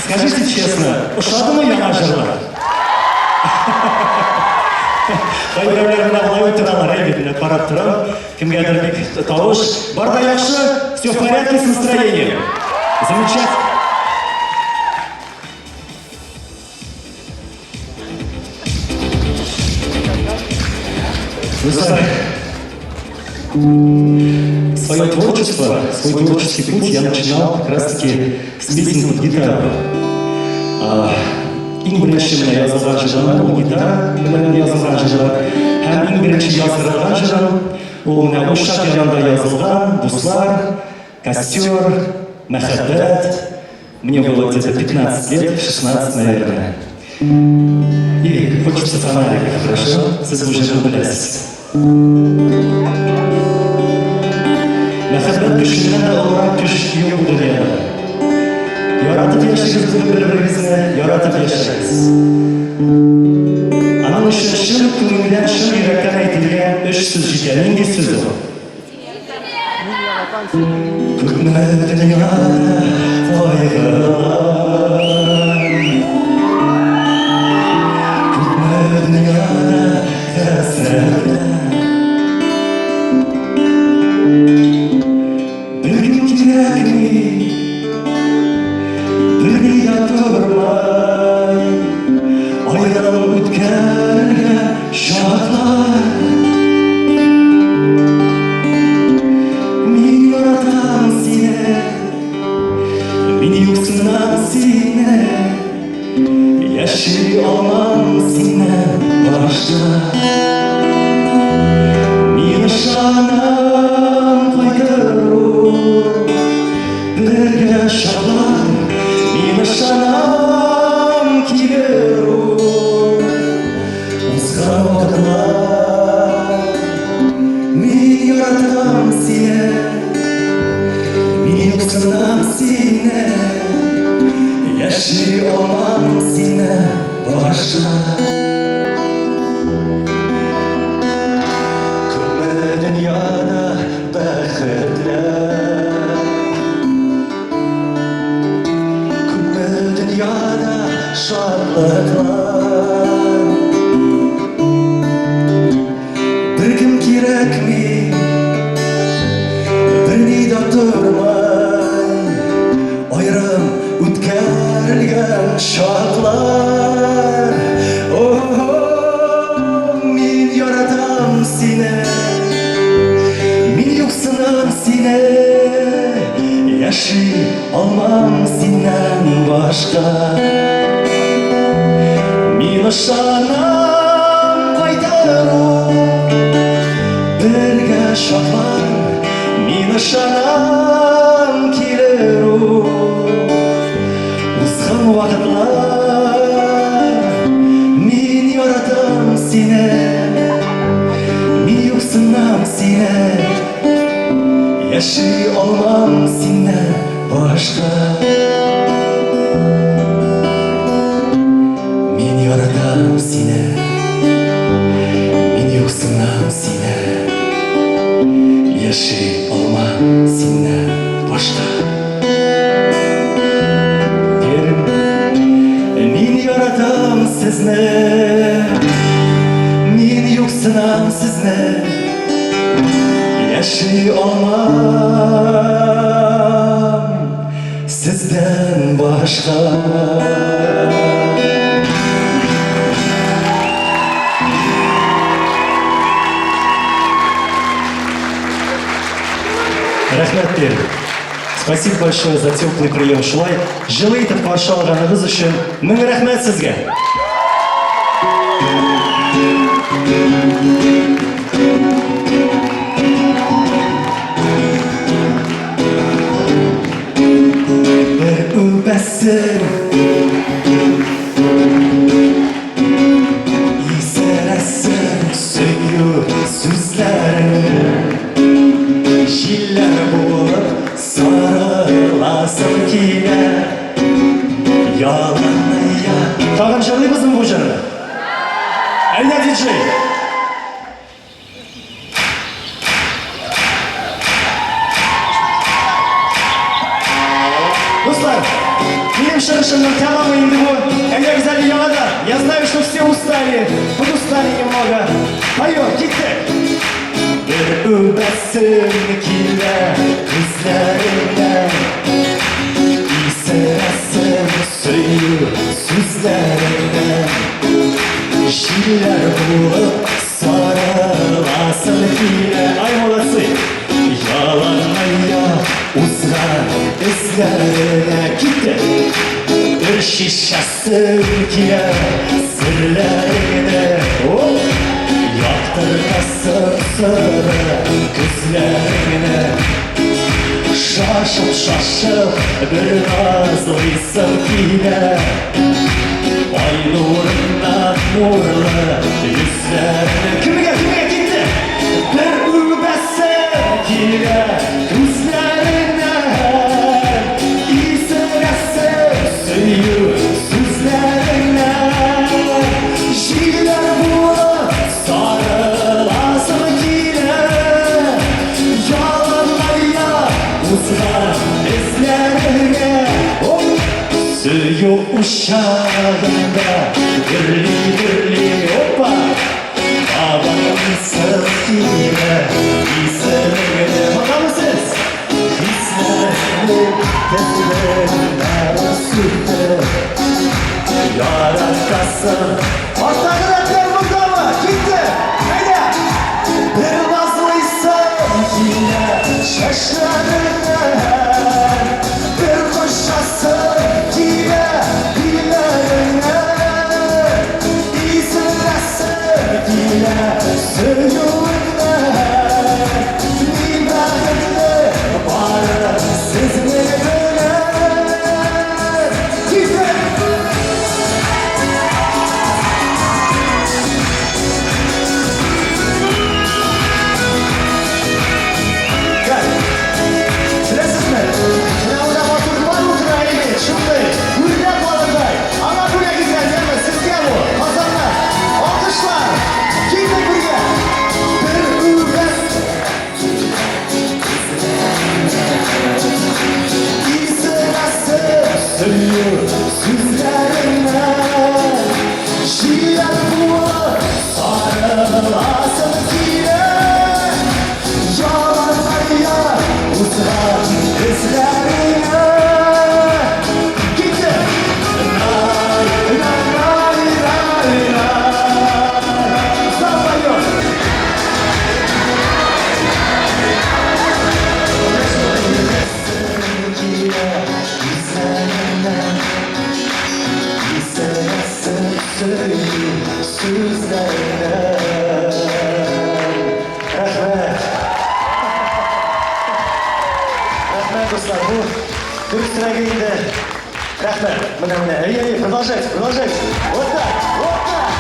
скажите честно, ошадымы яңа җырлар? Кайберәүләр менә болай утыралар, әй бит, менә карап торам, кемгәдер бик тавыш. Бар да яхшы, все в порядке с настроением. Замечательно. Дуслар, свое творчество, свой творческий путь я начинал как раз-таки с песен под гитару. Иң беренче менә язылган җырларым ул гитара белән язылган җырлар. Һәм иң беренче яздырылган җырым ул менә учак янында язылган Дуслар, Костер, Мәхәббәт. Мне было где-то 15 лет, 16, наверное. И хочется фонариков, хорошо? Сез бу җырны беләсез. Мәхәббәт көченнән дә олырак көч юк бу дөньяда. Яратып яшәгез бер-берегезне, яратып яшәгез. Аның өчен чын күңелдән, чын йөрәктән әйтелгән өч сүз җитә. Нинди сүз ул? Күпме дөньяда кайгылар, Күпме дөньяда хәсрәтләр. Беркем кирәкми, берни дә тормый, Аерым үткәрергә чаклар. Мин яратам сине, мин юксынам сине, Яши алмам синнән башка. Мин ышанам кайтыр ул бергә чаклар, Мин ышанам килер ул узган вакытлар. Мин яратам сине, мин юксынам сине, Яши алмам синнән башка. Күпме дөньяда бәхетләр, Күпме дөньяда шатлыклар. Беркем кирәкми, берни дә тормый, Аерым үткәрелгән чаклар. О, мин яратам сине, мин юксынам сине, Яши алмам синнән башка. Мин ышанам кайтыр ул бергә чаклар, Мин ышанам килер ул узган вакытлар. Мин яратам сине, мин юксынам сине, Яши алмам синнән башка. Мин яратам сине, мин юксынам сине, Яши алмам синнән башка. Мин яратам сезне, мин юксынам сезне, Яши алмам сездән башка. Рәхмәт, Пермь. Спасибо большое за теплый прием. Шулай җылы итеп каршы алганыгыз өчен мең рәхмәт сезгә. Бер үбәсем Исерәсем сөю сүзләреңне Җилләр булып сарыласым килә Яланаяк Тагын җырлыйбызмы бу җырны? Әйдә, диджей! Дуслар, минем чыгышымның тәмамы инде бу. Әйдәгез әле яңадан. Я знаю, что все устали, подустали немного. Поем, киттек! Бер үбәсем килә күзләреңнән Исерәсем сөю сүзләреңнән Җилләр булып Сарыласым килә. Ай, молодцы! Ялан. Күзләренә китте. Бер шешәсем килә серләреңне. Оп! Яктыртасың сыры күзләреңне. Шашып-шашып бер назлыйсым килә. Ай нурыннан нурлы йөзләреңне. Кемгә, кемгә китте? Бер үбәсем килә күзләреңнән. Исерәсем сөю сүзләреңнән. Җилләр булып сарыласым килә. Яланаяк узган эзләреңә. Оп! Сөю учагында дөрли-дөрли, опа! Кабатлыйсым килә исемеңне. Моннан сез! Хисләрнең тезләрен сүтеп, яратасың. Арттагы рәтләр мондамы? Китте! Әйдә! Бер назлыйсым килә чәчләреңнән, бер кочасым килә билләреңнән. Исерәсем килә сөюеңнән. Мин бәхетле бары сезнең белән. Китте! Беләсезме? Менә монда матур бар утыра егет, шундый, үрнәк алырдай. Аңа бүләк итәм, яме, сезгә бу, Казаннан. Алкышлар! Киттек бергә! Бер үбәс. Исерәсем сөю сүзләреңнән. Җилләр булып сарыласым килә. Яланаяк узган эзләреңә. Китте! Най, най, най, най, най. Запоем! Килә күзләреңнән. Исерәсем сөю сүзләреңнән. Рәхмәт! Рәхмәт, дуслар. Бу дөресрәге инде. Рәхмәт. Менә, менә. Әй, әй, продолжайте, продолжайте. Вот так, вот так.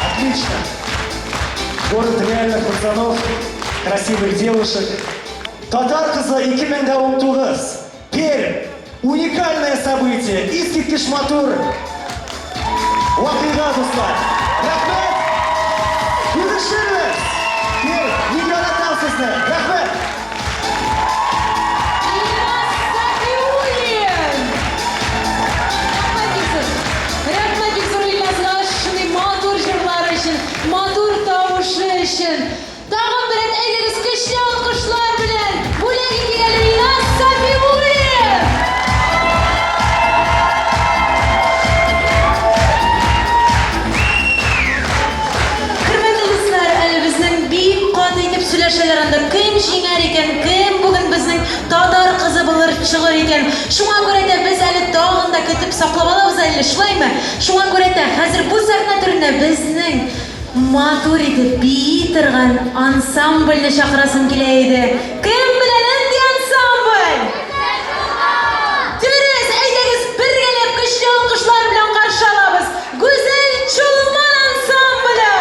Отлично. Город реальных пацанов, красивых девушек. Татар кызы 2019. Пермь. Уникальное событие. Искиткеч матур вакыйга, дуслар. Рәхмәт. Күрешербез. Пермь, мин яратам сезне. Рәхмәт. Ильназ Сафиуллин! Рәхмәт бик зур. Рәхмәт бик зур Илназга шундый матур җырлар өчен, матур тавышы өчен. Тагын бер рәт әйдәгез көчле алкышлар белән бүләк итик әле Илназ Сафиуллин! Хөрмәтле дуслар, әле безнең бик каты итеп сөйләшәләр анда. Кем җиңәр икән, кем бүген безнең татар кызы булыр чыгыр икән. Шуңа күрә дә без әле тагын да көтеп саклап алабыз әле, шулаймы? Шуңа күрә дә хәзер бу сәхнә түренә безнең матур итеп бии торган ансамбльне чакырасым килә иде. Кем белә нинди ансамбль? Дөрес, әйдәгез бергәләп көчле алкышлар белән каршы алабыз. Гүзәл Чулман ансамбле!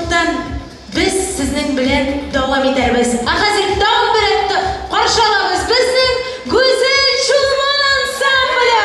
минуттан без сезнең белән дәвам итәрбез. Ә хәзер тагын бер рәт каршы алабыз безнең Гүзәл Чулман ансамбле!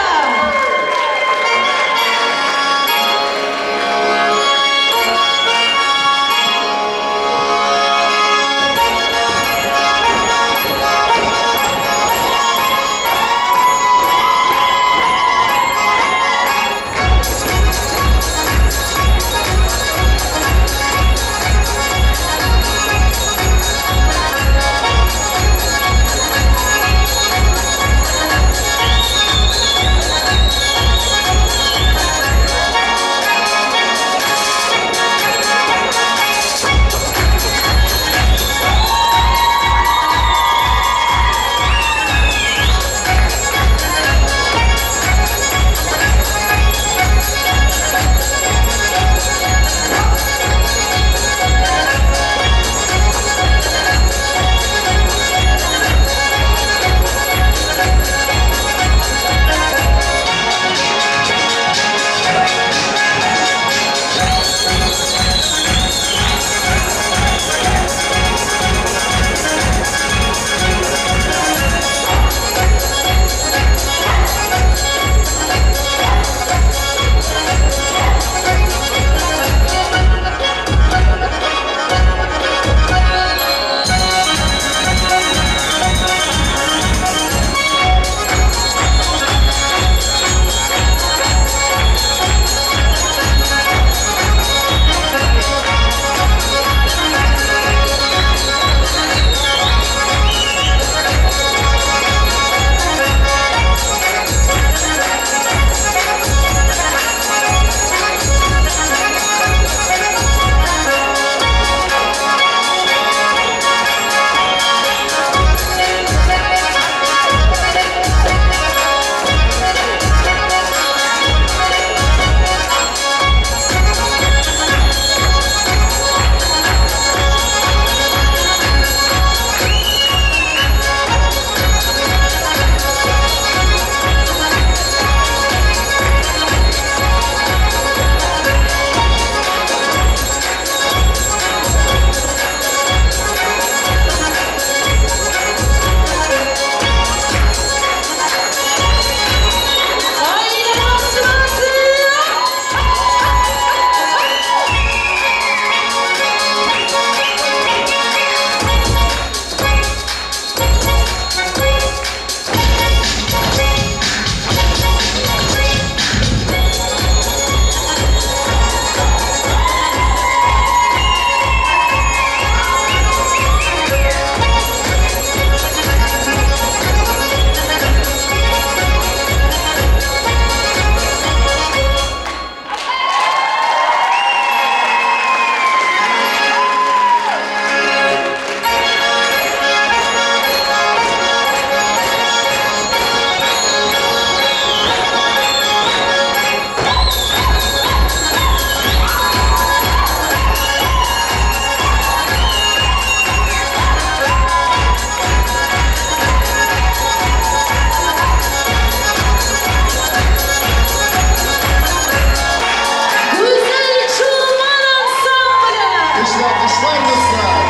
Гүзәл Чулман ансамбле! Көчле алкышлар, дуслар!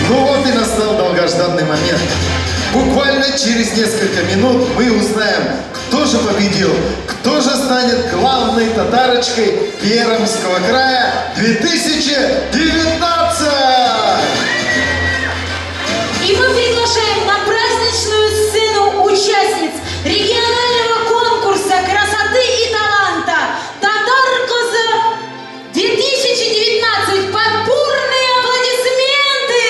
Ну вот и настал долгожданный момент. Буквально через несколько минут мы узнаем, кто же победил, кто же станет главной татарочкой Пермского края 2019! И мы приглашаем на праздничную сцену участниц регионального конкурса красоты и таланта «Татар кызы 2019» под бурные аплодисменты!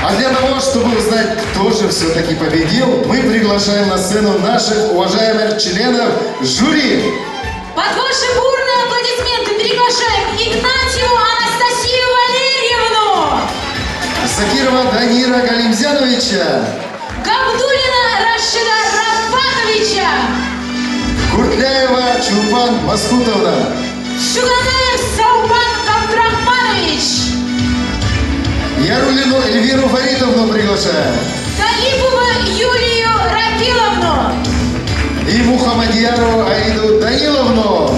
А для того, чтобы узнать, кто же все-таки победил, мы приглашаем на сцену наших уважаемых членов жюри. Под ваши бурные аплодисменты приглашаем Игнатьеву Анастасию Валерьевну, Закирова Данира Галимзяновича, Габдулина Рашида Рафатовича, Куртляева Чулпан Маскутовна, Шуганаев Саубан Габдрахманович, Яруллину Эльвиру Фаритовну приглашаем. Талипову Юлию Рафиловну. И Мухаммадьярову Аиду Даниловну.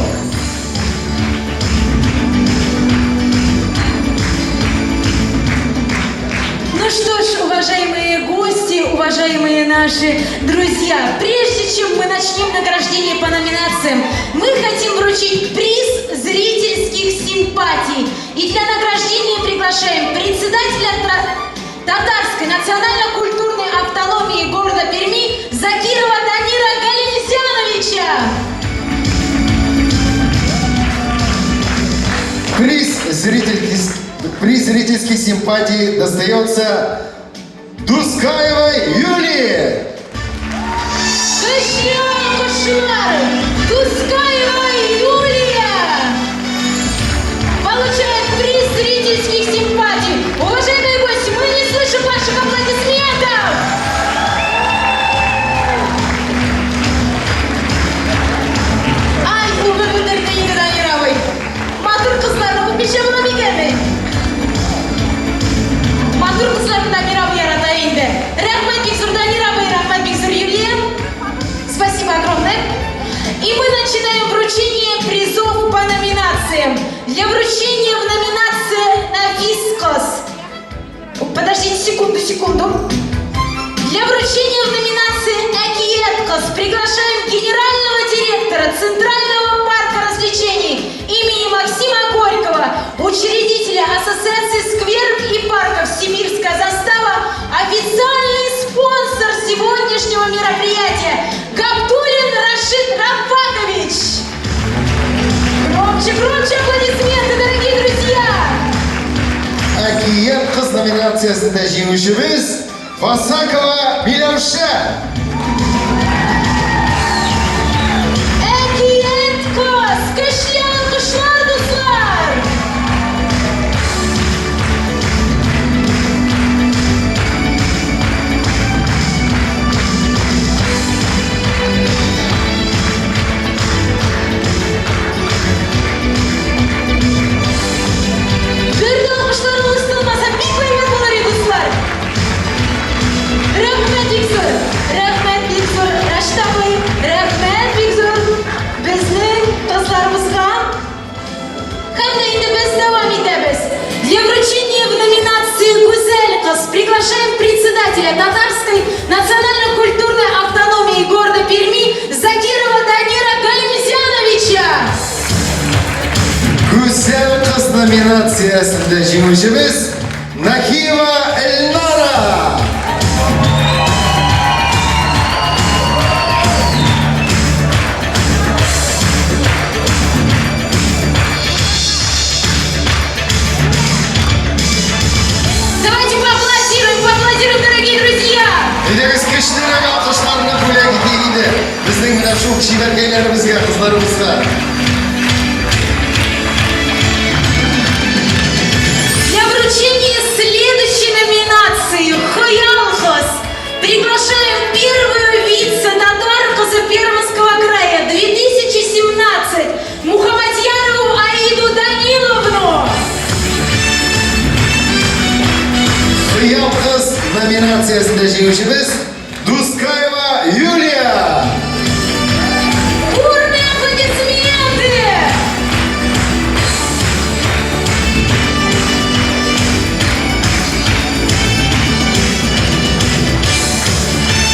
Ну что ж, уважаемые гости, уважаемые наши друзья, прежде чем мы начнем награждение по номинациям, мы хотим вручить приз зрительских симпатий. И для награждения приглашаем председателя Татарской национально-культурной автономии города Перми Закирова Дамира Галимзяновича. Приз зрительских симпатий достается Дускаевой Юлии. Көчле алкышлар! Дускаева Юлия получает приз зрительских симпатий. Уважаемые гости, мы не слышим ваших аплодисментов! Ай, үбеп бетерде инде Данир абый. Матур кызларны үпмичә була микән? Матур кызларны Дамир абый ярата инде. Рәхмәт бик зур, Данир абый, рәхмәт бик зур, Юлия. Спасибо огромное. И мы начинаем вручение призов по номинациям. Для вручения в номинации «Нәфис кыз». Подождите секунду, секунду. Для вручения в номинации «Әкият кыз» приглашаем генерального директора Центрального парка развлечений имени Максима Горького, учредителя Ассоциации скверов и парков «Сибирская застава», официальный спонсор сегодняшнего мероприятия Габдулин Рашид Рафакович. Громче, громче аплодисменты, дорогие друзья! Әкият кыз номинациясендә җиңүчебез Васакова Миләүшә. Әкият кыз! Көчле алкышлар, дуслар! Бер дә алкышларыгыз тынмаса, бик әйбәт булыр иде, дуслар. Рәхмәт бик зур, рәхмәт бик зур, Рашид абый, рәхмәт бик зур безнең кызларыбызга. Һәм дә инде без дәвам итәбез. Для вручения в номинации «Гүзәл кыз» приглашаем председателя Татарской национально-культурной автономии города Перми Закирова Данира Галимзяновича. Гүзәл кыз номинациясендә җиңүчебез Нахиева Эльнара. Давайте поаплодируем, поаплодируем, дорогие друзья! Әйдәгез, көчлерәк алкышларны бүләк итик инде. Безнең менә шул чибәркәйләребезгә, кызларыбызга. Для вручения следующей номинации «Хыял кыз» приглашаем первую вице-татар кызы Пермского края 2017 Мухаммадьярову Аиду Даниловну. Хыял кыз номинациясендә җиңүчебез Дускаева Юлия. Бурные аплодисменты!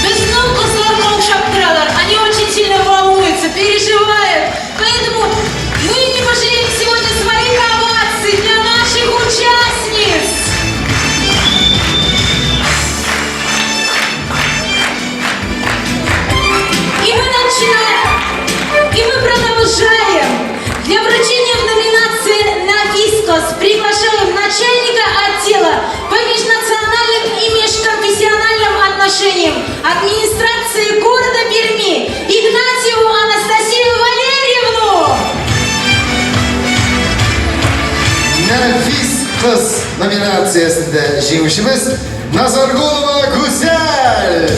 Безнең кызлар каушап торалар. Они очень сильно волнуются, переживают. Поэтому мы не пожалеем сегодня своих оваций для наших участниц. И мы начинаем, и мы продолжаем. Для вручения в номинации «Нәфис кыз» приглашаем начальника отдела по межнациональным и межконфессиональным отношениям администрации города Перми Игнатьеву Анастасию Валерьевну. Нәфис кыз номинациясендә җиңүчебез Назаргулова Гүзәл.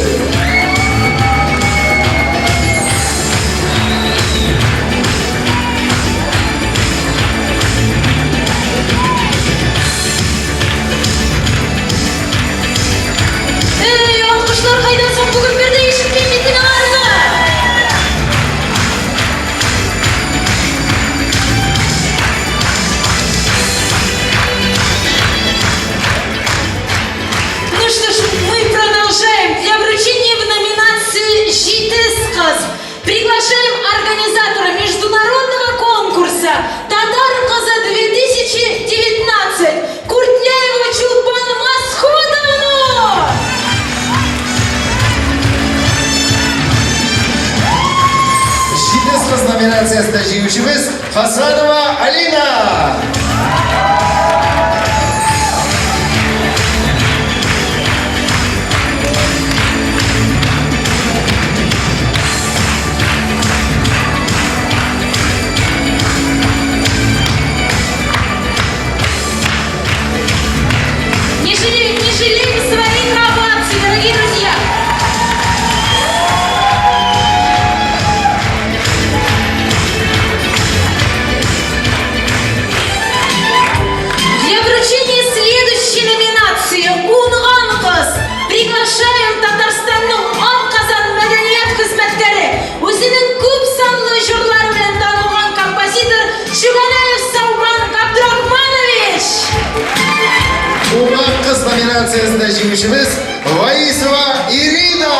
жалеем своих оваций, дорогие друзья! Для вручения следующей номинации «Уңган кыз» приглашаем Татарстанның атказан мәдәният хезмәткәре, үзенең күп санлы җырлары белән танылган композитор Чуганаев Саубан Габдрахманович! Уңган кыз номинациясендә җиңүчебез Ваисова Ирина!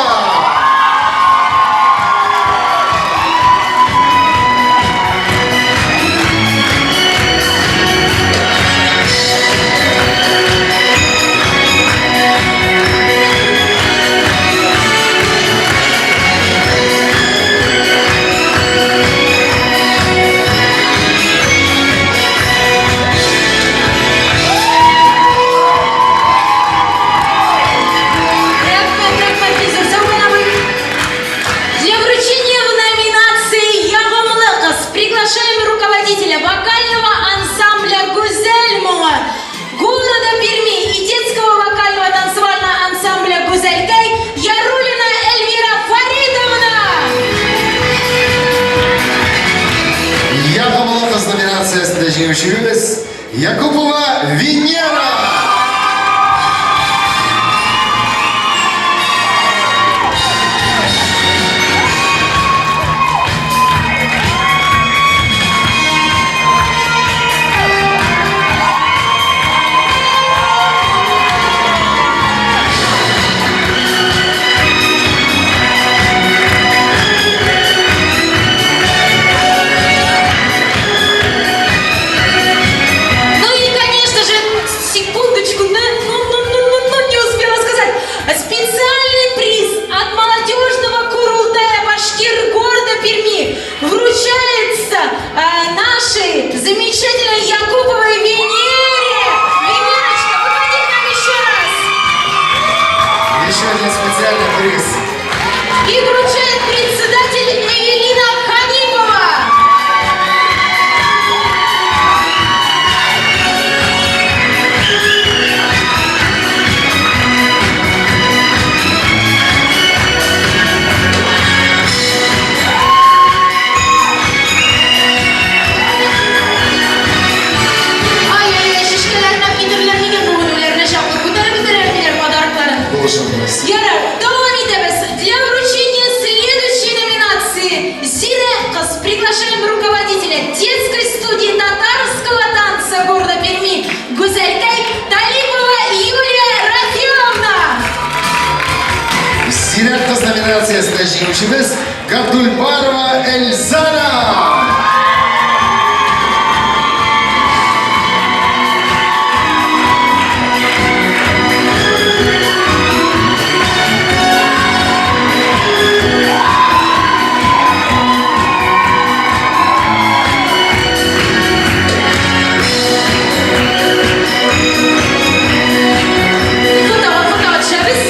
Рәхмәт, рәхмәт, Илсур Саубан абый. Для вручения в номинации «Ягымлы кыз» приглашаем руководителя вокального ансамбля «Гүзәл моңы» города Перми и детского вокального танцевального ансамбля «Гүзәлкәй» Ярулина Эльвира Фаридовна. Ягымлы кыз номинациясендә җиңүчебез Якупова Венера! Ну и, конечно же, секундочку, ну, ну, ну, ну, ну, ну, не успела сказать. Специальный приз от молодежного Курултая Башкир города Перми вручается нашей замечательной Якуповой Венере. Венерочка, выходи к нам еще раз. Еще один специальный приз. И вручает председатель Эвелина Ханипова. Ай-яй-яй, чәчкәләренә киндерләр нигә бүген үләренә чаклы күтәреп бетерәләр подарокларын. Булышыгыз. Ярар, дәвам итәбез. Для вручения следующей номинации «Зирәк кыз» приглашаем руководителя детской студии татарского танца города Перми Гүзәлкәй Талипова Юлия Рафиловна. Зирәк кыз номинациясендә җиңүчебез Габдулбарова Эльзана! Фотога, фотога төшәбез.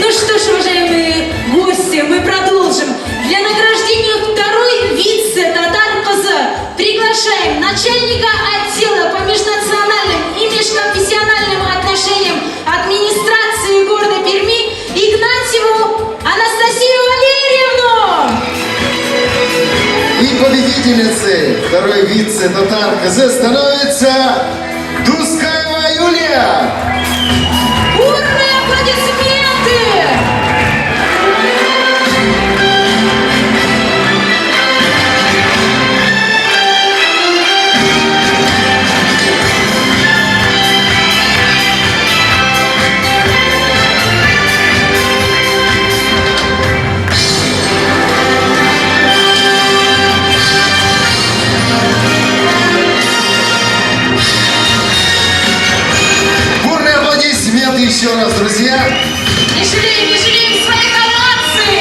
Ну что ж, уважаемые гости, мы продолжим. Для награждения второй вице-татар кызы приглашаем начальника отдела по межнациональным и межконфессиональным отношениям администрации города Перми Игнатьеву Анастасию Валерьевну. И победительницей второй вице-татар кызы становится Дускаева Юлия! Бурные аплодисменты! Бурные аплодисменты еще раз, друзья! Не жалеем, не жалеем своих оваций!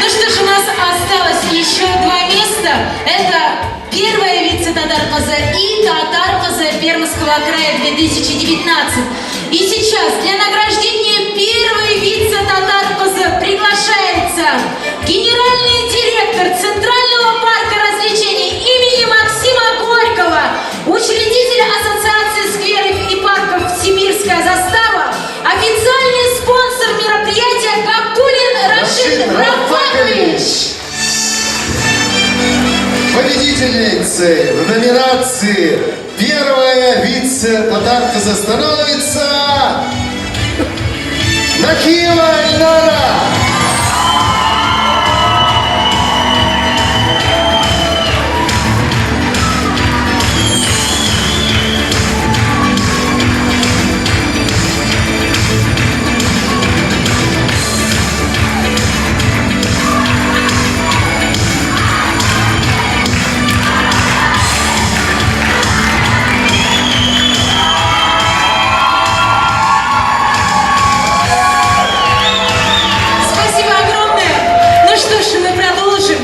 Ну что ж, у нас осталось еще два места. Это первая вице-татар кызы и татар кызы Пермского края 2019. И сейчас для награждения первой вице-татар кызы генеральный директор Центрального парка развлечений имени Максима Горького, учредитель Ассоциации скверов и парков «Сибирская застава», официальный спонсор мероприятия Габдулин Рашид Рафакович. Победительницей в номинации «Первая вице-татар кызы» становится Накиева Эльнара! Спасибо огромное. Ну что ж, мы продолжим.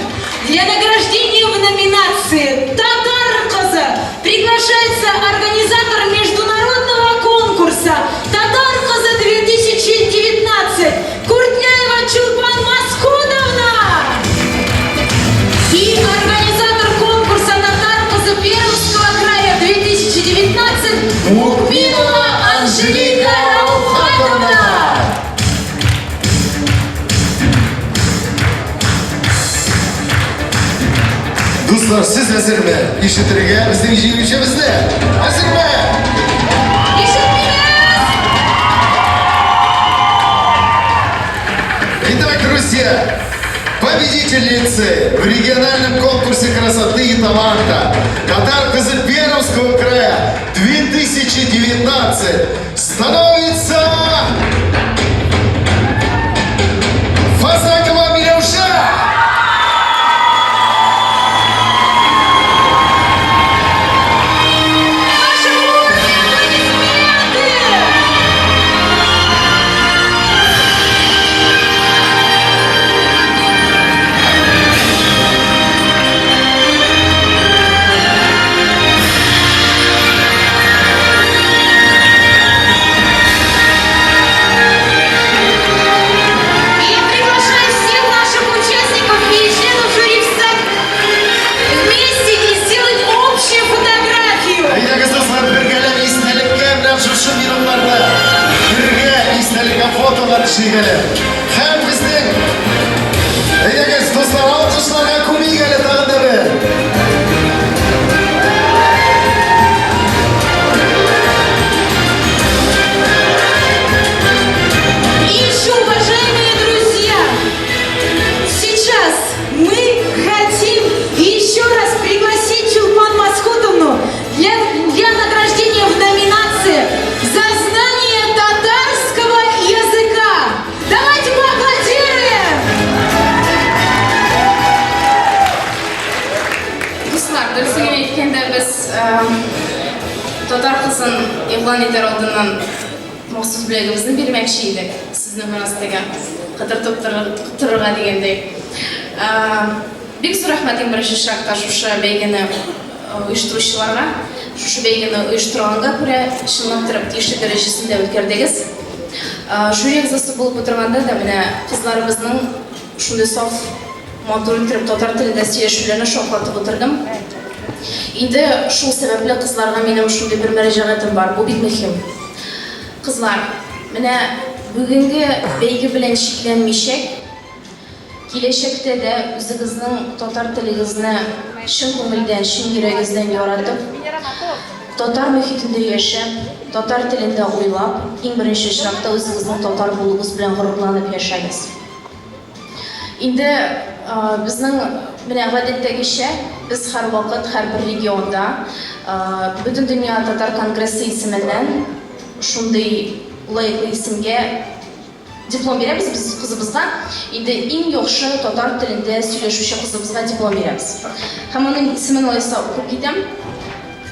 Для награждения в номинации «Татар кызы» приглашается организатор международного конкурса «Татар кызы 2019» Куртняева Чулпан Маскудовна и организатор конкурса «Татар кызы Пермского края 2019» Мукбинова Анжелика Раухатовна. Дуслар, сез әзерме? Ишетергә безнең җиңүчебезне? Әзерме? Ишетмибез! Итак, друзья, победительницы в региональном конкурсе красоты и таланта «Татар кызы Пермского края 2019» становится Фазакова Миләүшә! Наши бурные аплодисменты! И я приглашаю всех наших участников и членов жюри встать вместе и сделать общую фотографию. Әйдәгез, дуслар, бергәләп истәлеккә менә шушы минутларда бергә истәлеккә фотолар төшик әле. Һәм безнең әйдәгез, дуслар, алкышларга күмик әле тагын да бер. И еще, уважаемые друзья, сейчас мы хотим еще раз пригласить Чулпан Маскутовну для награждения в номинации «За знание татарского языка». Давайте поаплодируем! Дуслар, дөресен генә әйткәндә, без татар кызын игълан итәр алдыннан махсус бүләгебезне бирмәкче идек. Сезне бераз теге кыдыртып торырга дигәндәй. Бик зур рәхмәт иң беренче чиратта шушы бәйгене оештыручыларга, шушы бәйгене оештырганга күрә, чынлап торып тиешле дәрәҗәсендә үткәрдегез. Жюри әгъзасы булып утырганда да менә кызларыбызның шундый саф, матур иттереп татар телендә сөйләшүләренә шаккатып утырдым. Инде шул сәбәпле кызларга минем шундый бер мөрәҗәгатем бар. Бу бик мөһим. Кызлар, менә бүгенге бәйге белән чикләнмичә, киләчәктә дә үзегезнең татар телегезне чын күңелдән, чын йөрәгегездән яратып, татар мөхитендә яшәп, татар телендә уйлап, иң беренче очракта үзегезнең татар булуыгыз белән горурланып яшәгез. Инде безнең менә гадәттәгечә без һәрвакыт һәрбер регионда Бөтендөнья татар конгрессы исеменнән шундый лаеклы исемгә диплом бирәбез без кызыбызга. Инде иң яхшы татар телендә сөйләшүче кызыбызга диплом бирәбез. Һәм аның исемен алайса укып китәм.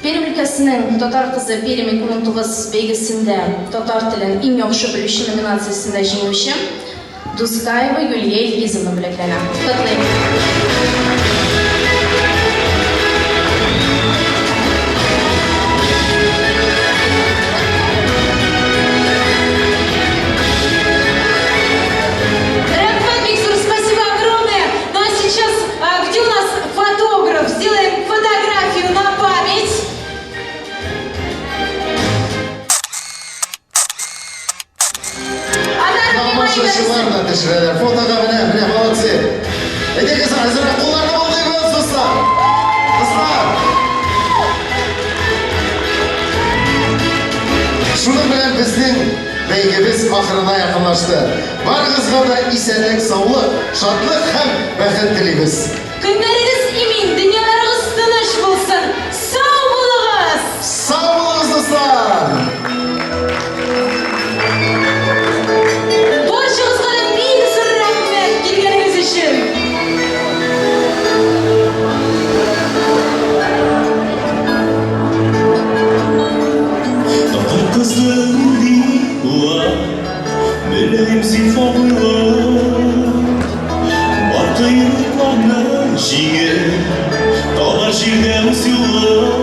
Пермь өлкәсенең татар кызы Пермь 2019 бәйгесендә татар телен иң яхшы белүче номинациясендә җиңүче Дускаева Юлия Илгизовна бүләкләнә. Котлыйм! Рәхмәт бик зур, спасибо. Тамашачылар да төшерәләр. Фотога менә, менә, молодцы. Әйдәгез, әзерәк кулларны болгыйбыз, дуслар. Кызлар. Шуның белән безнең бәйгебез ахырына якынлашты. Барыгызга да исәнлек, саулык, шатлык һәм бәхет телибез. Көннәрегез имин, дөньяларыгыз тыныч булсын. Сау булыгыз! Сау булыгыз, дуслар! Барчагызга да бик зур рәхмәт килгәнегез өчен. Татар кызы нинди була, Беләм зифа буйлы. Бар кыенлыкларны җиңеп, Табар җирдә үз юлын.